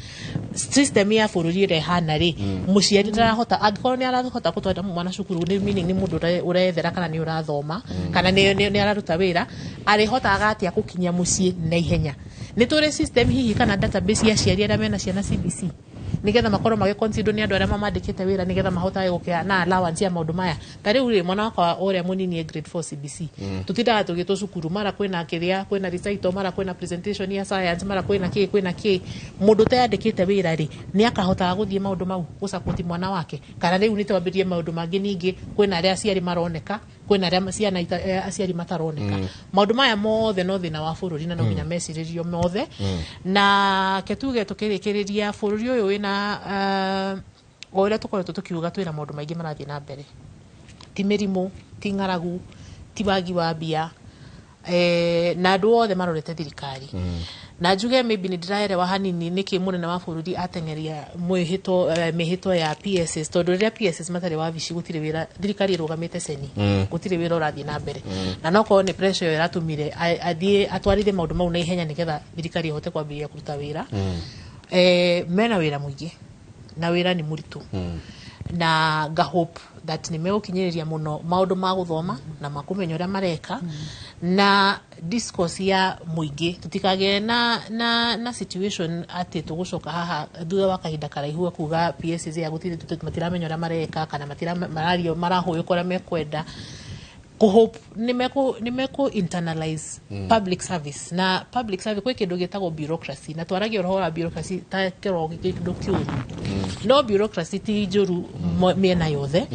System ya bũrũri ĩrĩa ĩhana rĩ mũciari ndarahota angĩkorwo nĩ arahota gũtwara mwana cukuru nĩ meaning nĩ mũndũ ũrethera kana nĩ ũrathoma kana nĩ araruta wĩra arĩhotaga atĩa gũkinya mũciĩ na ihenya. Nĩ tũrĩ system hihi kana database ya aciari arĩa mena ciana CBC nigetha makorwo magĩconsider nĩ andũ arĩa mamandĩkĩte wĩra nigetha mahotage gũkĩa na allowance ya maũndũ maya. Ta rĩu rĩ mwana wakwa ũrĩa mũnini e grade 4 CBC tũtindaga tũgĩtwo cukuru mara kwĩna kĩrĩa kwĩna recital mara kwĩna presentation ya science mara kwĩna kĩ kwĩna kĩ. Mũndũ ũteyandĩkĩte wĩra rĩ nĩ akahotaga gũthiĩ maũndũ mau gũsupport mwana wake. Kana rĩu nĩ twambĩrĩrie maũndũ mangĩ ningĩ kwĩna arĩa aciari maroneka kwĩna arĩa ciana aciari mataroneka. Maũndũ maya mothe no thĩna wa bũrũri na no nginya mecirĩrio mothe. Na ketuge tũkĩrĩkĩrĩria bũrũri ũyũ wĩna o ũrĩa tũkoretwo tũkiuga twĩna maũndũ maingĩ marathiĩ na mbere. Ti mĩrimũ, ti ng'aragu, ti wagi wa mbia, na andũ othe marorete thirikari. Na njuge maybe nĩ ndĩraerewa hanini nĩkĩ mũnene wa bũrũri ateng'eria mĩhĩto ya PSS tondũ rĩrĩa PSS matarĩ wabici gũtirĩ wĩra thirikari ĩrũgamĩte ceni gũtirĩ wĩra ũrathiĩ na mbere. Na no korwo nĩ pressure ĩyo ĩratũmire athiĩ atwarithie maũndũ mau na ihenya nĩgetha thirikari ĩhote kwambĩrĩria kũruta wĩra. Mena wĩra mũingĩ na wĩra nĩ mũritũ na nga hope that nĩ megũkinyĩrĩria mũno maũndũ ma gũthoma na makũmenya ũrĩa mareka na discourse ya mũingĩ tũtikagĩe na situation atĩ tũgũcoka haha thutha wa kahinda karaihu kuga PSs ya gũtirĩ matiramenya ũrĩa mareka kana marario marahũyũka ũrĩa mekwenda. Hope nĩ mekũ internalize public service na public service kwĩ kĩndũ gĩtagwo bureaucracy na twaragia ũhoro wa bureaucracy ta kĩro kĩndũ kĩũru. No bureaucracy ti njũru mĩena yothe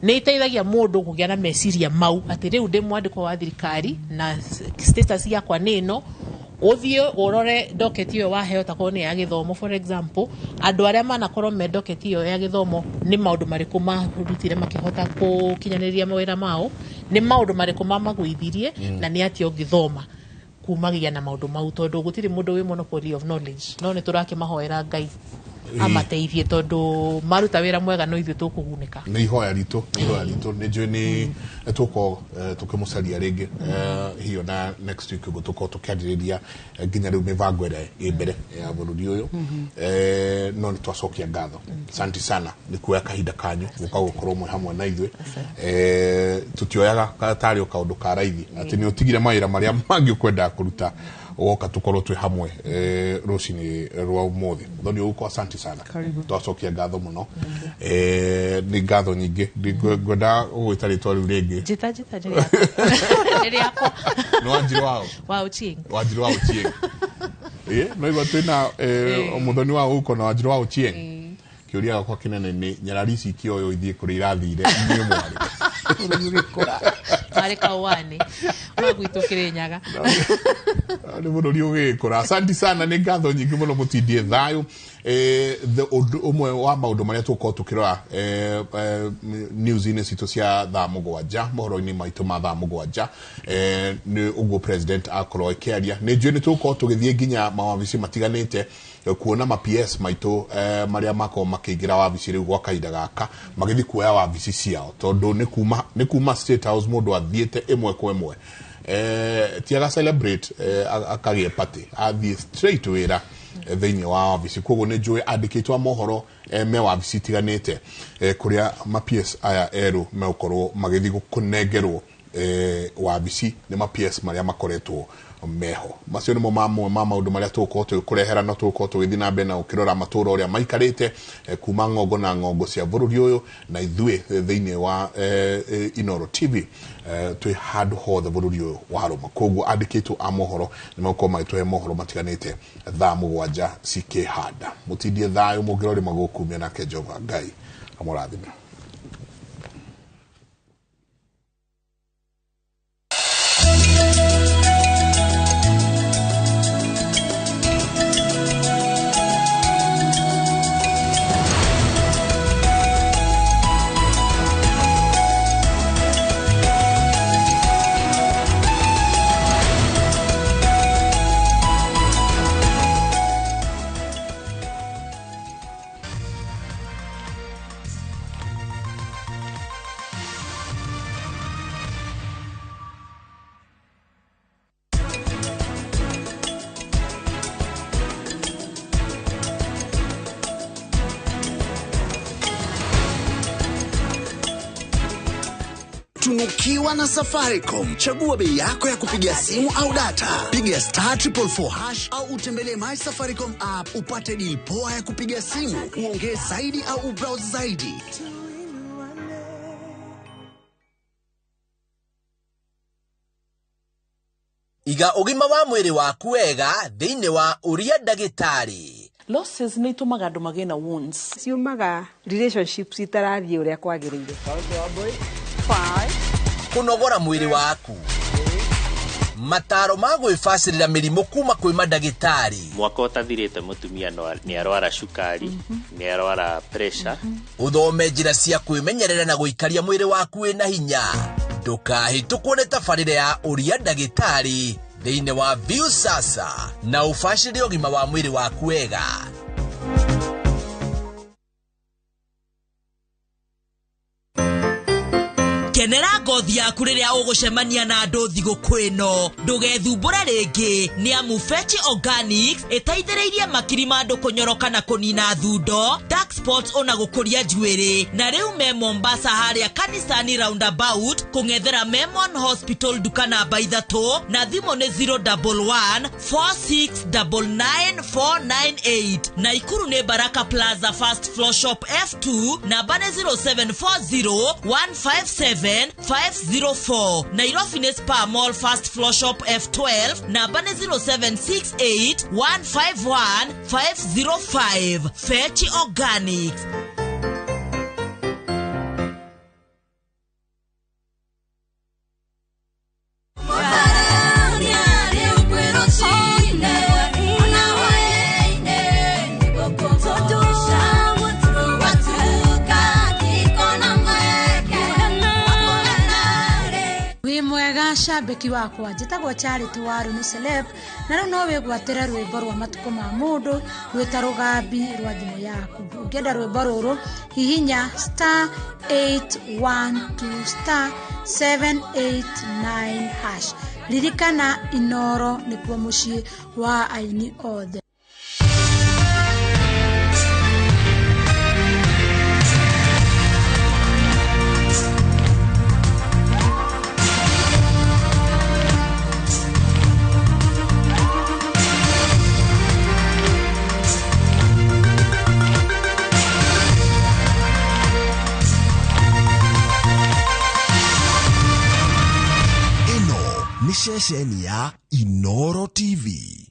nĩ iteithagia mũndũ kũgĩa na meciria mau atĩ rĩu ndĩ mwandĩkwo wa thirikari na status yakwa nĩ ĩno ũthiĩ ũrore docket ĩyo waheo takorwo nĩ ya gĩthomo for example andũ arĩa manakorwo me docket ĩyo ya gĩthomo nĩ maũndũ marĩkũ marutire makĩhota gũkinyanĩria mawĩra mao nĩ maũndũ marĩkũ mamagũithirie na nĩ atĩa ũngĩthoma kumagia na maũndũ mau tondũ gũtirĩ mũndũ wĩ monopoly of knowledge no nĩ tũrakĩmahoera Ngai amateithie tondũ maruta wĩra mwega no ithuĩ tũkũgunĩka. Nĩ ihoya ritũ nĩ njũĩ nĩ tũkorwo tũkĩmũcaria rĩngĩ hiyo na next week ũguo tũkorwo tũkĩarĩrĩria nginya rĩu mĩbango ĩrĩa ĩ mbere ya bũrũri ũyũ. No nĩ twacokia ngatho asante sana nĩ kuoya kahinda kanyu gũka gũkorwo mwĩ hamwe na ithuĩ. Tũtioyaga tarĩ o kaũndũ ka raithi atĩ nĩ ũtigire mawĩra marĩa mangĩ ũkwendaga kũruta woka tukorwo twĩ hamwe rũcinĩ rwa ũmũthĩ. Mũthoni ũgũkũ asante sana twacokia ngatho mũno. Nĩ ngatho nyingĩ ngwenda gũgwĩta rĩtwa rĩu rĩngĩ. Njĩta rĩakwa nĩ Wanjirũ wa Ochieng. Wanjirũ wa Ochieng. No igua twĩna mũthoni wa ũko na Wanjirũ wa Ochieng. Kĩũria gĩakwa kĩnene nĩ nyarari ici ikĩoywo ithiĩ kũrĩa irathire inyuĩ mwarĩ marĩ kauani magwitũ Kĩrĩnyaga. Nĩ bũrũri ũgĩkũra. Asante sana nĩ ngatho nyingĩ mũno mũtindie thayũ. Ũndũ ũmwe wa maũndũ marĩa tũgũkorwo tũkĩrora news-inĩ citũ cia thaa 7 mohoro-inĩ maitũ ma thaa 7 nĩ ũguo president akorwo akĩaria. Nĩ njũĩ nĩ tũgũkorwo tũgĩthiĩ nginya mawabici matiganĩte kuona ma PS maitũ marĩa makorwo makĩingĩra wabici rĩu gwa kahinda gaka magĩthiĩ kuoya wabici ciao tondũ nĩ kuma State House mũndũ athiĩte ĩmwe kwa ĩmwe tiaga celebrate akagĩa party athiĩ straight wĩra. Thĩinĩ wa wabici. Koguo nĩ njũĩ andĩkĩtwo a mohoro me wabici itiganĩte kũrĩa ma PS aya erũ megũkorwo magĩthiĩ kũnengerwo wabici nĩ ma PS marĩa makoretwo meho. Macio nĩmo mamwe ma maũndũ marĩa tũgũkorwo tũgĩkũrehera na tũgũkorwo tũgĩthiĩ na mbere na gũkĩrora matũũra ũrĩa maikarĩte kuma ng'ongo na ng'ongo cia bũrũri ũyũ, na ithuĩ thĩinĩ wa Inooro TV twĩ handũ hothe bũrũri ũyũ warũma. Koguo andĩkĩtwo a mohoro nĩ megũkorwo magĩtũhe mohoro matiganĩte thaa 7 cikĩhanda. Mũtindie thayũ mũngĩrora magũkumia nake Jehova Ngai amũrathime. Tunukiwa na Safaricom. Chagua bei yako ya kupiga simu au data. Piga *444# au utembelee My Safaricom app upate deal poa ya kupiga simu, uongee zaidi au ubrowse zaidi. Iga ũgima wa mwĩrĩ waku wega thĩinĩ wa ũria ndagĩtarĩ. Losses nĩ itũmaga andũ magĩe na wounds. Ciumaga relationships itarathiĩ ũrĩa kwagĩrĩire. Kũnogora mwĩrĩ waku. Mataro ma gwĩbacĩrĩra mĩrimũ kuma kwĩ mandagĩtarĩ. Mwaka ũtathirĩte mũtumia nĩ arwara cukari, nĩ arwara pressure. Ũthome njĩra cia kwĩmenyerera na gũikaria mwĩrĩ waku wĩna hinya. Ndũkahĩtũkwo nĩ tabarĩra ya ũria ndagĩtarĩ thĩinĩ wa Viusasa na ũbacĩrĩre ũgima wa mwĩrĩ waku wega. Kenera ngothi yaku rĩrĩa ũgũcemania na andũ thigũkũ ĩno. Ndũgethumbũre rĩngĩ nĩ amu Fetch Organics ĩteithĩrĩirie makiri ma andũ kũnyoroka na kũnina thundo, dark spots ona gũkũria njuĩrĩ. Na rĩu me Mombasa harĩa Kanisani roundabout kũng'ethera Memon Hospital nduka namba 3 na thimũ nĩ 011 4699 498. Naikuru nĩ Baraka Plaza first floor shop F2 namba nĩ 0740 157 504. Nairobi ni Spa Mall first floor shop F12 namba ni 0768 151 505. Fetch Organics. Shabiki wakwa njĩtagwo Charity Waru nĩ celeb na rĩu no wĩgwatĩre rwĩmbo rwa matukũ ma mũndũ rwĩta rũgambi rwa thimũ yaku. Ũngĩenda rwĩmbo rũrũ hihinya *812*789#. Ririkana Inooro nĩkuo mũciĩ wa aini othe. Ceceni ya Inooro TV.